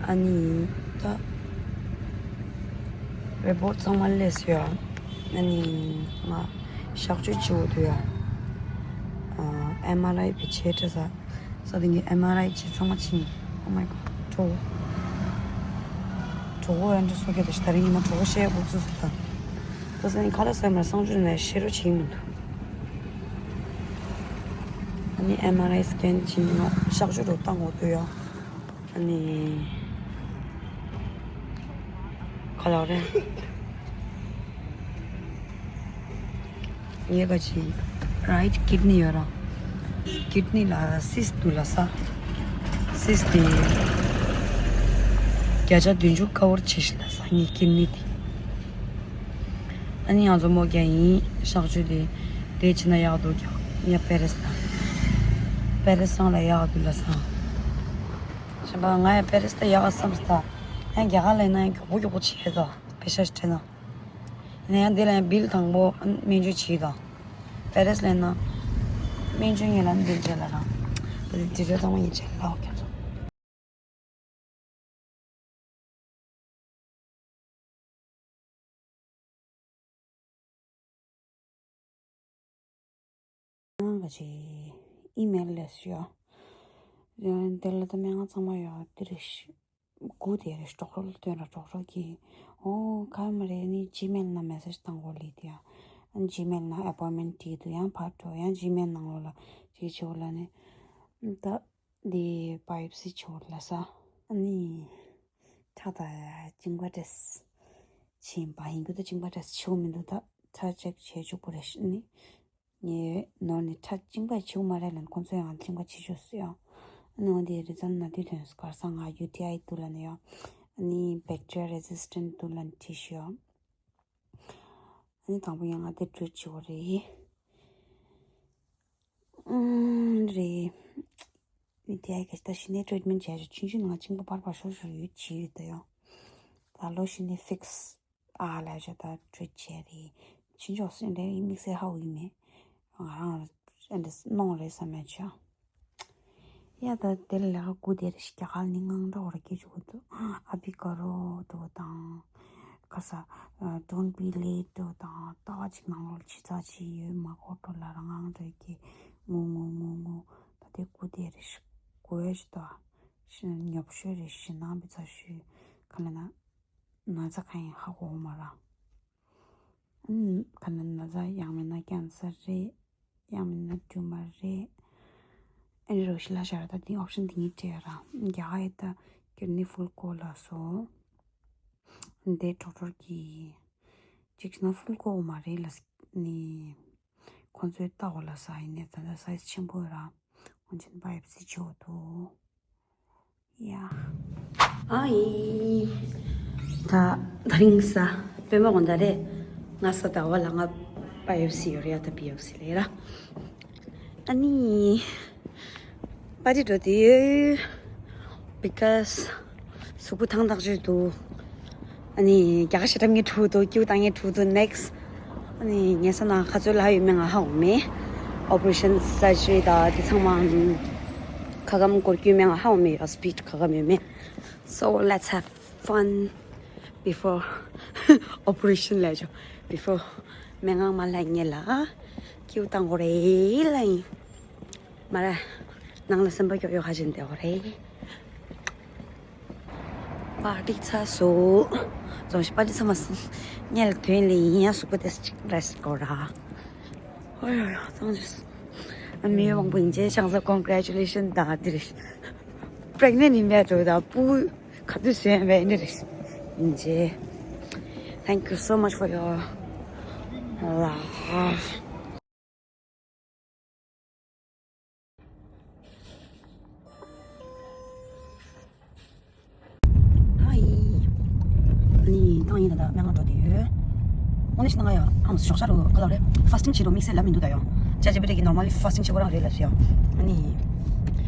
ཨ་ནི་ད་རི་པོར་ཊི་ཚང་མ་སླེབས་ཡོད། ཨ་ནི་ང་གཤག་བཅོས་བྱེད་དགོས་འདུག་ཡ། ཨ། ཨེམ་ཨར་ཨའི་བྱས་དྲ་ས། ས་དེ་ངས་ཨེམ་ཨར་ཨའི་བྱས་ཚང་མ་ཕྱིན། Oh my god. གྲོད་གྲོད་ཁོག་ཡང་འདྲ་སོ་ཁྱད་ད་ཞིག་ད་རིང་ཉི་མ་གྲོད་ཁོག་བཤལ་དགོས་ཚུལ་སུ་ད། ད་ས་ནི་ཁ་ལག་ཟ་མར་གསང་སྤྱོད་ནས་བཤལ་རོགས་བྱེད་ཀྱི་མི་འདུག་ཨ་ནི་ཨེམ་ཨར་ཨའི་སི་ཀེན་བྱས་ནས་གཤག་བཅོས་རོགས་བཏང་དགོས་འདུག་ཡ། ཨ་ནི། ག་ལ་རེད། ངའི་ག་ཅི། right kidney ཡོད་ར། ཀིཌ་ནི་ལ་སིས་འདུག་ལ་ས། སིས་དེ་བརྒྱ་ཆ་བདུན་ཅུ་ཀ་བར་བྱས་ཤག་ལ་ས། ངའི་ཀིཌ་ནི་དེ། ཨ་ནི་ང་ཚོ་མོ་རྒྱ་ཡིན་གཤག་བཅོས་དེ། དེ་བྱས་ན་ཡག་འདུག་ཀྱང་ཡ་པེ་རེས་ལ། པེ་རེས་སང་ལ་ཡག་འདུག་ལ་ས། གཞན་པ་ང་ཡང་པེ་རེས་ད་ཡག་བསམ་སྟེ། ཡང་རྒྱ་གར་ལ་ཡིན་ན་ཡང་མགྱོགས་པོ་མགྱོགས་པོ་བྱེད་དོ། པེ་ཤ་ཞིག་སྤྲད་ན། ཡིན་ན་ཡང་འདི་ལ་ཡང་བིལ་དང་པོ་སྨན་བཅོས་བྱེད་དོ། པེ་རེས་ལ་ཡིན་ན། སྨན་བཅོས་ངེད་ལ་འདི་བྱེད་ལ་རང་། ད་དེ་དེ་འདྲ་ཚང་མ་ཡིན་བྱེད་ལ་ཨོ་ཁྱོད་ཚོ། ང་ག་ཅི། ཨི་མེལ་ལས་ཡོ། ཡང་དེ་ལ་ད་སྨན་ཁང་ཚང་མ་ཡོ་དེ་རེད་ཤི། སྒུག་དེ་རེད་ཤི། གྲོགས་རོགས་ལ་སྟོན་ར་གྲོགས་རོགས་ཀྱིས། ཨོ་ཁ་མ་རེད་ནི་ཇི་མེལ་ན་མེ་སེ་ཇི་བཏང་གོ་ལི་དེ་ཡ། ཨ་ཇི་མེལ་ན་ཨེ་པོའིན་མེན་ཊི་དུ་ཡང་ཕར་འགྲོ་ཡང་ཇི་མེལ་ནང་ལོགས་ལ་ཅིག་ཆེ་བོ་ལ་ནི། ད་དེ་བའི་པི་སི་ཆེ་བོ་ལ་ས། ཨ་ནི། ཁྲག་དང་གཅིན་པ་འདྲེས། ཕྱིན་པ་ཡིན་གྱི་འདུག་གཅིན་པ་འདྲེས་ཆེ་བོ་མི་འདུག་ད་ཁྲག་ཅེག་བྱེད་ཆོག་པོ་རེད་ཤི་ནི། ངའི་ནོར་ནི་ཁྲག་གཅིན་པ་བྱེད་མ་རེད་ལན་ཁོང་ཚོ་ཡང་གཅིན་པ་བྱེད་ཆོག་སུ་ཡང་ཨ་ནི་འོ་དེ་རི་ཙམ་ན་དུས་ཐོན་སུ་གར་ས་ང་ཡུ་ཊི་ཨའི་དུ་ལ་ནི་ཡང་ཨ་ནི་bacteria resistant དུ་ལ་ནི་ཁྲིད་ཤོག་ཨ་ནི་དང་པོ་ཡང་ང་དེ་བྲོས་བྱེད་འོ་རེད། ཨུམ། རེད། ཡུ་ཊི་ཨའི་ག་ད་ཤི་ནས་ཊི་རིཊ་མེན་བྱས་ཆུང་ཆུང་ནང་གཅིན་པ་པར་པར་ཤོར་ཤོར་ཡོད་བྱེད་ཡོད་ད་ཡང་། ད་ལོ་ཤི་ནས་ཕིག་སི་ཨ་ལ་ཞོ་ད་བྲོས་བྱས་རེད། ཕྱིན་ཆོག་སེ་འདྲའི་དམིགས་བསལ་ཧ་གོ་གི་མེད། ང་རང་ཨེ་འདྲ་གནོང་རེད་བསམ་མེད་ཆོག་ཡ་ད་དེ་ལ་ལས་ཀ་སྒུག་བསྡད་རེད་ཤི། རྒྱ་གར་ནི་དངངས་སྐྲག་འོ་ར་སྐྱེ་བཅུག་གི་འདུག་ཨ་བི་ཀ་རོ་འགྲོ་དང་། ཁ་ས་don't be late འགྲོ་དང་། ལྟ་བ་ཅིག་ནང་ལོགས་ལ་ཕྱི་ཚ་ཅིག་ཡོད་མ་གོ་འགྲོ་ལ་རང་དངངས་སྐྲག་གི་ངུ་ངུ་ངུ་ངུ། ད་དེ་སྒུག་བསྡད་རེད་ཤི། དགོས་ཤི་ད། ཤི་ཉོབ་ཤོས་རེད་ཤི་ནང་བི་ཚ་ཤོས་ག་ལ་ན། ན་ཚ་གང་ཡིན་ཧ་གོ་མ་ར། ཨ་ནི་ག་ན་ན་ཚ་ཡང་མིན་ན་ཀན་སར་རེད། ཡང་མིན་ན་ཊུ་མར་རེད། ཨ་ནི་རོ་ཤི་ལ་ཤར་ད་དེ་ཨོབ་ཤན་དེ་གཉིས་སྤྲད་ར། རྒྱ་གར་ཡི་ད་ཀིར་ནི་ཕུལ་བཀོག་ལ་སོ། འདི་ཌོག་ཊར་གྱིས་ཅིག་ན་ཕུལ་བཀོག་མ་རེད་ལ་ནི། ཁོང་ཚོས་ལྟ་འོ་ལ་ས་ཡིན་ནས་ད་ལྟ་སའི་ཛི་ཆེན་པོ་ར། ཁོང་ཚོས་བའི་ཡོབ་སི་བྱེད་འོ་འདུག་ཡ། ཨ་ཡི། ད་ད་རིང་ས་པད་མ་དགོང་ཟླ་རེད། ང་ས་ཟླ་བ་ལ་ང་བའི་ཡོབ་སི་ཡོད་རེད་ཡ། ད་བའི་ཡོབ་སི་ལས་ར། ཨ་ནི་པར་ཊི་འགྲོ་དུས་because གཟུགས་པོ་ཐང་ཐག་ཆོད་འདུག་ཨ་ནི་རྒྱ་གར་ཞེ་དྲག་ངས་འཁྲུག་འདུག་ཀྱུ་བཏང་ངས་འཁྲུག་འདུག next ཨ་ནི་ངལ་ས་ནང་ག་ཚོད་ལྷག་ཡོད་མེད་ང་ཧ་གོ་མེད། ཨོ་པ་རེ་ཤན་སར་ཇི་རི་དང་དེ་ཚང་མ་ཁ་སྐམ་སྐོར་སྐྱོད་མེད་ང་ཧ་གོ་མེད་ཡ། སི་པི་ཌི་ག་སྐམ་ཡོད་མེད། So let's have fun before operation ལས་ཆོག before སྨན་ཁང་མ་ལྷག་ཉེ་ལ་ཀྱུ་བཏང་དགོས་རེད་ལ་ཡིན། མ་ར། ནང་ལ་སེམས་པ་སྐྱོ་སྐྱོ་ཁ་ཅན་བསྡད་པ་རེད། པར་ཊི་ཚར་སོང་། ཙོང་ཞིག་པར་ཊི་ཚར་མ་སོང་། ཉལ་དོན་ལས་ཡིན་ཡང་གཟུགས་པོ་ཏེ་ཅིག་རེ་སི་ཊི་དགོས་ར། ཨོ་ཡོ་ཡོ་ཙོང་ཞིག་ཨ་མི་དབང་པོ་ཡིན་ཅེ་ཆང་ས་congratulation ད་འདིར། pregnant ཡིན་པའི་འགྲོ་ད་པུ་ག་དུས་སོན་པའི་འདིར་ཡིན་ཅེ། Thank you so much for your love. Hi. ཨ་ནི་ཏང་ཡིན་ད་ལྟ་སྨན་ཁང་འགྲོ་དུས། དངོས་གནས་ཤི་ན་ང་ཡང་ཨམ་ཞོགས་ཤ་རུ་ག་ལ་རེད། ཕ་སི་ཊིང་བྱེད་རོགས་དམིགས་བསལ་ལབ་མི་འདུག་ད་ཡང་ཅ་ཅི་པི་ཏི་གི་normally fasting བྱེད་དགོས་རང་རེད་ལབ་ཤི་ཡང་། ཨ་ནི་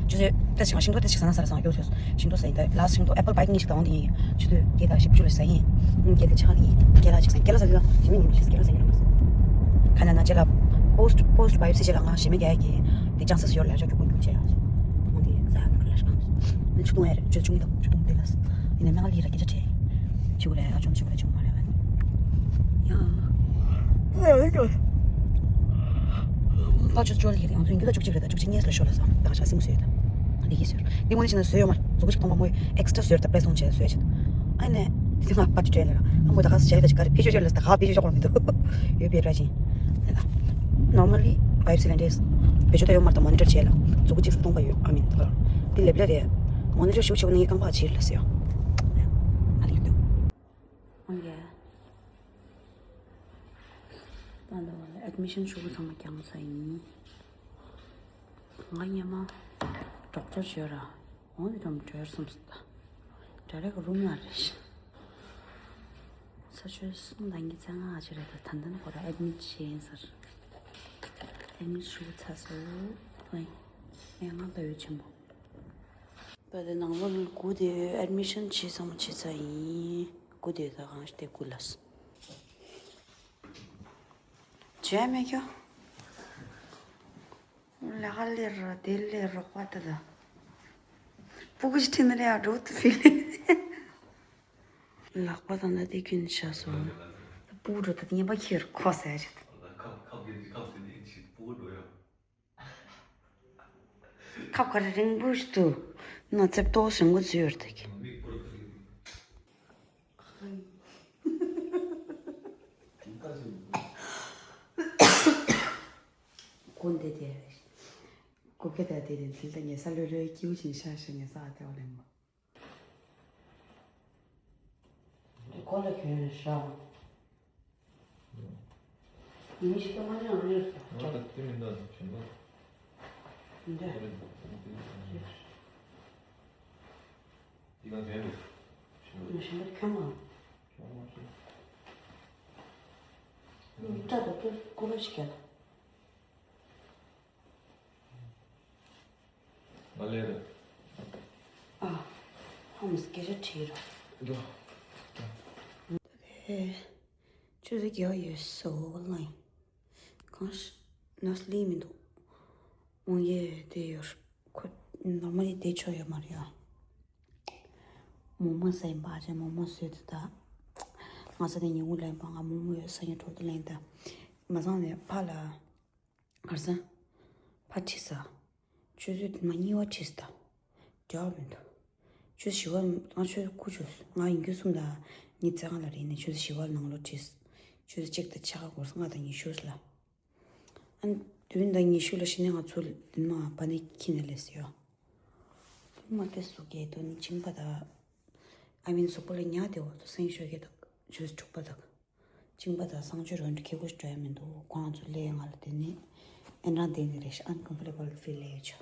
ཆུ་ཚོད་ཏེ་ཞིག་ཤིང་ཏོག་ཏེ་ཞིག་ཟ་ན་ཟ་ཡོད་ཆོས། ཤིང་ཏོག་ཟ་ཡིན་ད་last ཤིང་ཏོག་apple bite གཉིས་ཤིག་ད་འོང་དེ་ཡིན། ཆུ་ཚོད་བརྒྱད་དང་བཞི་བཅུ་ལ་ཟ་ཡིན། ཨ་ནི་བརྒྱད་དང་ཕྱེད་ཀ་ལ་ཡིན། རྒན་ལགས་ཅིག་ཟ་རྒན་ལགས་ཟ་ཡོད་རང་ཟ་མི་ཉིན་ཤིག་རྒན་ལགས་ཟ་ཡོད་རང་ཟ། ག་ན་ན་ཅེ་ལ་post post biopsy ཅེ་ལ་ང་ཞེ་མེད་རྒྱ་ཡ་གི་དེ་ཅང་ས་སུ་ཡོར་ལ་ཅོ་ཁྱུག་པོ་ཁྱུག་ཅེ་ཡ། འོང་དེ་ཟ་ཡ་ནོར་ལ་ཤ་ཁང་ཆུ་ཐུང་ཡ་རེད། ཆུ་ཆུང་དང་ཆུ་ཐུང་དེ་ལ་ཡིན་ན་མེ་ང་ལི་ར་སྐད་ཆ་དྲིས། ཆུ་རེད་ཨ་ཆུང་ཆུ་རེད་ཆུང་མ་རེད་ཨ། ཡ། ཨ་ཡ། ཕ་ཆུ་ཅོལ་ཡིན་ང་ཚོ་ཡིན་རྒྱུ་ད་བཅུ་གཅིག་རེད་ད་བཅུ་གཅིག་གཉིས་ལ་ཤོར་ལ་ས་ད་ཆ་སིམ་སོས་ད། འདི་ཡིན་ཟེར། འདི་ངོ་ནས་བྱས་ན་བཟོས་ཡོད་མ་རེད། མཛུབ་གུ་ཞིག་གཏོང་བ་མོས་extra བཟོས་ད་press གཏོང་བྱས་བཟོས་བྱས། ཨ་ནས་འདི་ང་པ་ཏི་སྤྲད་ལ་ར་ཨ་མོ་ད་ག་ས་བྱས་ད་ཅི་ག་རེ་ཕི་ཆོས་ཆོས་ལ་ད་ག་ཕི་ཆོས་ཆོས་གོ་ར་མི་འདུག་ཡོད་པའི་ར་ཅིང་། ད་normally biopsy ལ་འདྲེས་བེད་སྤྱོད་ད་ཡོད་མ་རེད་ད་monitor བྱས་ལ་མཛུབ་གུ་གཅིག་གཏོང་བ་ཡོད་ཨ་མིན་ད་ག་ར་འདི་ལེབ་ལེ་རེད། monitor ཞུ་ཆེ་བ་ནི་རྐང་པ་ཕྱིར་ལ་ཟེར་ཡོད། ཨ་ལི་འདུག་ཨོ་ཡེ། ད་ལྟ་བ་ལ་admission ཞུ་གི་ཚང་མ་རྒྱང་ས་ཡིན། ང་སྔོན་མ་doctor བྱོས་ར། འོ་འདི་ཙམ་བྲོས་སོང་ཟེར་ད། direct room ལ་རེད་ཤག་ས་ཆོས་གསུམ་དང་གཉིས་ཚེ་ལྔ་ཨ་ཅེ་རེད་ད། ད་ལྟ་ནི་ཁོ་ར་admit བྱས་ཡིན་ཟེར། admit ཞུ་གི་ཚར་སོང་། ཨོ་ཡེ། ངས་ང་ལྟ་ཡོད་ཆེན་པོ། ད་དེ་ནང་ལོགས་ལ་སྒུག་བསྡད་ཡོད། admission བྱས་ཚང་མ་བྱས་ཚར་ཡིན། སྒུག་བསྡད་ད་གང་ཞིག་དེ་སྒུག་ལ་སོང་། བྱས་མེད་ཀྱང་། ལ་ཧ་ལེ་ར་དེ་ལེ་རོགས་པ་ད་ད། སྤུ་གུ་ཞིག་ཁྲིད་ནི་རེད་ཨ་འགྲོ་ཏུ་ཕི་ལེ། ལག་པ་དང་ད་དེ་ཀུན་བྱས་སོང་། སྤུ་གུ་འགྲོ་ད་དེ་ངན་པ་ཁྱེར་ཁོ་ཟེར་བྱེད། ཁབ་ཁ་རེ་རིང་པོ་ཞིག་ཏུ་ན་ཚེབ་ཏོག་ཞིམ་པོ་བཟོས་ཡོད་རེད་ཀྱི། ཀུན་དེ་དེ་རེད། ཀུ་ཀེ་ད་དེ་དེ་དེ་ལ་ཉལ་ས་ལོས་ལོས་ཀྱིའུ་ཅིང་ཤ་ཤ་ཉལ་ས་ཨ་དེ་བ་ལེན་མོ། ཁོ་ལ་གྱོན་ཤ། ཉིན་ཞིག་ཏུ་མ་ཉམས་རེད། ང་ད་དེ་མི་འདུག་ཞིང་པ། འདི། འདི་ག་འདྲ་འདུག་ཞིང་པ་ཁྱོད་མ། ཁྱོད་མ་ཤེས། སྐྲ་དང་ཏོག་ཀུ་རེ་ཞིག་རྒྱག་དང་། ང་ལས་རེད། ཨ། ཧམ་སྐད་ཆ་དྲིས་རོགས། འགྲོ། ཨེ། ཆུ་ཚོད་བརྒྱད་ཡོད་སོ་ལ། གང་ཞིག་ནོར་ལི་མི་འདུག་འོང་ཡས་དེ་ཡོད། ཁོ་ནོར་མ་ལི་དེ་ཆོ་ཡོད་མ་རེད་ཡ། མོག་མོག་ཟ་ཡིན་པ་ཅན་མོག་མོག་ཟོས་དུ་ད། ང་ས་དེ་ཉིན་གུང་ལེན་པ་ང་མོག་མོག་ཡོད་ས་ཉིན་གྲོགས་དུ་ལེན་ད། མ་བཟང་ནས་ཕ་ལ། གར་སང་། ཕ་ཁྲིད་ས། ཆུ་ཚོད་མ་གཉིས་པ་ཁྲིད་ས་ད། འབྲེལ་བ་མི་འདུག་ཆུ་ཚོད་བཞི་པ་ང་ཆུ་ཚོད་དགུ་བྱུང་། ང་ཡིན་རྒྱུ་གསུམ་དང་ཉི་ཚེ་ང་ལ་རེད་ནས་ཆུ་ཚོད་བཞི་པ་ནང་ལོ་ཁྲིད། ཆུ་ཚོད་གཅིག་དང་ཕྱེད་ཀ་འགོར་ལྔ་དང་ཉི་ཤུ་ལ། ཨ་ནི་བདུན་དང་ཉི་ཤུ་ལ་ཕྱི་ནས་ང་ཚོ་མ་པ་ནི་ཁྱི་ནས་ལས་ཡོད། མ་དེ་སུ་གས་དོ་ནི་ཁྱིམ་པ་དང་། ཨ་མིན་གཟུགས་པོ་ལ་ཉག་དེ་འོ་དོ་སེང་ཤོད་གས་དང་ཆུ་ཚོད་དྲུག་པ་དང་། གཅིན་པ་དང་གསང་སྤྱོད་རོལ་འདྲ་ཁེ་གོ་ཞིག་འགྲོ་ཡ་མི་འདུག་ཁོང་ཚོ་ལས་ང་ལ་དེ་ནི་ཨེ་འདྲ་དེ་ནི་རེ་ཞིག་uncomfortable feel ལས་ཡོད་ཆོག་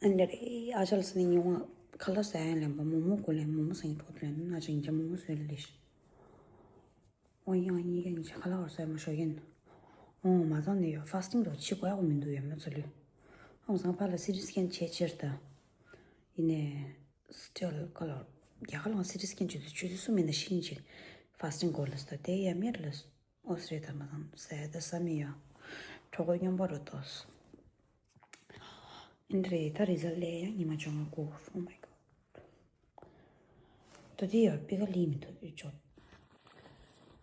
ཨ་འདྲ་རེད། ཨ་ཅག་ལ་སི་ནི་ཉི་འོང་ཁ་ལག་ཟ་ཡ་ལེན་པ་མོག་མོག་གོ་ལེན་མོག་མོག་ཟ་ཡིན་གྲོགས་དུ་ལེན་ན་ཅིང་ཅ་མོག་མོག་ཟོས་ལ་ལེ་ཞིག་འོ་ཡང་གཉིས་ཀ་གཉིས་ཆ་ཁ་ལག་བར་ཟ་ཡ་མ་ཞོག་ཡིན། འོ་མ་ཚང་ནི་ཡོད་fasting དོ་ཕྱི་གོ་ཡ་གོ་མི་འདུག་ཡོད་མ་ཚོ་ལུས། ཨང་སང་ཕ་ལ་སི་ཊི་སི་ཀེན་བྱས་ཕྱིར་ད། ཡིན་ནས། Still color རྒྱ་གར་ལ་སི་ཊི་སི་ཀེན་བྱེད་དུས་ཆུ་ཚོད་གསུམ་མིན་ན་ཤིང་ཅིག་fasting གོ་ལ་ས་དེ་ཡ་མེར་ལ་ཨོ་སི་རེད་ད་མ་དང་ཟས་ད་ས་མི་ཡ་གྲོགས་པོ་སྙོམས་པོ་རུ་ཏོས། ཨིན་དྲེ་ད་རི་ཛལ་ལས་ཡ་ཉི་མ་བཅོ་ལྔ་གོ། Oh my god. ད་དེ་ཡ་པི་ཀ་ལི་མི་ཐུབ་ཡོད་ཅོག་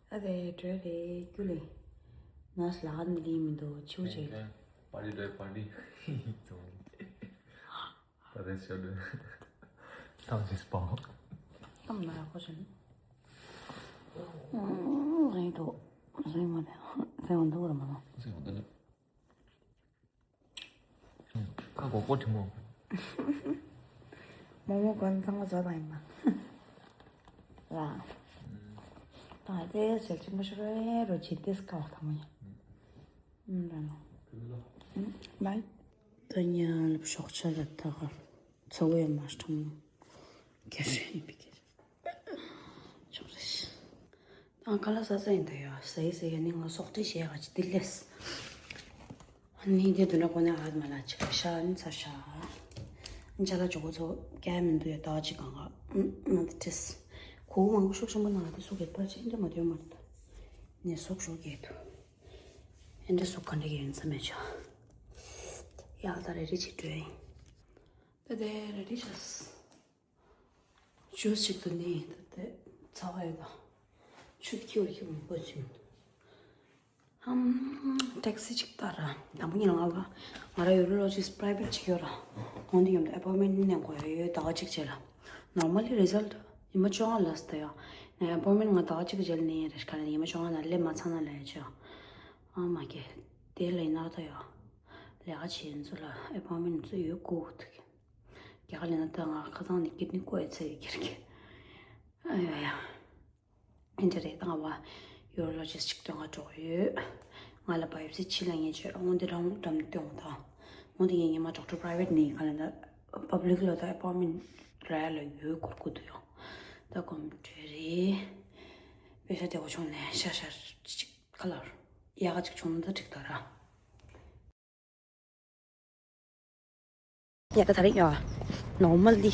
ཨ་དེ་གྲོས་རེད་ཀུ་ལི། ནས་ལ་ནི་ལི་མི་འདུག་ཆུ་ཆེ། Party day party. ད་རེས་ཤོད་དུས། ཐང་ཅིག་སྤང་། ཨམ་ན་ཡག་པོ་བྱུང་། ཨུམ། ཟིན་འདུག་ཟིན་མ་རེད། ཟིན་འདུག་ར་མ་ན། ཟིན་འདུག་ལ། ཁ་གོ་གོ་དྲི་མོ། མོག་མོག་གོན་ཚང་མ་བཟོ་དང་ཡིན་ན། ལ། ད་དེ་ཟེར་ཆེན་པོ་ཤོར་རེ་རོ་ཇི་ཏེས་ཀ་བ་ཐང་མ་ཡིན། ཨུམ་ར་ནོ། ཨུམ། བའི། ད་ཉལ་ཞོགས་ཇ་ལ་ད་གར་ཚ་བོ་ཡང་མ་སྤྲང་ནོ། ཁེ་རེ་ཡིན་པའི་ཁེ་རེ། ཆོག་རེ་ཤི། ད་ཁ་ལག་ཟ་ས་ཡིན་ད་ཡ་ཟ་ཡི་ཟ་ཡི་ནི་ང་སོག་ཏི་བྱེད་ཡ་ག་ཅི་དི་ལེས། ནི་དེ་དུ་ན་གོ་ན་ཨ་མ་ལ་ཅི་ག་ཤ་ནི་ཚ་ཤ། ཅ་ལག་ཇོ་གོ་ཚོ་ཀྱ་མི་འདུག་ཡ་ད་ཅི་གང་ག་ང་དི་ཏིས། གོ་མང་པོ་ཤོག་ཤོག་མ་ན་དི་སུ་གེ་པ་ཅི་འདི་མ་དོན་མ་རེད། ནི་སོག་ཤོག་གེ་དུ། ཨེ་འདྲ་སོག་ག་འདྲ་གེ་ཡིན་ས་མེད་ཆ། ཡག་ད་རེ་རེ་ཅི་འགྲོ་ཡིན། ད་དེ་རེ་རེ་ཤ། ཇུས་ཅིག་ཏུ་ནི་ད་དེ་ཚ་བ་ཡོད་ད། ཆུ་ཁྱི་བ་ཁྱི་མི་པོ་ཚུན། ཧམ། ཊེག་སི་ཅིག་ལྟ་ར། དང་པོ་ཉིད་ལ་ང་བ། ང་ར་ཡུ་རོ་ལོ་ཇིས་པ་རའི་བེཊ་ཅིག་ཡོད་ར། འོན་ཏེ་ཡོད་ཨེ་པོའིན་མེན་ནས་གོ་ཡ་ཡོད་ཟླ་བ་གཅིག་རྗེས་ལ། ནོར་མལ་ལི་རི་ཛལ་ཊི་ཉི་མ་བཅོ་ལྔ་ལ་སྟེ་ཡ། ནས་ཨེ་པོའིན་མེན་ང་ཟླ་བ་གཅིག་རྗེས་ལ་ནས་རེ་ཁ་ལ་ཉི་མ་བཅོ་ལྔ་ན་ལས་མ་ཚང་ན་ལས་ཅོ། ཨ་མ་ཀེ། དེ་ལས་ན་ད་ཡ། ལས་ཀ་བྱེད་ཚུལ་ལ་ཨེ་པོའིན་མེན་ཚུལ་ཡོད་གོ་ཐུག་རྒྱ་གར་ལ་ན་ད་ང་ཁ་སང་ནས་ཀིཌ་ནི་བཀོད་ཚེ་ཡི་ཁྱེར་གི། ཨ་ཡ་ཡ། ཨེ་འདྲ་རེད་ད་ང་བ། ཡུ་རོ་ལོ་ཇིས་ཅིག་སྟོན་ག་འགྲོ་གི་ཡོད། ང་ལ་བ་ཡོབ་སི་བྱེད་ལ་ངས་བྱོས་ར་འོན་ཏེ་རང་འགྲམ་སྟོན་དང་། འོན་ཏེ་ངས་ཉི་མ་ཌོག་ཊར་པ་རའི་བེཊ་ནས་ག་ལ་ད། པབ་ལིག་ལ་ད་ཨེ་པོའིན་མེན་ར་ལ་ཡོད་གོ་གོ་དུ་ཡོང་། ད་གོམ་བགྲོད་རེད། པེ་ཤ་དེ་གོ་ཆུང་ནས་ཤ་ཤ་ཅིག་ཁ་ལར། ཡག་ག་ཅིག་བྱུང་ན་ད་འགྲིག་ད་ར། ཡ་ད་ད་རེས་ཡ། ནོར་མལ་ལི།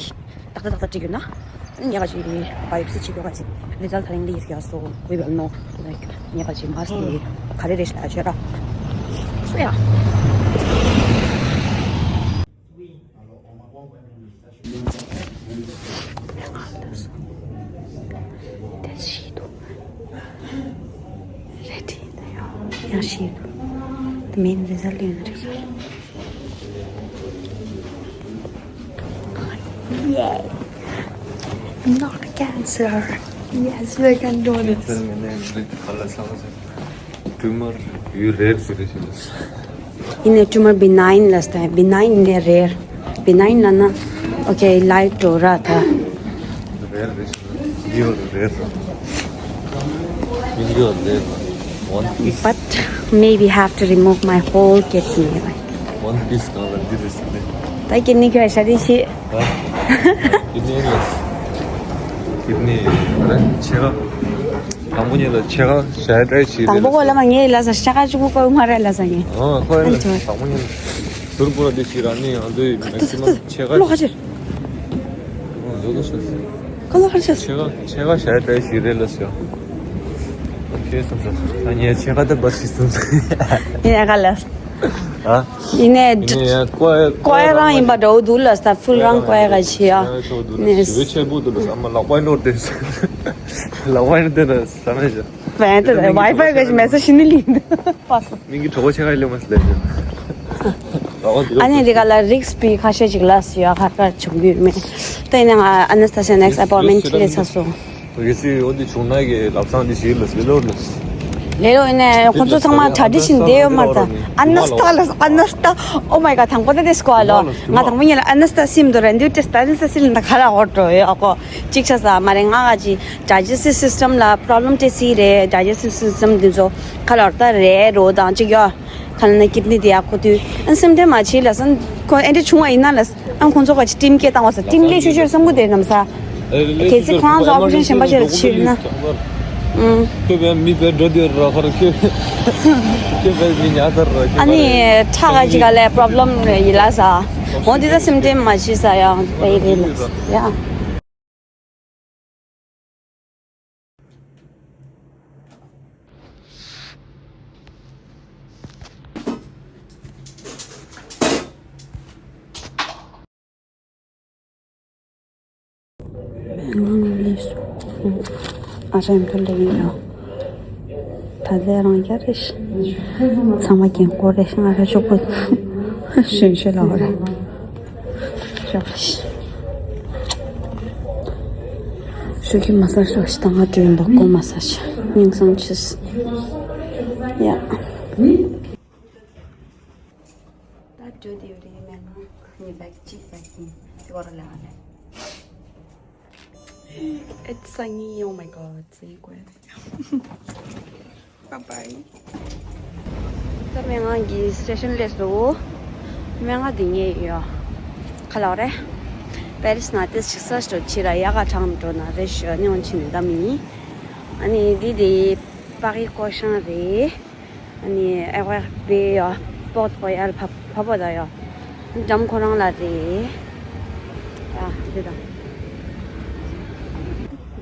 ཏག་ཏག་ཏག་ཏག་བྲིས་ཡོད་ན། ཨ་ནི་ཉག་ག་ཅིག་བ་ཡོབ་སི་བྱེད་དགོས་ག་ཅིག་རི་ཛལ་ཊི་ད་རིང་ལི་ཡིས་ཡ་སོ་we will know like ཉག་ག་ཅིག་མཱསི་ལི་ག་རེ་རེད་ལ་བྱོས་ར། སོ་ཡ། དེ་ཤི་དུ། རེད་ཡ་ཡང་ཤི་དུ། The main result in the result. Yay! Not cancer. Yes, we can do this. Cancer མིན་ན་ཡང་ཁ་ལ་ས་ལ་ས། ཊུ་མར་ཡུ་རེར་ཟེར་རེ་ཞིག་ལ། ཡིན་ནའི་ཊུ་མར་བི་ནའིན་ལ་སྟེ་བི་ནའིན་ལས་རེར། བི་ནའིན་ལ་ན་ཨོ་ཁེ་ལའིཊ་འགྲོ་ར་ད། རེར་རེ་ཞིག་ལ་ཡུ་རེར་ལ། ཡུ་རེར་ལ། But maybe have to remove my whole kidney. One piece གང་ལ་འདི་རེད་ཟེར་ནས། ད་ཀིད་ནི་ཁྱོད་ཤ་རི་ཤི། ཀིད་ནི་ལ། ཀིད་ནི་རེད་ཆེ་ག་དང་པོ་ཉིད་ལ་ཆེ་ག་ཞ་ཡ་ཏྲའི་ཆི་དང་པོ་གོ་ལ་མ་ངའི་ལ་ས་ཤ་ཁ་ཅུ་གུ་གོ་མ་རེད་ལ་ས་ངའི། ཨ་ཁོ་ཡ་ལ་དང་པོ་ཉིད་ལ་ཟུར་པོ་ར་དེ་ཤི་ར་ནི་ང་ཚོའི་མེག་སི་མམ་ཆེ་ག་ལོ་ཁ་ཆེར། ཨ་ཟོ་ག་ཤ་ཁ་ལོ་ཁ་ཆེར། ཆེ་ག་ཆེ་ག་ཞ་ཡ་ཏྲའི་ཤི་རེད་ལ་ས། ཨོ་ཁེ་སམ་ས་ད་ངས་ཆེ་ག་ད་བར་ཤི་སམ་ས། ཡིན་ཡ་ག་ལ། ཨ། ཡིན་ནའི། ཡིན་ནའི་ཡང་ཀོ་ཡ་ཀོ་ཡ་རང་ཡིན་པ་འདྲ་བོ་འདུག་ལ་ས་ཕུལ་རང་ཀོ་ཡ་ག་ཆེ་ཡ། ཞི་བའི་ཆེ་པོ་འདུག་ལ་ས་མ་ལག་པ་ནོར་ཏེ། ལག་པ་ནོར་ཏེ་ན་ས་མེད་ཅག་བན་ཏེ་ཝའི་ཕའི་ག་ཞིག་མེད་ས་ཤི་ནི་ལིན། མིང་གི་གྲོགས་པོ་ཆེ་ག་ལེ་མ་སི་ལེ། ཨ་ནི་འདི་ག་ལ་རིགས་པའི་ཁ་ཤས་ཅིག་ལ་སི་ཡ་ཁ་ཁ་བྱུང་གི་མེད། ད་ཡིན་ན་ང་ཨ་ན་སྟ་སི་ཡ་ནེག་སི་ཨེ་པོའིན་མེན་ཊི་ལས་ཚར་སོང་། གལ་སྲིད་འོ་འདི་བྱུང་ན་གི་ལབ་སང་འདི་ཞིག་ལ་སི་ལོ་ལ་སི། ལེ་ལོ་ཡིན་ནའི་ཁོང་ཚོ་ཚང་མ་ཊ་རེ་ཌི་ཤན་དེ་ཡོད་མ་རེད་ད། ཨ་ན་སྟ་ལ་ཨ་ན་སྟ། ཨོ་མའི་ག་དང་པོ་ད་དེ་སྐོ་ཨ་ལོ། ང་དང་པོ་ཉིད་ལ་ཨ་ན་སྟ་སི་མི་འདུག་རེད་འདུག་ཏེ་སྟ་ཨ་ན་སྟ་སི་ལ་ད་ག་ལ་འོ་འགྲོ་ཡོད་ཨ་ཀོ། གཅིག་ཆ་ས་མ་རེད་ང་ག་ཅི་ཌའི་ཇེ་སི་ཊིབ་སི་སི་ཊམ་ལ་པོ་རོབ་ལེམ་ཏེ་སི་རེད། ཌའི་ཇེ་སི་ཊིབ་སི་སི་ཊམ་འདི་ཚོ་ག་ལ་འོ་ད་རེད་རོ་དང་གཅིག་ཡོད། ཁ་ན་ཀིད་ནི་དེ་ཡག་པོ་དུས་ཨན་སེམས་ཁྲལ་མ་བྱེད་ལ་སོན་ཁོ་ཨེ་འདྲ་བྱུང་བ་ཡིན་ན་ལ་ཨང་ཁོང་ཚོ་ག་ཅི་ཊིམ་སྐད་བཏང་བ་ས་ཊིམ་ལས་ཆུ་ཆུར་བསམ་གི་དེ་ནམ་ས། གལ་སྲིད་ཁོ་རང་ཚོ་ཨོ་པ་རེ་ཤན་གཞན་པ་བྱེད་ལ་ཕྱིར་ན། ཨང་། ཁྱོད་བས་མི་བས་འགྲོ་དེ་ར་ཁར་ཁྱོད་ཁྱོད་བས་མི་ཉག་ཚར་ར་ཁྱོད་ཨ་ནི་ཁྲག་ག་ཅི་ག་ལས་པོ་རོབ་ལེམ་ཡིན་ལ་ས། འོ་འདི་ད་སེམས་ཁྲལ་མ་བྱེད་ས་ཡང་ཨེ་རེད་ལ་ཡ། ཨ་ཅག་ཡང་ཐོན་ལེ་ཡིན་ཡོད། ད་ལྟ་རང་རྒྱ་རེ་ཞིག་ཚང་མ་རྒན་གོག་རེ་ཞིག་ང་ར་ཅོག་པོ་ཞོན་ཤེས་ལ་བ་རེ་ཅོག་རེ་ཞིག་ཤོད་ཀྱི་མ་ས་ཤོག་ཤི་ད་ང་དྲུད་འབག་གོ་མ་ས་ཤ་སྙིང་སང་ཆིས་ཡ། ད་བྲོས་ཏེ་ཡོད་རེད་མེད་ན་ངའི་བེག་གཅིག་བེག་གཉིས་དེ་བར་ལ་ང་ལ། It's sunny, oh my god, so quiet. Bye bye. ད་སྨན་ཁང་གི་སི་ཊེ་ཤན་སླེབས་སོང་། སྨན་ཁང་འདི་ངའི་ཡོད། ག་ལ་བ་རེད། པེ་རི་སི་ན་ཏེ་ཞིག་ས་ཞོ་ཕྱི་ར་ཡ་ག་གྲང་འགྲོ་ན་རེ་ཞོ་ཉོན་ཕྱིན་ད་མི། ཨ་ནི་འདི་དེ་པ་གི་ཀོ་ཤང་རེད། ཨ་ནི་ཨེ་ཝེ་བེ་ཡོ། པོག་པོ་ཡར་ཕ་ཕ་བོ་ད་ཡོ། འཇམ་ཁོ་རང་ལ་རེད། ཡ་འདི་ད།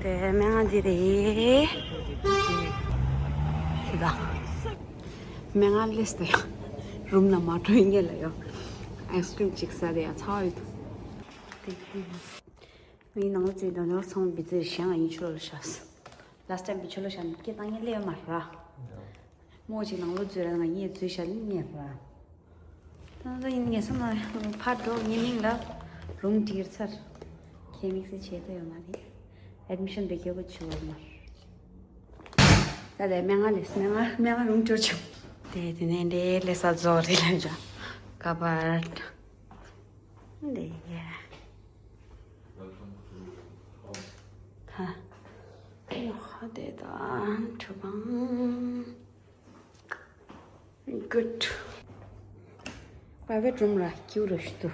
དེ་སྨན་ཁང་འདི་རེད། འདི་ད། སྨན་ཁང་སླེབས་ཏེ་ཡོ། རུམ་ནང་མ་འགྲོ་ཡིན་ངེས་ལ་ཡོ། ཨའི་སི་ཀྲིམ་ཅིག་ཟ་དེ་ཡ་ཚ་བ་ཡོད། དེ་ངའི་ནང་ལ་ཙེ་ད་ནོར་ཚང་མ་བི་ཙེ་ཞེང་ཨ་ཡིན་ཆུ་ལ་ཤ་ས། ལ་སི་ཊེམ་བི་ཆུ་ལ་ཤ་ནི་སྐད་བཏང་ངེས་སླེབས་མ་ར། མོ་ཅིག་ནང་ལོ་འཛུལ་ར་ང་གཉིས་འཛུལ་ཤ་ནི་ངེས་ར། ད་ད་ཡིན་ངེས་སམ་ལ་ཕར་འགྲོ་ངེས་མིང་ལ་རུམ་སྒྲིལ་ཚར། ཁྱེད་དམིགས་བསལ་བྱེད་ཐུབ་ཡོད་མ་རེད། ཨེ་ཌི་མི་ཤན་འབད་ཁྱེད་གོ་ཆུ་བར་མར། ད་ལས་སྨན་ཁང་ལས་སྨན་ཁང་སྨན་ཁང་རུམ་འགྲོ་ཆོག་དེ་དེ་ནས་འདྲེ་ལས་ས་རྫོགས་རེད་ལ་འཇོག་ཀ་པར། འདི་ཡ། ཧ། ཧ་དེ་དང་ཁྲུ་བང་། Good. Private room ར་ཁྱིའུ་ར་ཞུ་དུ།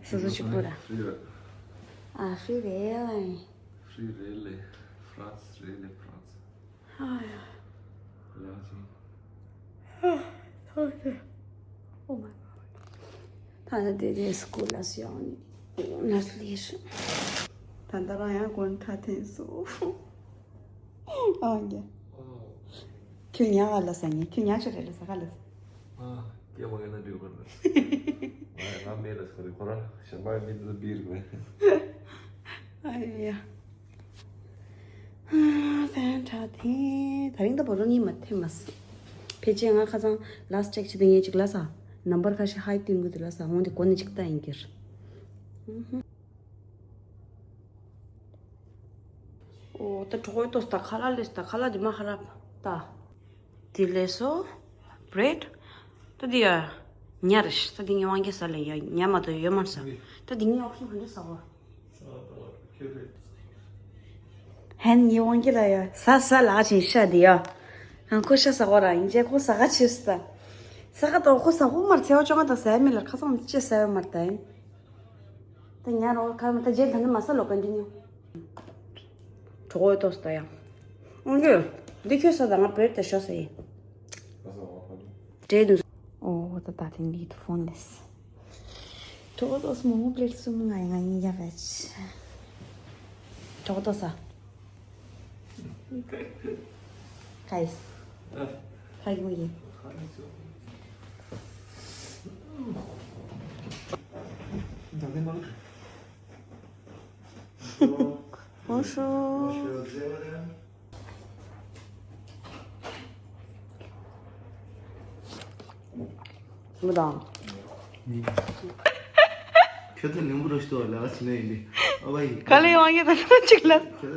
སོ་སོ་གཅིག་པུ་ར། Free ར། ཨ་free རེད་ལ། Free རེད་ལེ། France རེད་ལེ། France. ཨ་ཡ། ལ་ཅིང་། Oh my god. ད་ལྟ་དེ་དེ་སྐུལ་ལ་སོང་ནས་ལས། ད་ལྟ་རང་ཡང་དགོན་ཁྲ་འཐེན་སོང་། ཨང་རྒྱ། ཁྱོད་ཉག་ག་ལ་ས་ཉེ་ཁྱོད་ཉག་ཆ་རེད་ལ་ས་ག་ལ་ས། ཨ་སྐད་མ་གས་ན་འགྲིག་གོ་ན། ང་ང་མེད་ལ་ས་རེད་ཁོ་ར་ཞན་པ་མི་འདི་ལ་བིར་གོ། ཨ་ཡ། ཨ་ཕན་ཁྲ་འཐེན་ད་རིང་ད་བོ་རོ་གཉིས་མ་འཐེན་མ་ས། ཕལ་ཆེར་ང་ཁ་སང་ལ་སི་ཊེག་ཅི་དེ་ངས་ཅིག་ལ་ས། ནམ་བར་ཁ་ཤས་ཧའི་བསྟུན་གི་འདུག་ལ་ས་འོང་དེ་གོ་ནས་ཅིག་ལྟ་ཡིན་གྱིར། ཨོ་ད་གྲོགས་པོའི་ཏོག་ད་ཁ་ལག་ལས་ད་ཁ་ལག་འདི་མ་ཁ་རབ་ད། དེ་ལས་སོ། བྷི་རེད། ད་འདི་ཡ། ཉ་རེད་ད་འདི་ངའི་དབང་གིས་ཟ་ལེ་ཡ་ཉ་མ་གཏོགས་ཡོད་མ་ཟ། ད་འདི་ངའི་ཨོབ་ཤན་ག་འདྲ་ཟ་བ། ཧན་ངའི་དབང་གིས་ལ་ཡ་ཟ་ཟ་ལག་ཅིག་ཤ་འདི་ཡ། ཨང་ཁོ་ཤ་ཟ་གོ་ར་ཡིན་ཅེ་ཁོ་ཟ་ག་ཆེ་སི་ད། ཟ་ག་ཏོ་ཁོ་ཟ་ཁོ་མར་ཚེ་བ་ཅོ་ག་ད་ཟ་མི་ལ་ཁ་སང་ཅེ་ཟ་བ་མར་ད་ཡིན། ད་ཉ་རོ་ཁ་མ་ད་རྗེས་ད་ནི་མ་ས་ལོ་ཀན་ཏི་ནིའུ། གྲོགས་ཏོ་སི་ད་ཡང་། ཨང་ཀི་འདི་ཁྱོད་ས་ད་ང་བེར་ད་ཤོ་ས་ཡིན། འདྲེ་དུ། ཨོ་ད་ད་དེ་འདི་དུ་ཕོན་ལེས། གྲོགས་ཏོ་སི་མོ་མོ་པླེཊ་གསུམ་ང་ཡང་ང་ཡིན་ཡ་བེ་ཆི། གྲོགས་ཏོ་ས། Guys. Hi, Mugi. Bonjour. Bonjour. མི་དང་། ཁྱོད་ཚོ་ལེན་པོ་རོ་ཤི་ཏོ་ལ་ཅི་ནས་ཡིན་ཨ་བ་ཡིན། ག་ལེ་ཡོང་ཡོད་ད་ཁྱོད་ཅིག་ལ། ཁྱོད་ཚོ་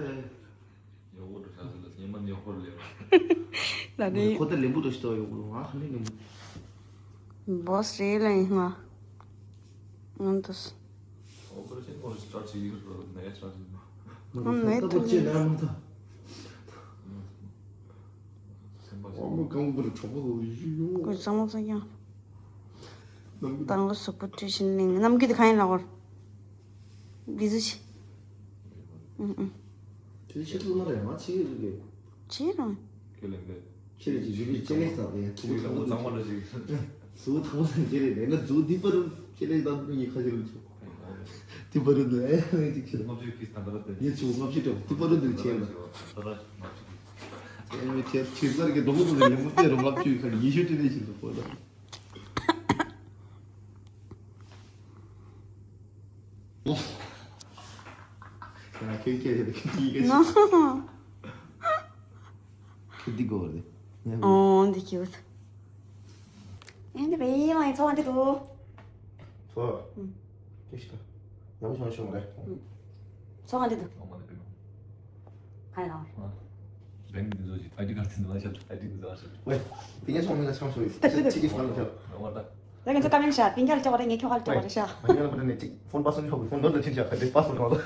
ཉོ་གོ་འགྲོ་ས་ཚོ་ལ་ཉི་མ་ཉོ་ཧོར་ལེ་བ། ད་ནི་ཁོ་ད་ལེན་པོ་རོ་ཤི་ཏོ་ཡོང་གོ་ང་ཁ་ནས་ལེན་པོ། བོས་རེད་ལ་ཡིན་ང་། ང་འདུག་སེ། ཨོ་པ་རེ་ཤན་ཁོ་རེ་སི་ཊར་ཊི་བྱེད་ཀྱི་རེད་ནས་སི་ཊར་ཊི་བྱེད་ཀྱི་རེད། ང་མེད་ཐུབ་ཅེ་ན་མ་ཐུབ། སེམས་པ་ཨོ་མོ་གང་པར་གྲོགས་པོ་ཡོད་ཡོད། ཀུན་བཟང་མོ་ཚ་ཀྱང་། ནམ་རྒྱུན་དང་པོ་གཟུགས་པོ་བཀྲུས་ཤིང་ནི་ནམ་རྒྱུན་དེ་གང་ཡིན་ལ་བར། བི་ཟི་ཆེ། ཨུ་ཨུ། དེ་ཕྱི་ཐུག་ན་རེ་མ་ཆེ་གི་རེད། ཆེ་རང་། ཁས་ལེན་པས། ཁྱེད་ཀྱི་ཇུ་ལི་ཅེ་ལེ་ས་དེ་ཐུག་ཐུག་ཐུག་ཚང་མ་ལ་ཞིག་ཟུག་ཐང་སན་ཅེ་ལེ་ལེ་ན་ཟུག་དི་པ་རུ་ཅེ་ལེ་དང་ཉི་ཁ་ཅེ་ལེ་ཆོ། དི་པ་རུ་ནི་ཨེ་ཅིག་ཆེ། ལྔ་བཅུ་གིས་ད་ལྟ་དེ་ཉི་ཆུ་ལྔ་བཅུ་དྲུག་དི་པ་རུ་ནི་ཆེ་ལ། ད་ལྟ་ལྔ་བཅུ་གིས། ཨེ་མི་ཁྱེད་ཁྱེད་ལར་གི་རོ་མོ་དེ་ལེ་མོ་དེ་རུ་ལྔ་བཅུ་ཁ་ཉི་ཤུ་ཅེ་ལེ་ཞིག་ལ་པོ་ལ། ཁྱེད་ཁྱེད་ཁྱེད་ཁྱེད་ཁྱེད་ཁྱེད་ཁྱེད་འདི་གོ་རེད། ཨོ་འདི་ཁྱེད། ཨེ་འདི་བེ་ཡིན་ལ་ཡིན་ཚོགས་འདི་འདུག་ཚོགས། ཨུ། ཅི་ཞིག་ཡག་པོ་བྱུང་བྱུང་རེད། ཨུ། ཚོགས་འདི་འདུག་ཨོ་མ་ནི་པི་མ། ཁ་ཡང་། བེང་འདི་ཚོ་ཞིག་ཨའི་ཌི་ཀར་འདི་ཚོ་ཞིག་ཨའི་ཌི་འདི་ཚོ་ཞིག་ཝེ། དེ་ངས་ཚོགས་མི་ལ་ཆང་ཞོ་ཡིན། ད་ཅི་ཅི་ཅི་ཕན་ལ་ཆོག་ཨོ་མ་ད། ད་ཁྱེད་ཚོ་ཀ་མེན་ཤ་པིང་ཀ་ལ་ལྟ་བ་རེད། ངས་ཁྱོ་ག་ལ་ལྟ་བ་རེད་ཤ། ང་ཡང་ལ་པ་ནས་ཅིག་ཕོན་པ་སོང་ཆོག་གི་ཕོན་ནོར་ལ་ཕྱིན་ཤ་ཁ་དེ་པ་སོང་ཆོག་ལ།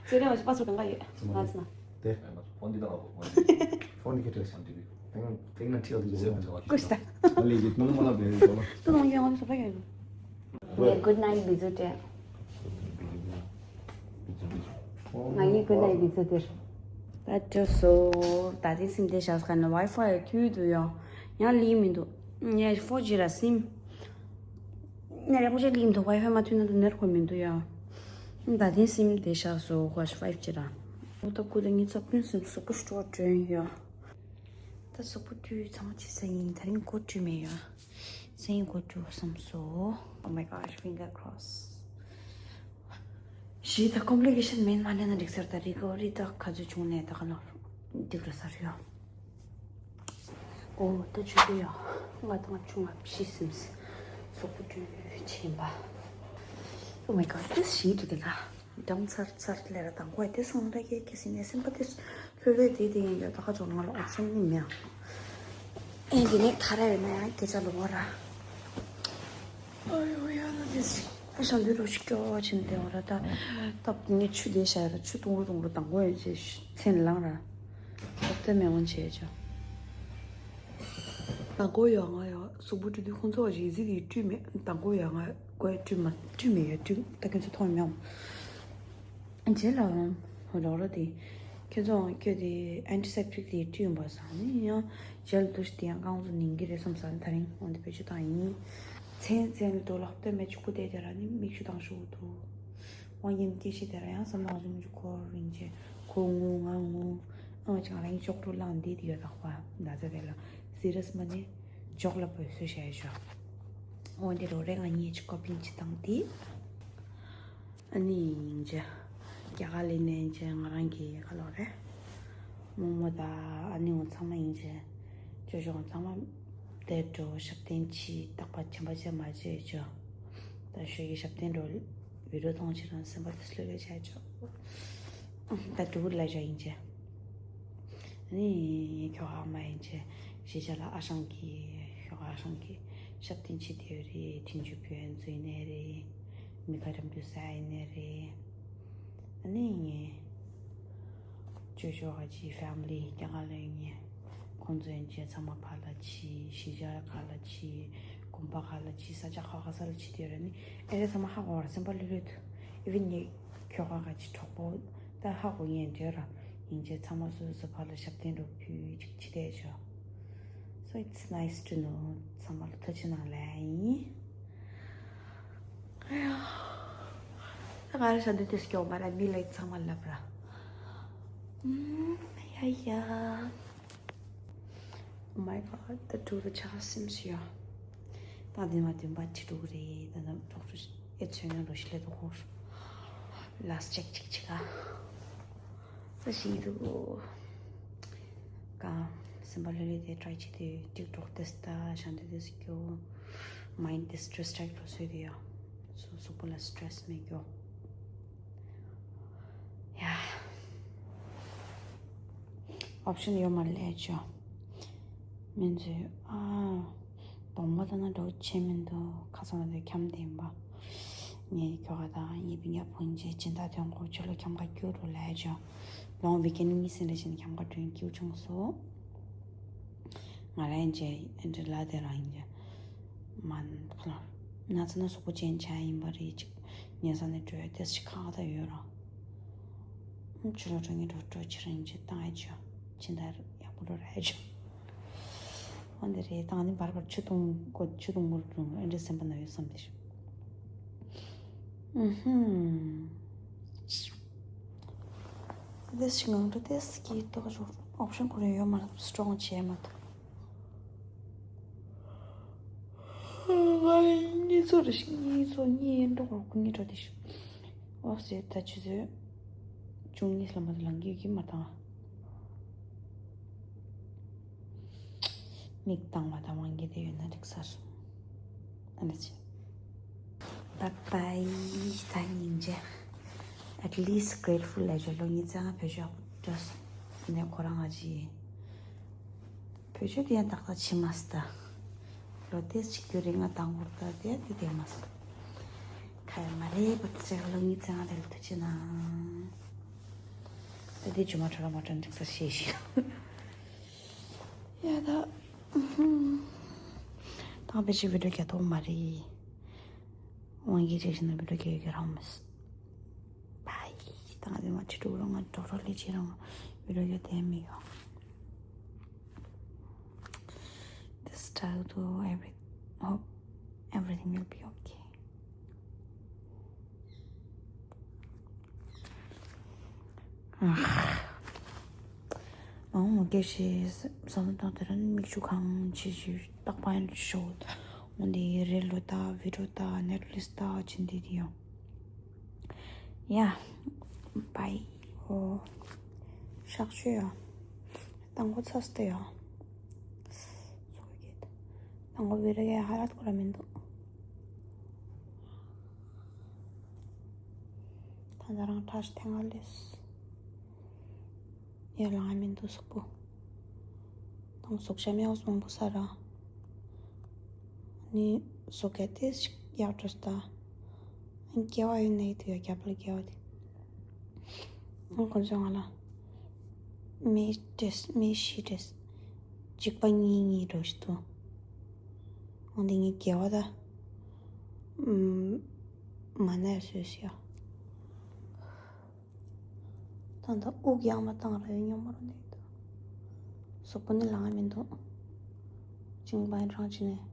ཚེ་རིང་བ་ཞིག་པ་སོང་གང་ག་ཡོད་ང་ཚོ་ན། དེ། ཕོན་འདི་དང་ཕོན་འདི། ཕོན་འདི་ཁྱེད་ཚོ་ཞིག་དེང་དེང་ན་ཁྲིད་ཡོད་དུ་ཟེར་བ་ཆོག་ཀུ་ཤ། ཨ་ལས་ཀྱི་ནང་མ་ལ་བེ་རེད་ལ། ཏུ་ནང་ཡོང་ང་ཚོ་ཕ་ཡོད། ངས་གུད་ནའིཊ་བི་ཛུ་སྤྲད། ང་གཉིས་གུད་ནའིཊ་བི་ཛུ་སྟེར། ད་དྲོ་སོ། ད་ལྟའི་སིམ་དེ་བཞག་ཁ་ན་ཝའི་ཕའི་མཐུད་འདུག་ཡང་། ཡང་ལིང་མི་འདུག་ངས་ཕོར་ཇི་ར་སིམ། ངས་རེ་ཁོ་ཅེ་ལིང་འདུག་ཝའི་ཕའི་མ་མཐུད་ན་འདུག་ནེར་ཁོ་མི་འདུག་ཡང་། ད་ལྟའི་སིམ་དེ་བཞག་སོ་ཁོ་ཕའིབ་ཇི་ར། འོ་ད་ཁུ་ད་ངས་ཚ་ཕུན་སུམ་ཚོགས་པོ་སྤྲོ་བ་སྤྲོན་ཡོད། ད་གཟུགས་པོ་བཀྲུས་ཚང་མ་བྱས་ས་ཡིན། ད་རིང་མགོ་བཀྲུས་མེད་ཡ། སང་ཉིན་མགོ་བཀྲུ་བསམ་སོང་། Oh my gosh, finger cross. ཞེས་ད་complication མེད་མ་ནས་ན་འགྲིག་ཟེར། ད་recovery ད་ག་ཚོད་བྱུང་ནས་ད་ག་ལ་འགྲིག་ར་ཟེར་ཡ། ཨོ་ད་ཆུ་ཚོད་ཡ་ལྔ་དང་ལྔ་བཅུ་ང་བཞི་ཟིན། གཟུགས་པོ་བཀྲུས་ཕྱིན་པ། Oh my god, this sheet དེ་ལ། འགྲམ་ཚར་ཚར་ལས་ར་དང་གོ་དེ་སང་ར་གེ་གེ་སི་ནས་སེམས་པ་དེ་ལྷོད་ལྷོད་དེ་དེ་ཡིན་ཡོད། ད་ཁ་ཅོག་ང་ལ་ཨོབ་ཤན་ནི་མེད། ཨེ་དེ་ནས་ཐ་ར་ཡོད་ན་ཡང་སྐད་ཆ་ལོ་བ་ར། ཨ་ཡོ་ཡ་ན་དེ་སི་ཨ་ཞང་དུ་རོ་ཤི་ཀྱོ་ཆེན་དེ་བ་ར་ད། ད་ངས་ཆུ་དེ་ཤ་ཡ་ར་ཆུ་དུང་རུ་དུང་རུ་དང་གོ་ཡོད་ཅེས་མཚན་ལང་ར། ཨོབ་ཏེ་མེ་འོན་ཆེ་ཅོ། དང་གོ་ཡ་ང་ཡ་གཟུགས་པོ་བཀྲུས་དུས་ཁོང་ཚོ་རེ་ཟི་དེ་བཀྲུས་མེད། དང་གོ་ཡ་ང་གོ་ཡ་བཀྲུས་མ་བཀྲུས་མེད་ཡ་བཀྲུས་ད་ཁྱོད་ཚོ་མཐོང་མྱོང་། རྗེས་ལ་རོགས་རོགས་དེ་ཁྱོད་ཚོ་ཁྱོད་དེ་antiseptic དེ་བཀྲུས་ཡོང་པ་སང་ནི་ཡང་ཇལ་དུ་ཞིག་དེ་ཡང་རྐང་བཙུགས་ཉིན་གྱི་རེད་བསམ་ས་ནི་ད་རིང་འོན་ཏེ་བེད་སྤྱོད་བཏང་ཡིན། མཚན་མཚན་ལ་དོ་ལག་ཏེ་མེ་ཆུ་ཁུ་དེ་དེ་ར་ནི་མིག་ཆུ་བཏང་ཤོག་དུ་ཝང་ཡིན་སྐད་ཤི་དེ་ར་ཡང་བསམ་ནག་ཞུམ་ཆུ་ཁོ་རིང་ཆེ་ཁོ་ངུ་ང་ངུ་ཨང་ཅང་རང་ཡིན་ཅོག་ཏུ་ལང་འདི་དེ་ཡོད་དག་པ་ད་ཚ་དེ་ལ་སི་རི་ཡས་མ་ནི་ཇོག་ལ་པོས་སུ་བྱས་ཤོག་འོན་ཏེ་རོགས་རེ་ང་གཉིས་ཀྱི་ཀོ་པིང་ཅི་བཏང་དེ། ཨ་ནི་ཡིན་ཅེ། རྒྱ་གར་ལི་ནན་ཅེ་ང་རང་གི་ཁ་ལོ་རེ། མོ་མོ་ད་ཨ་ནི་འོ་ཚང་མ་ཡིན་ཅེ། ཅོ་ཅོ་ཚང་མ་དེ་འགྲོ་ཞབས་བརྟན་ཆི་རྟག་པ་ཆམ་པ་ཅེ་མ་ཅེ་ཅོ། ད་ཞོ་ཡི་ཞབས་བརྟན་འགྲོ་བི་རོ་ཐོང་ཆེ་རང་སེམས་པ་དེ་སློ་ལེ་ཅེ་ཅོ། ད་འགྲོ་བུ་ལ་ཞོ་ཡིན་ཅེ། ཨ་ནི་ཁྱོ་ཨ་མ་ཡིན་ཅེ། ཞེ་ཅ་ལ་ཨ་ཞང་གི་ཁྱོ་ཨ་ཞང་གི་ཞབས་བརྟན་ཆི་དེ་རེ་ཐིན་ཇུ་བུ་ཨན་ཛུ་ཡིན་ནེ་རེ། མི་ཁ་རམ་དུ་ས་ཡིན་ནེ་རེ། ཨ་ནི་ངས་ཅོ་ཅོ་ཨ་ཅི་ཕེ་མི་ལི་རྒྱ་གར་ལ་ཡོད་ངས་ ཁོང་ཚོ་ཡན་ཆད་ཚང་མ་ཕར་ལ་ཕྱིན། གཞིས་ཆགས་ཁག་ལ་ཕྱིན། དགོན་པ་ཁག་ལ་ཕྱིན། ས་ཆ་ཁག་ཁག་ས་ལ་ཕྱིན་དུས་ར་ནི་ཨེ་རེ་ཚང་མ་ཧ་གོ་བར་སེམས་པ་ལྷོད་ལྷོད་དུ། ཨི་ཝན་ངས་ཁྱོ་ག་ག་ཅིག་གྲོགས་པོ་ད་ཧ་གོ་ངས་འདོད་ར། ཡན་ཆད་ཚང་མ་སོ་སོ་ཕར་ལ་ཞབས་བརྟན་འགྲོ་ཕུལ་ཅིག་ཕྱི་བལྟས་ཆོག So it's nice to know. ཚང་མ་ལ་ཐུགས་རྗེ་གནང་ལན་ཡིན། ད་ག་རེ་ཤ་འདི་དེ་སྐྱོ་མ་ར་མི་ལ་ཚང་མ་ལབ་ར། ཨུམ། ཡ་ཡ། Oh my god, the two the chasms here. ད་དེ་མ་བདུན་པ་ཁྲི་དྲུག་རེད། ད་ནམ་གྲོགས་ཨེ་ཚོན་ཡང་རོ་ཤི་ལེ་དུ་ཧོར། ལ་སི་ཅེག་ཅིག་ཅིག་ག་ས་ཞིག་འདུག་ཀ་སེམས་པ་ལྷོད་ལྷོད་དེ་ཊ་རའི་བྱེད་དུས་ཀྲིག་ཀྲོག་དེ་སྟ་ཤང་དེ་དེ་སྐྱོ། མའིན་ཌི་སི་ཊྲེ་སི་ཊའིབ་ལོ་བཟོས་དེ་ཡ། སོ་སོ་པོ་ལ་སི་ཊྲེ་སི་མེད་སྐྱོ། ཡ། ཨོབ་ཤན་ཡོད་མ་ལས་ཆོ། མིན་ཚོས་ཨ། གདོང་པ་ལྟ་ན་འགྲོ་ཆེ་མི་འདུག་ཁ་སང་ལ་འཁྱམ་བསྡད་ཡིན་པ། ངའི་ཁྱོ་ག་དང་ངའི་སྤུན་ཀྱག་བུ་འཇེ་སྦྱིན་བདག་དོན་གོ་ཆོ་ལོ་འཁྱམ་ག་སྐྱུར་རུ་ལས་ཆོ། ལོང་བི་ཀེན་གཉིས་སེ་རེ་བཞིན་འཁྱམ་ག་གྲོན་སྐྱུར་བྱུང་སོ། ང་རང་འཇེ་ཨེ་འདྲ་ལ་དེ་རང་ཡིན་ཀྱང་། མ་ཁ་ལ། ན་ཚ་ན་གཟུགས་པོ་ཅན་ཆ་ཡིན་པ་རེད་ཅིག་ཉལ་ས་ནས་འགྲོ་ཡ་ཏེས་ཅིག་ཁག་ད་ཡོད་ར། ཕྱི་ལོགས་འགྲོ་ངེས་འགྲོ་འགྲོ་ཕྱི་རང་ཅིག་བཏང་ཡ་ཆོ། ཕྱི་ཟླ་ཡག་པོ་འགྲོ་ར་ཡ་ཆོ། འོན་ཏེ་རེད་དང་ནི་བར་བར་ཆུ་འཐུང་དགོས་ཆུ་འཐུང་དགོས་རུང་ཨེ་འདྲ་སེམས་པ་ན་ཡོད་བསམ་དེ་ཞིག་ཨུ་ཧུམ། ཏེས་ཅིག་ངང་འགྲོ་ཏེས་ཀྱི་ཏོག་ཅོག་ཨོབ་ཤན་ཁོ་རང་ཡོད་མ་རེད། སི་ཊོང་བྱས་མ་ཐུབ། ང་གཉིས་ཚོ་རེ་ཞིག་གཉིས་ཚོ་གཉིས་འགྲོ་གོ་ཁོ་གཉིས་འགྲོ་དེ་ཞིག་ཨོ་ཟེར་ད་ཆུ་ཚོད་བཅུ་གཉིས་ལ་མ་དེ་ལང་གི་ཡོད་ཀྱི་མ་དང་། མིག་བཏང་བ་དང་དབང་གིས་དེ་ཡོད་ན་འགྲིག་ས་རེད། ཨ་ནི་ཅི། Bye bye. ད་སྙིང་རྗེ། At least grateful ལས་བྱོས་ལོ་གཉིས་ཙམ་བེད་སྤྱོད་སྤྲོད་ནས་ཁོ་རང་ང་ཅི། བེད་སྤྱོད་དེ་ཡང་ཏག་ཏག་ཕྱི་མ་སི་ད། ལོ་ཏེས་ཅིག་རྒྱུ་རིང་ང་དང་བོར་ད་དེ་དེ་དེ་མ་སི། ཁ་ཡ་མ་རེད་པ་ཚེ་ལོ་གཉིས་ཙམ་དེ་ལ་ཐུགས་ཆེ་ན། ད་དེ་ཇུ་མ་ཁྲ་ར་མ་ཁྲ་འགྲིག་ས་ཤེས་ཤིང་། ཡ་ད། ད་བེད་སྤྱོད་བི་ཌིའོ་རྒྱག་ཐུབ་མ་རེད། དབང་གིས་ཅིག་བྱས་ན་བི་ཌིའོ་རྒྱག་ཡོད་ཀྱི་རང་མི་སྲིད། བའི། ད་ང་དེ་མ་ཁྲི་དྲུག་རང་ང་ཌོག་ཊར་ལས་བྱེད་རང་བི་ཌིའོ་རྒྱག་དེ་མི་ཡོང་། This time to every hope everything will be okay. མ་འོངས་སྐད་ཆའི་བསམ་བློ་བཏང་དེ་རིང་མིག་ཆུ་གང་ཆེ་ཆེ་རྟག་པར་ཡིན་ཤོག་འོན་ཏེ་རེད་ལོ་ད་བི་ཌིའོ་ད་ནེཊ་ཕི་ལིག་སི་ད་ཕྱིན་དེ་དེ་ཡོང་། ཡ། བའི། ཨོ། ཤག་ཤོད་ཡ། དང་པོ་ཚ་སྟེ་ཡ། སོ་གེད། དང་པོ་བི་ར་གའི་ཧ་ལ་ཐུག་ར་མི་འདུག་ད་ད་རང་ཁྲ་ཐེངས་ལས། ཡ་ལང་མི་འདུག་སོག་པོ། དང་སོག་ཤ་མེའོ་མང་པོ་ས་ར། ནི་སོ་གེད་དེ་ཡག་འགྲོ་ས་ད། སྐྱེ་བ་ཡོད་ནའི་དུ་ཡ་རྒྱབ་ལ་སྐྱེ་བ་དེ། ཁོ་ཚོས་ང་ལ་མི་སྤྲད། མི་བཞི་སྤྲད། གཅིག་པ་གཉིས་གཉིས་འགྲོ་ཞིག་ཏུ། འོན་ཏེ་ངའི་དགེ་བ་ད། ཨུམ། མ་ནས་བཟོས་ཤག་ད་ལྟ་དབུགས་ཡག་མ་བཏང་ར་ཡོད་སྙོམས་པོ་རུ་གནས་འདུག་གཟུགས་པོ་ནི་ལངས་མི་འདུག་གཅིན་པ་ཡང་གྲང་ཕྱིན་ནས་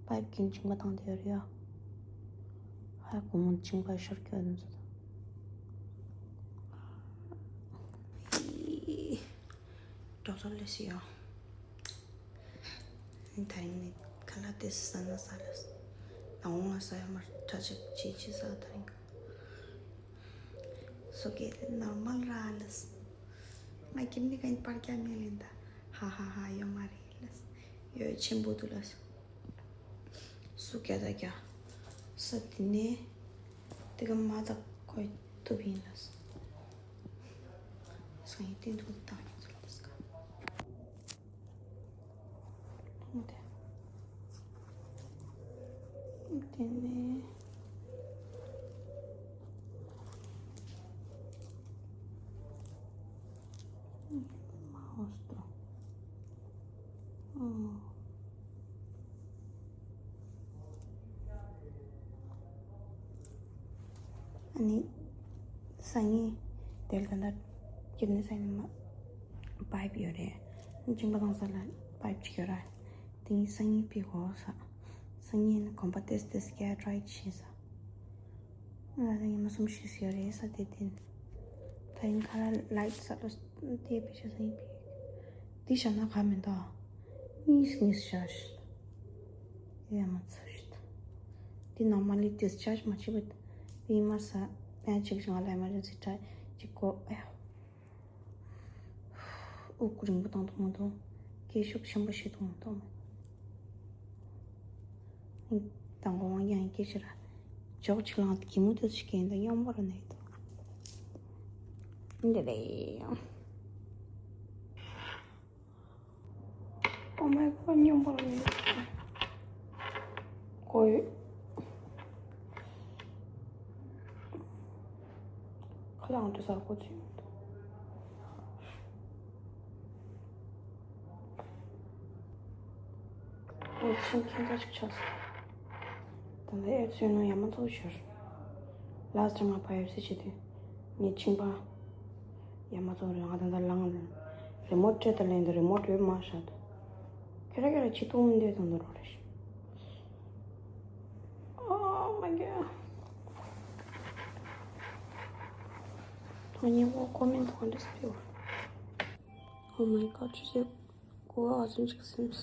པའིབ་ཀྱིས་གཅིན་པ་བཏང་བསྡད་ཡོད་རེད་ཡ། ཧ་གོ་མོ་གཅིན་པ་ཤོར་སྐྱོ་དེ་ཚོ་དང་། ཌོག་ཊར་སླེབས་ཡོང་། ད་རིང་ནི་ཁ་ལག་དེ་ཟ་ན་ཟ་ལ། ནང་ལ་ཟ་ཡ་མ་ཁྲ་ཆག་ཅི་ཅི་ཟ་ད་རིང་། སོ་གེ་དེ་ནོར་མལ་ར་ལ། ང་ཁྱིམ་ནི་ག་ཡིན་པར་རྒྱ་མེད་ལེན་ད། ཧ་ཧ་ཧ་ཡོད་མ་རེད་ལ། ཡོད་ཆེན་པོ་འདུག་ལ། སུ་རྒྱ་ད་རྒྱ། ས་དེ་ནས་དེ་ག་མ་ད་ཁོས་ཐུབ་ཡིན་ལ། སང་ཡིན་ཏན་ཐུག་བཏང་ཡིན་ཚུལ་དེ་སྐ། དེ་ནས་མའོ་སི་དང་། ནི་སང་ཉིན་དེར་ད་ལྟ་ཁྱེར་ནས་སང་ཉིན་མ་པའིབ་ཡོད་རེད། གཅིན་པ་གཏོང་ས་ལ་པའིབ་ཅིག་ཡོད་ར། དེ་ཉིད་སང་ཉིན་ཕུད་དགོས་ས། སང་ཉིན་གོམ་པ་ཏེས་ཏེས་སྐྱེ་ཊི་རའི་བྱེད་ས། ང་ལ་ཉི་མ་གསུམ་བཞི་ཡོད་རེད་ས་དེ་དེ། ད་ཡིན་ཁ་ར་ལའིཊ་ས་ལོ་དེ་བེད་སྤྱོད་སང་ཉིན་ཕུད། འདི་བཞག་ན་ག་མི་འདུག་གཉིས་གཉིས་བཞག་ཤི། ཡ་མ་ཚོ་ཤི། འདི་ནོར་མལ་ལི་ཌིས་ཅཱརྗ་མ་བྱེད་པ། འདི་མ་ས་པན་ཅིག་ང་ལ་ཨེ་མར་ཇེན་སི་ཊ་ཅིག་གོ་ཨེ། དབུགས་རིང་པོ་བཏང་འདུག་མ་འདུག་སྐད་ཤུགས་ཆེན་པོ་བཤད་འདུག་མ་འདུག་དང་པོ་དབང་རྒྱལ་སྐད་ཆ་ར། ཇོག་ཅིག་ལངས་ཏེ་གད་མོ་ཏོག་ཙམ་སྐྱེས་འདུག་སྙོམས་པོ་རུ་ནས་འདུག་འདི་རེད། Oh my god, སྙོམས་པོ་རུ་ནས་འདུག་ཁོ་ཁ་ལག་འདྲ་ཟ་གོ་ཚོད་མི་འདུག་འོ་ཆིང་ཁྱེད་ཚོ་ཅིག་ཆགས་སོང་། ད་ལྟ་ཨེ་ཚོས་ནང་ཡ་མ་ཚོ་ཤོར། ལ་སི་ཊི་ང་བ་ཡོ་སི་བྱེད་དུས་ངའི་མཆིན་པ་ཡ་མ་ཚོ་རེད། ང་ད་ལྟ་ལངས་རེ་མོ་ཊི་སྤྲད་ད་ལེན་དུ་རེ་མོ་ཊི་ཡོད་མ་ཤག་འདུག་ཁྱེད་ར་ཁྱེད་ར་ཆི་ཏུང་མི་འདོད་དང་འདོད་རོགས་རེད། Oh my god. ཐོག་ཉེ་བོ་ཀོ་མེན་ཐོག་འདྲ་སྤེལ་བ། Oh my god, ཆུ་ཚོད་དགུ་པ་བ་ཚུན་ཅིག་སིམས།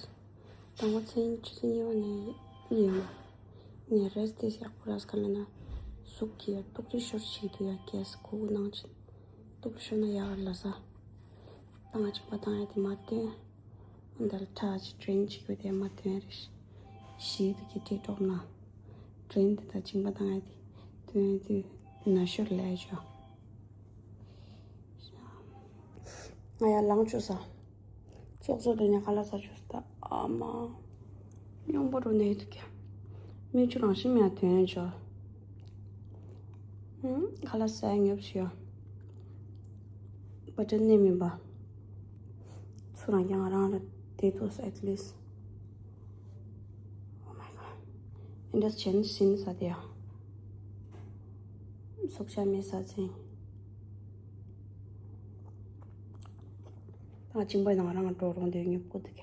དང་པོ་མཚན་ཆུ་ཚོད་གཉིས་པ་ནས་གཉིད་ཡོང་བ། ངས་རེས་ཏེ་ཡག་པོ་རག་ག་མེད་ན། གཟུགས་ཀྱི་ཡ་ཏོག་ཙམ་ཤོར་ཞིག་འདུག་ཡ་གས་ཁུ་ཁུ་གནང་ཕྱིན། ཏོག་ཙམ་ཤོར་ན་ཡག་ལ་ས། ད་ང་གཅིག་པ་བཏང་ཡ་དེ་མ་བཏོན། འདི་ལ་ཁྲག་ཅིག་ཌྲེན་ཅིག་ཡོད་དེ་མ་བཏོན་རེད། ཞིག་ཏུ་ཁྱེད་ཊིག་ཊོག་ན། ཌྲེན་དེ་དང་གཅིན་པ་བཏང་ཡ་དེ་བཏོན་དུས་ན་ཤོར་ལས་ཅོ། ང་ཡར་ལངས་བཅུག་ས། ཙོག་ཙོག་དེ་ནས་ཁ་ལག་ཟ་བཅུག་ས། ད་ཨ་མ། སྙོམས་པོ་རུ་ནས་འདུག་ག་མིག་ཆུ་རང་བཞིན་མེད་དོན་ཅོ། ཧུམ། ཁ་ལག་ཟ་ཡ་ངེས་པ་ཞིག་ཡོད། བ་ཏྲ་ནས་མིན་པ། ཚུར་རང་རྐྱང་རང་ལ་བསྡད་ཐུབ་ས་at least. Oh my god. ཨེ་འདྲ་བྱས་ན་ཟིན་ས་དེ་ཡ། སྲོག་ཆགས་མེད་ས་ཚན། ད་གཅིན་པ་ནང་རང་འགྲོ་རོགས་འདོད་ཉོབ་ཀུ་འདུག་ག་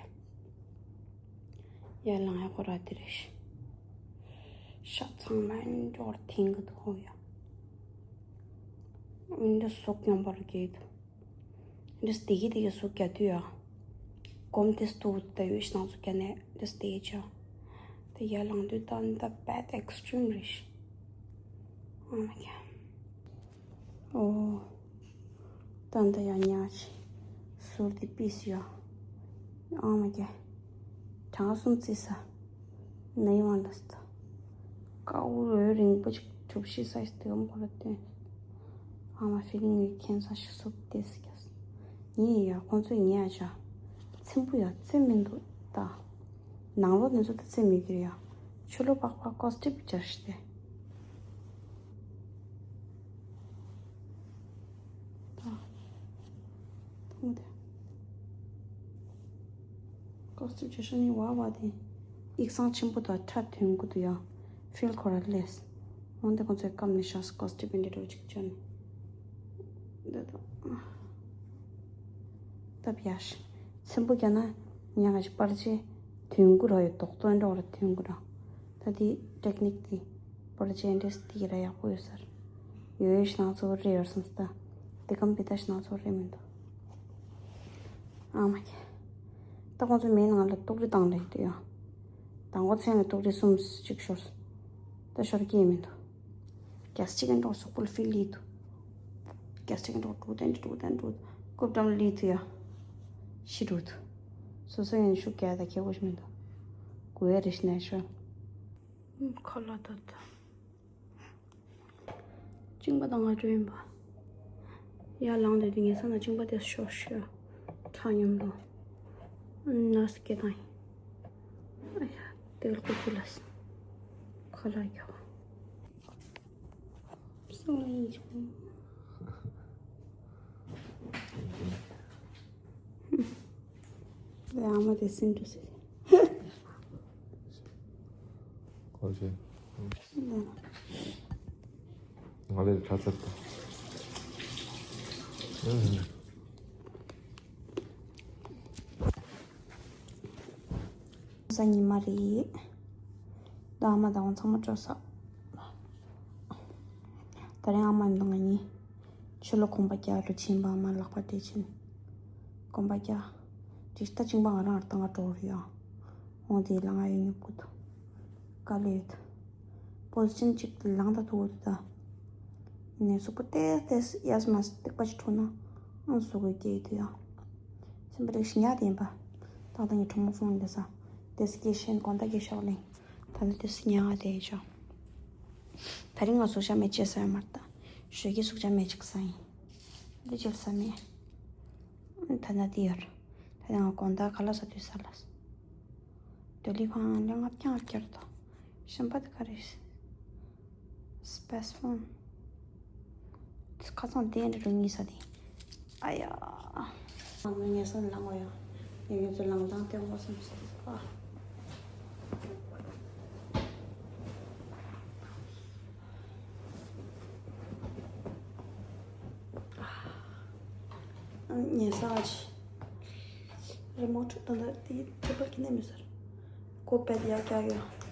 ཡར་ལངས་ཡ་ཁོ་ར་དེ་རེད། ཤ་ཚང་མ་འགྲོར་འཐེན་གི་འདུག་ཧོ་ཡ། འདི་ཟུག་ཡོང་པར་གྱིས་འདུག་འདི་སྟེ་གི་དེ་གི་ཟུག་རྒྱག་དུས་ཡ། གོམ་དེ་སྟུག་ད་ཡོད་ཤི་ནང་ཟུག་རྒྱག་ནས་འདི་སྟེ་ཅོ། དེ་ཡར་ལངས་དུས་ད་འདི་bad extreme རེད། Oh my god. ཨོ། ད་འདི་ཡང་ཉག་ཅིག་ཟུར་དེ་པིས་ཡོད། ཨ་མ་རྒྱལ། གྲངས་གསུམ་བརྩིས་ས། ནའི་ཝན་ལ་སྟ། དཀར་པོ་འོད་རིང་པོ་ཅིག་གྲུ་བཞི་སའི་སྟེ་འོམ་ཁོ་ལ་བསྟན། ཨ་མ་ཕི་ལིང་ངའི་ཁྱེད་ས་ཞིག་སུབ་ཏེ་སི་ཀྱ་སི། ངའི་ཡ་ཁོང་ཚོས་ངའི་ཡ་ཆ། ཚེམ་བུ་ཡ་ཚེམ་མི་འདུག་ད། ནང་ལོགས་ནས་ཚོ་ད་ཚེམ་མི་གིར་ཡ། ཆུ་ལོ་པག་པག་ཀོ་སི་ཊིབ་སྦྱར་ཤི་སྟེ། ད། ཐུང་དེ། ཀོ་སི་ཊིབ་སྦྱར་ཤི་ནི་བ་བ་དེ། ཡིག་ཚང་ཆེན་པོ་དང་ཁྲ་ཐོན་གུ་དུ་ཡ། ཕིལ་ཁོ་ར་ལེས། འོན་ཏེ་ཁོང་ཚོའི་སྐམ་ནི་ཤ་སི་ཀོ་སི་ཊིབ་འདི་འདྲ་ཅིག་བྱ་ནི། འདི་དང་། སྟབས་ཡག་ཤི། ཚེམ་བུ་རྒྱག་ན་ཉག་ག་ཞིག་པར་ཆས་དོན་དགུ་ར་ཡོད་རྡོག་ཏོ་འདྲ་བ་ར་དོན་དགུ་ར། ད་དེ་ཊེག་ནིག་དེ་པར་ཆས་འདྲེས་དེ་གི་ར་ཡག་པོ་ཡོད་སར། ཡོད་ཡོད་ཤི་ན་ཚོ་རེ་ཡོད་སམ་སྟ། དེ་གམ་བི་ད་ཤི་ན་ཚོ་རེ་མི་འདུག་ཨ་མ་ཁྱེད། ད་ཁོང་ཚོ་མེ་ནང་ལ་ཏོག་རི་བཏང་ལེ་དུ་ཡང་། དང་པོ་མཚན་ལ་ཏོག་རི་གསུམ་གཅིག་ཤོར། ད་ཤོར་གྱི་མི་འདུག་གལ་སྲིད་ཅིག་འགྲོ་སོག་པོ་ལ་ཕི་ལི་དུ། གལ་སྲིད་ཅིག་འགྲོ་དྲུག་དན་དྲུག་དན་དྲུག་རྐུབ་འགྲམ་ལི་དུ་ཡ། ཤི་དྲུག་དུ། སོ་སོ་ཡན་ཤུགས་རྒྱག་ད་ཁྱེད་དགོས་ཤི་མི་འདུག་གུ་ཡ་རེ་ཤི་ན་ཤོ། ཁོ་ལ་ད་ད། གཅིན་པ་དང་ང་འགྲོ་ཡིན་པ། ཡར་ལངས་དུས་དེ་ངེད་ས་ན་གཅིན་པ་དེ་ཤོར་ཤོར། ཁྲག་སྙོམས་དང་། ནར་སི་སྐད་བཏང་ཡིན། ཨ་ཡ། དེ་ལ་ཁོ་ཚོ་ལ་སོང་། ཁ་ལག་རྒྱག་པ། སོང་ཡིན་ཆུང་། ལས་ཨ་མ་དེ་སིན་འགྲོ་ཟེར། ཁོ་ཚོས། ལས། ང་ལས་ཁྲ་ཚར་ཏོ། ས་ཉི་མ་རེད། ད་ཨ་མ་དང་ཚང་མ་སྤྲོ་ས། ད་རིང་ཨ་མ་མི་འདུག་ང་གཉིས། ཕྱི་ལོགས་གོམ་པ་རྒྱག་རུ་ཕྱིན་པ། ཨ་མ་ལག་པ་སྦྲེལ་ཕྱིན། གོམ་པ་རྒྱག་ཅིག་ད་ཅིང་པ་ང་རང་ཨར་ཏང་ང་འགྲོ་རུ་ཡོང་། འོང་དེ་ལ་ང་ཡོད་ཉོབ་གི་འདུག་དཀའ་ལས་ཡོད། པོ་ཟི་ཤན་གཅིག་ལངས་ད་ཐུག་འོ་དུ་ད། ནས་གཟུགས་པོ་ཏེས་ཏེས་གཡས་མ་སྟེག་པ་ཞིག་འཁྲུག་ན་ཨང་གཟུགས་པོ་སྐྱེ་ཡི་དུ་ཡང་། སེམས་པ་རིག་ཞི་ཉག་དེ་ཡིན་པ། ཏག་ཏག་ངའི་གྲོགས་མོ་ཕོན་འདི་ས། ཏེས་སྐྱེ་ཤན་གོང་ད་སྐྱེ་ཤོག་ལེ། ད་ནི་ཏེས་ཉག་དེ་ཡི་ཆོག་ད་རིང་ང་གཟུགས་ཅག་མེད་ཅེས་ས་ཡོད་མ་རེད་ད། ཞོལ་གྱི་གཟུགས་ཅག་མེད་ཅིག་ས་ཡིན། འདི་བྱེད་ས་མེད། ད་ན་དེ་ཡོད། ད་ང་དགོང་དག་ག་ལ་ས་དུས་ས་ལ། དོ་ལི་ཁང་ལ་ང་བསྐྱངས་བསྐྱར་དོ། གཞན་པ་དེ་ག་རེ། སྤེ་སི་ཕོན། ཁ་སང་དེ་འདྲ་རུ་གཉིས་ས་དེ། ཨ་ཡ། ང་ངལ་གསོ་ལངས་བ་ཡོད། ངས་ཁྱོད་ཚོ་ལངས་སྟངས་སྟོན་དགོས་བསམ་སོང་། ཨ། ཉལ་ས་ཨ་ཅི། རི་མོ་ཊི་ད་ལྟ་དེ་དེ་པར་གྱི་ནས་མི་ཟེར། ཀོ་པད་ཡག་རྒྱག་ཡོད།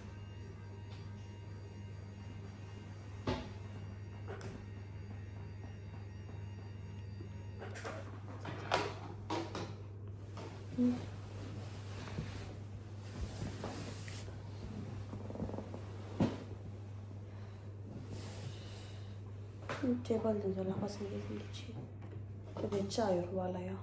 བཀྲེས་པ་འདི་ཚོ་ལག་པ་སེང་གེ་སེང་གེ་བྱེད། ཁོ་དེ་ལྕགས་ཡོད་རེད་བ་ལ་ཡ།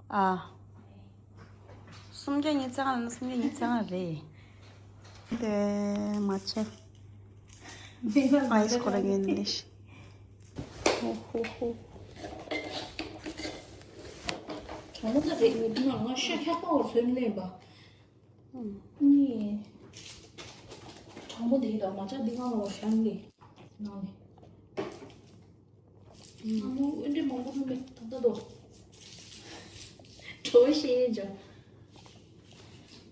ཨ། སུམ་བརྒྱ་ཉི་ཤུ་རྩ་ལྔ་ལ་ནི་སུམ་བརྒྱ་ཉི་ཤུ་རྩ་ལྔ་རེད། དེ་མ་ཆེ། ཨའི་སི་ཁོ་ར་ངན་ནི་ཤི། ཧོ་ཧོ་ཧོ། གྲང་མོ་ད་རེད་ངས་འདི་ནང་ང་ཤ་འཁྱག་པ་བར་ཚོད་ལེན་པ། ནི། གྲང་མོ་དེ་ཡིན་ད་མ་ཆག་འདི་ང་ལ་བ་ཤ་ནི་ནང་ནས། ཨ་མོ་འོན་ཏེ་མང་པོ་ཐོན་མེད་ཐོབ་ད་དོ། གྲོ་ཤེས་ཡིན་ཅང་།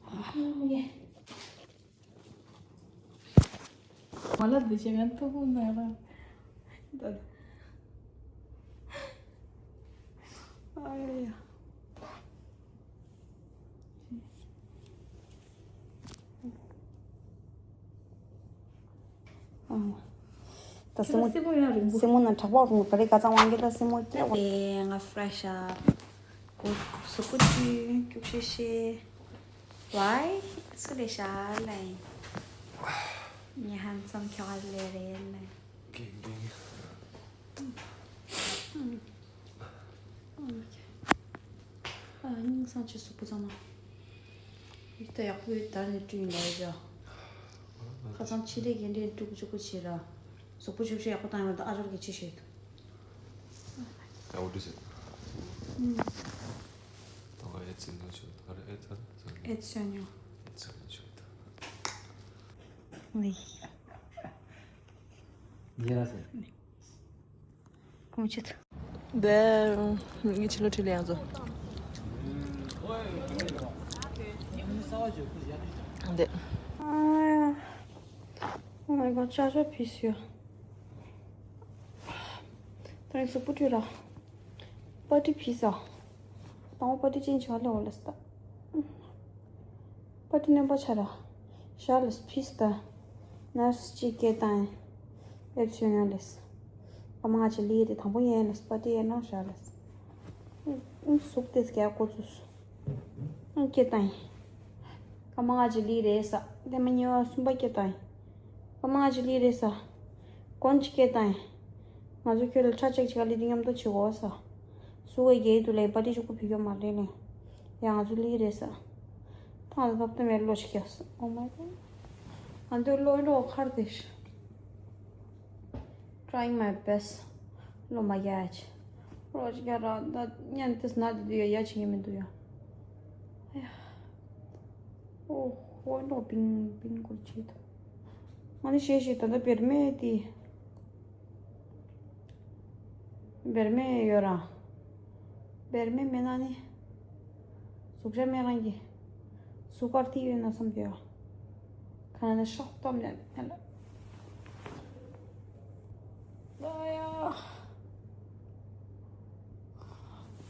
ཨ་མོ་ངས། མ་ལ་འདི་བྱེད་ང་ཐུག་པོ་ན་ར། ད། ཨ་ཡ་ཡ། ད་སེན་མོ། སེན་མོ་ཡང་རིང་པོ། སེན་མོ་ན་དྲག་པོ་རུང་ག་རེ་ག་ཚང་དབང་གི་ད་སེན་མོ་སྐྱེ་བ། ཨེ་ང་ཕ་རེ་ཤ་གོ་སུ་ཀུ་ཅི་ཀྱུག་ཤེ་ཤེ། ཝའི་སུ་ལེ་ཤ་ལེ། ཉི་ཧན་ཙམ་ཁྱོ་ག་ལེ་རེ་ལེ། གེང་གེང་། ཨ་སྙིང་སང་ཆེ་སུ་ཀུ་ཙམ་མ། ཡིད་ད་ཡག་པོ་ཡོད་ད་ནི་བསྐྲུན་ལ་ཡ། ཁ་སང་ཕྱི་ལས་རྒན་འདྲེ་དཀྲུག་ཅུག་པོ་བྱེད་ར། གཟུགས་པོ་ཆུ་ཤོས་ཡག་པོ་བཏང་ཡོད་ད་ཨ་ཞོར་གྱི་ཕྱི་ཤོད། ཨ་འོ་དུ་ཟེར། ཨུམ། ད་ཨེ་ཙི་ནོ་ཆུ་ད་རེ་ཨེ་ཙི་ཨེ་ཙི་ཉོ། ཨེ་ཙི་ཉོ་ཆུ་ད། ནི། ཉེ་ར་ཟེར། ཀུང་ཅི། དེ་ངའི་ཕྱི་ལོ་ཁྲི་ལ་ཡང་ཚོ། འདི། Oh my god, ཅ་ཅ་ཕི་སི་ཡོ། ད་རིང་གཟུགས་པོ་བཀྲུས་ར། པར་ཊི་ཕི་སི་ཨ། དང་པོ་པར་ཊི་ཅན་ཆ་ལེ་འོ་ལེ་སྟ། པར་ཊི་རྣོན་པ་ཆ་ར། ཤ་ལེ་ཕི་སི་ད། ནར་སི་གཅིག་སྐད་བཏང་། ཨེ་ཚོད་ཡོང་ལེ། ཨ་མ་ང་ཆེ་ལི་དེ་དང་པོ་ཡན་ལེ་པར་ཊི་ཡན་ནོ་ཤ་ལེ། ཨུ་ཟུག་དེ་སྐད་ཀོ་ཚུ། ཨུ་སྐད་བཏང་། ཕ་མ་ང་ཅི་ལི་རེད་ས། དེ་མ་ཉེ་བ་གསུམ་པ་སྐད་བཏང་། ཕ་མ་ང་ཅི་ལི་རེད་ས། གོན་ཅི་སྐད་བཏང་། ང་ཚོ་ཁྱོད་ལ་ཁྲ་ཆག་ཅིག་ག་ལི་དེ་མཉམ་དུ་བྱེད་འོ་ས། སུ་ག་གེ་དུ་ལས་པ་ཏི་ཅུ་ཀུ་ཕི་གོ་མ་རེད་ནས། ཡ་ང་ཚོ་ལི་རེད་ས། ཐང་ལ་བབ་ཏུ་མེད་ལོ་ཞིག་ཡ་ས། Oh my god. ང་ཚོ་ལོ་འགྲོ་ཁར་དེ་ཤི། Trying my best. ལོ་མ་རྒྱ་ཆེ། ལོ་ཅི་རྒྱ་ར་ད་ཉན་ཏེ་ན་དེ་དུ་ཡ་ཡ་ཆེ་ཡིན་མི་འདུག་ཡ། ཨ་ཡ། ཨོ་ཧོ་ནོ་པིང་པིང་ཀོ་ཆེ་ད། ང་ནི་ཤེས་ཤེས་ད་ད་བེར་མེད་དེ། བེར་མེད་ཡོད་ར། བེར་མེད་མེད་ན་ནི། གཟུགས་ཆ་མེད་རང་གི། གཟུགས་ཀར་ཏི་ཡོད་ན་བསམ་གྱི་ཡོད། ཁ་ན་ཤོག་གཏོང་ནས་ཨེ་ལ། ད་ཡ།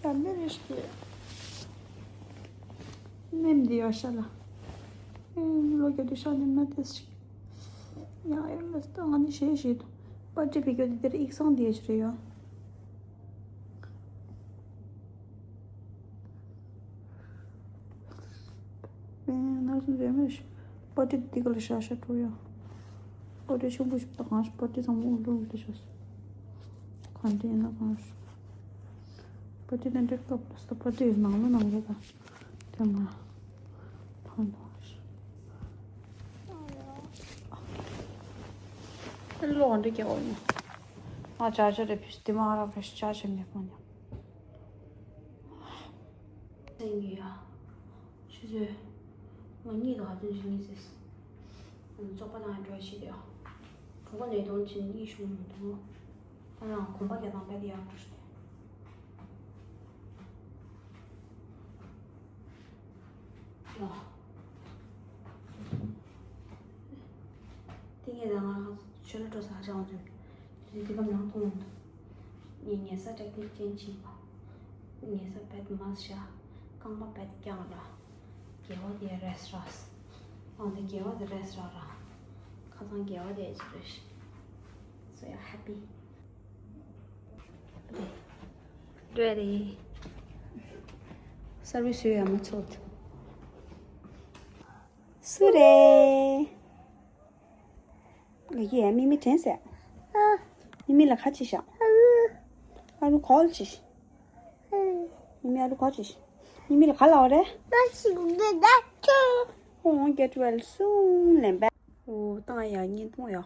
ད་མེ་རེ་ཤི་ཀེ། མེ་འདི་ཡོད་ཤ་ལ། ཨེ་ལོ་རྒྱུ་དུ་ཤ་ནེམ་ན་ཏེས་ཤིག་ཡང་ཨེ་ལ་སྟོང་ང་ནི་ཤེས་ཤེས་དུ། པར་ཏི་བི་གོ་དེ་དེར་ཨིག་སང་དེ་ཡོད་རེ་ཡོད། ཨེ་ན་སུ་རེ་མེ་ཤི། པར་ཏི་དེ་ག་ལ་ཤ་ཤ་ཏུ་ཡོད། པར་ཏི་ཆུང་པོ་ཞིག་ད་གང་ཞིག་པར་ཏི་ཚང་མ་འུ་ལུ་འུ་ལུ་ཤ་སུ། གང་དེ་ཡིན་ན་གང་ཞིག་པར་ཏི་དེ་འདྲ་སྐབས་ལ་སྟོ་པར་ཏི་ནང་ལོ་ནང་ལོ་དང་། དེ་མ། ཐང་ཐང་ཞིག་ལོག་འདི་སྐྱེ་བོ་ཡིན། ང་ཅར་ཅར་རེ་ཕིས་དེ་མ་ར་ཕིས་ཅར་ཅར་མེད་པོ་ཉོ། སེང་གེ་ཡ། ཆུ་ཚོད། ང་གཉིད་དུ་ཧ་ཙམ་ཞིག་གཉིད་སེས། བཙོག་པ་དང་འགྲོ་ཤི་དེ། གྲོགས་པོ་ནས་དོན་ཆེན་གཉིད་ཤོང་མི་འདུག་ཨ་ལང་གོམ་པ་རྒྱག་དང་པད་ཡག་འགྲོ་ཤི་དེ། ཡ། ཏིང་ངེ་དང་ང་ཆོས་ལ་འགྲོ་ས་ཧ་ཅང་བ་ཅུང་། དེ་དུས་ཀམ་ནང་མཐོང་མི་འདུག་ངས་ཉལ་ས་ཏྲེག་ཏིག་ཅན་ཅིག་པ། ཉལ་ས་བེད་མ་ཤ། རྐང་པ་བེད་རྐྱང་ར། དགེ་བ་དེ་རེས་ར། ཨང་དེ་དགེ་བ་དེ་རེས་ར་ར། ཁ་སང་དགེ་བ་དེ་ཅི་རེད་ཤི། So yeah, happy. Ready. Service ཡོད་ཡ་མ་ཚོད། སུ་རེད། ལ་ཡེ་མི་མི་དྲན་ཟེར། མི་མི་ལ་ཁ་ཅི་བཞག་ཨ་རུ་ཁོལ་ཅི། མི་མི་ཨ་རུ་ཁོལ་ཅི། མི་མི་ལ་ཁ་ལ་བ་རེད། ཁོང་get well soon ལེན་པས། འོ་བཏང་ཡ་བརྙན་ཐུང་ཡ།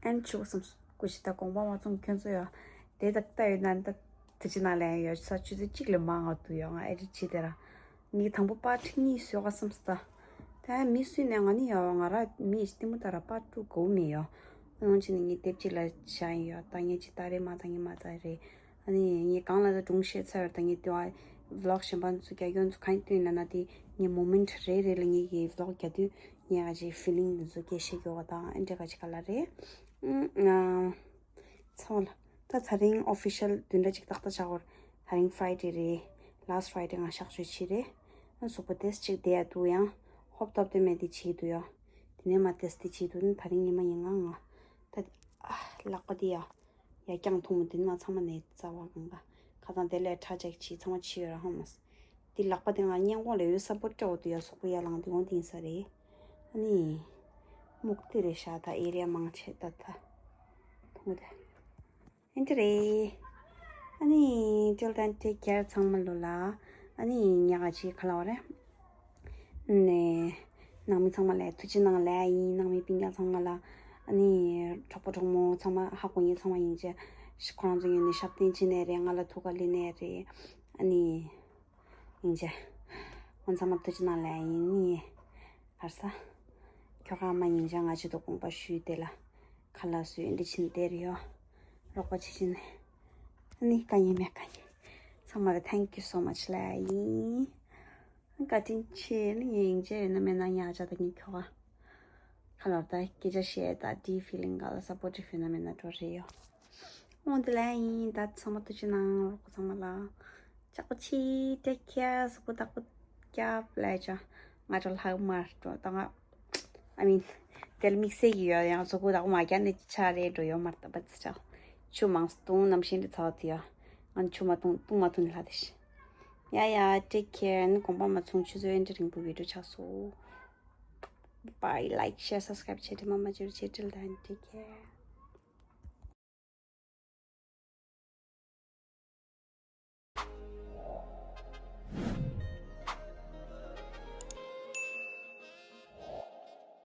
ཨན་ཆུ་བསམ་སྐུ་ཞི་ད་དགོངས་པ་མ་ཚོམ་ཁྱོད་ཚོ་ཡ། དེ་དག་ལྟ་ཡོད་ན་འདི་དེ་ཅི་ན་ལན་ཡོད་ས་ཆུ་ཚོད་གཅིག་ལས་མང་ང་འདུག་ཡོད་ང་ཨེ་རི་ཆི་དེ་ར། ངས་དང་པོ་པར་ཁྲི་གཉིས་བཟོས་ག་བསམ་སྟ། ད་མི་སུས་ནས་ང་ནི་ཡོད་ང་ར་མི་ཡི་ལྟད་མོ་ལྟ་ར་པར་ཀྲུ་གོ་མེད་ཡོད། ཨ་ནང་ཆི་ནི་ངས་དེབ་ཅིག་ལ་བཞག་ཡིན་ཡོད་ད་ངས་ཅི་ལྟ་རེད་མ་ལྟ་ངས་མ་ལྟ་རེད། ཨ་ནི་ངས་གང་ལ་ད་སྒྲུང་བཤད་ཚར་ཡོད་ད་ངས་དེ་བ་vlog གཞན་པ་ཚོ་རྒྱག་ཡོད་ཚོ་གང་ཡིན་ལ་ན་དེ་ངས་moment རེ་རེ་ལ་ངས་ཀྱི་vlog རྒྱག་དུས་ངས་ག་ཅིག་feeling འདི་ཚོ་སྐད་བཤད་ཀྱི་ཡོད་ད་ཨ་འདྲ་ག་ཅིག་ག་ལ་རེད། ཨུམ། ཚང་མ་ལ། ད་ཚ་རིང་official བདུན་ཕྲག་གཅིག་ཏག་ཏག་ཆགས་ཡོད། ད་རིང་Friday རེད། Last Friday ང་གཤག་བཅོས་བྱས་རེད། ཨ་གཟུགས་པོ་ཏོག་ཙམ་ཅིག་བདེ་ཡ་འདུག་ཡང་། ཧོབ་ཐོབ་དེ་མེད་དེ་བྱས་འདུག་ཡ། དེ་ནས་མ་ཏོག་ཙམ་དེ་བྱས་འདུག་ད་རིང་ཉི་མ་ཉིན་གང་ང་། ད། ཨ། ལག་པ་དེ་ཡ། ཡ་རྐྱང་འཐུང་མོ་དེ་ནི་ང་ཚང་མ་ནས་རྩ་བ་གང་ག་ཁ་ཚང་དེ་ལས་ཁྲ་ཅིག་བྱས་ཚང་མ་བྱས་ཡོད་ར་ཧང་མ་སི། དེ་ལག་པ་དེ་ང་སྔོན་འགོག་ལས་ཡོད་ས་པོ་སྤྲོ་བོ་དུ་ཡ་སོག་པོ་ཡ་ལང་དེ་འོང་དེ་ཡིན་ས་རེད། ཨ་ནི། སྨུག་དེ་རེད་ཤག་ད་ཨེ་རི་ཡ་མང་ཆེ་ད་ད། ཐུང་དེ། ཨེ་འདྲ་རེད། ཨ་ནི། ཏིལ་དན་ཏེ་ཀེར་ཚང་མ་ལོ་ལ། ཨ་ནི་ཉག་ག་ཅིག་ཁ་ལ་བ་རེད། ནས། ནང་མི་ཚང་མ་ལ་ཐུགས་རྗེ་གནང་ལ་ཡིན་ནང་མི་སྤུན་ཀྱག་ཚང་མ་ལ། ཨ་ནི། གྲོགས་པོ་གྲོགས་མོ་ཚང་མ་ཧ་གོ་ངེས་ཚང་མ་ཡིན་ཅེ། ཁོ་རང་ཚོ་ཡོད་ནས་ཞབས་བརྟན་བྱེད་ནས་རེད་ང་ལ་ཐུགས་ཁ་ལེན་ནས་རེད། ཨ་ནི། ཡིན་ཅེ། ཁོང་ཚང་མ་ཐུགས་རྗེ་གནང་ལ་ཡིན་ནི། གར་ས། ཁྱོ་ག་མ་ཡིན་ཅེ་ང་ཆེད་དུ་དགོངས་པ་ཞུས་ཏེ་ལ། ཁ་ལག་བཟོས་འདི་ཕྱིན་བསྡད་རེད་ཡོ། རོགས་པ་བྱེད་ཕྱིན་ནས། ཨ་ནི་དཀའ་ངལ་མེད་དཀའ་ངལ། ཚང་མ་ལ་thank you so much ལ་ཡིན། བཀའ་དྲིན་ཆེ་ནི་ངས་ཡིན་ཅེ་ཡིན་ན་མེད་ན་ཉག་ཅག་ད་ངས་ཁྱོ་ག་ཁ་ལོར་ད་སྐད་ཆ་བཤད་ད་deep feeling ག་ལ་supportive ཡོད་ན་མེད་ན་འགྲོ་རེད་ཡོ། འོང་དེ་ལ་ཡིན་ད་ཚང་མ་ཐུགས་རྗེ་གནང་རོགས་པ་ཚང་མ་ལ། ཅག་པོ་ཆེ་take care གཟུགས་པོ་བདག་པོ་རྒྱབ་ལས་ཅང་ང་ཚོ་ལྷག་མར་འགྲོ་ད་ང་I mean དེ་ལ་དམིགས་བསལ་གྱི་ཡོད་ཡང་གཟུགས་པོ་བདག་པོ་མ་རྒྱབ་ནས་ཆ་རེ་འགྲོ་ཡོད་མར་ད་པ་ཚི་ཅག་ཆུ་མང་སྟོང་གནམ་ཤིང་རེ་ཚ་བ་དེ་ཡོད་ང་ཆུ་མ་བཏུང་བཏུང་མ་ཐུང་ལྷ་དེ་ཤི། ཡ་ཡ་take care ནི་དགོངས་པ་མ་ཚོང་ཆུ་ཚོད་ཨེ་འདྲ་རིང་པོ་video ཆགས་སོ། Bye, like, share, subscribe བྱེད་དྲི་མ་མ་བྱེད་རུ་ཆེ་ཁྲིལ་དང་take care.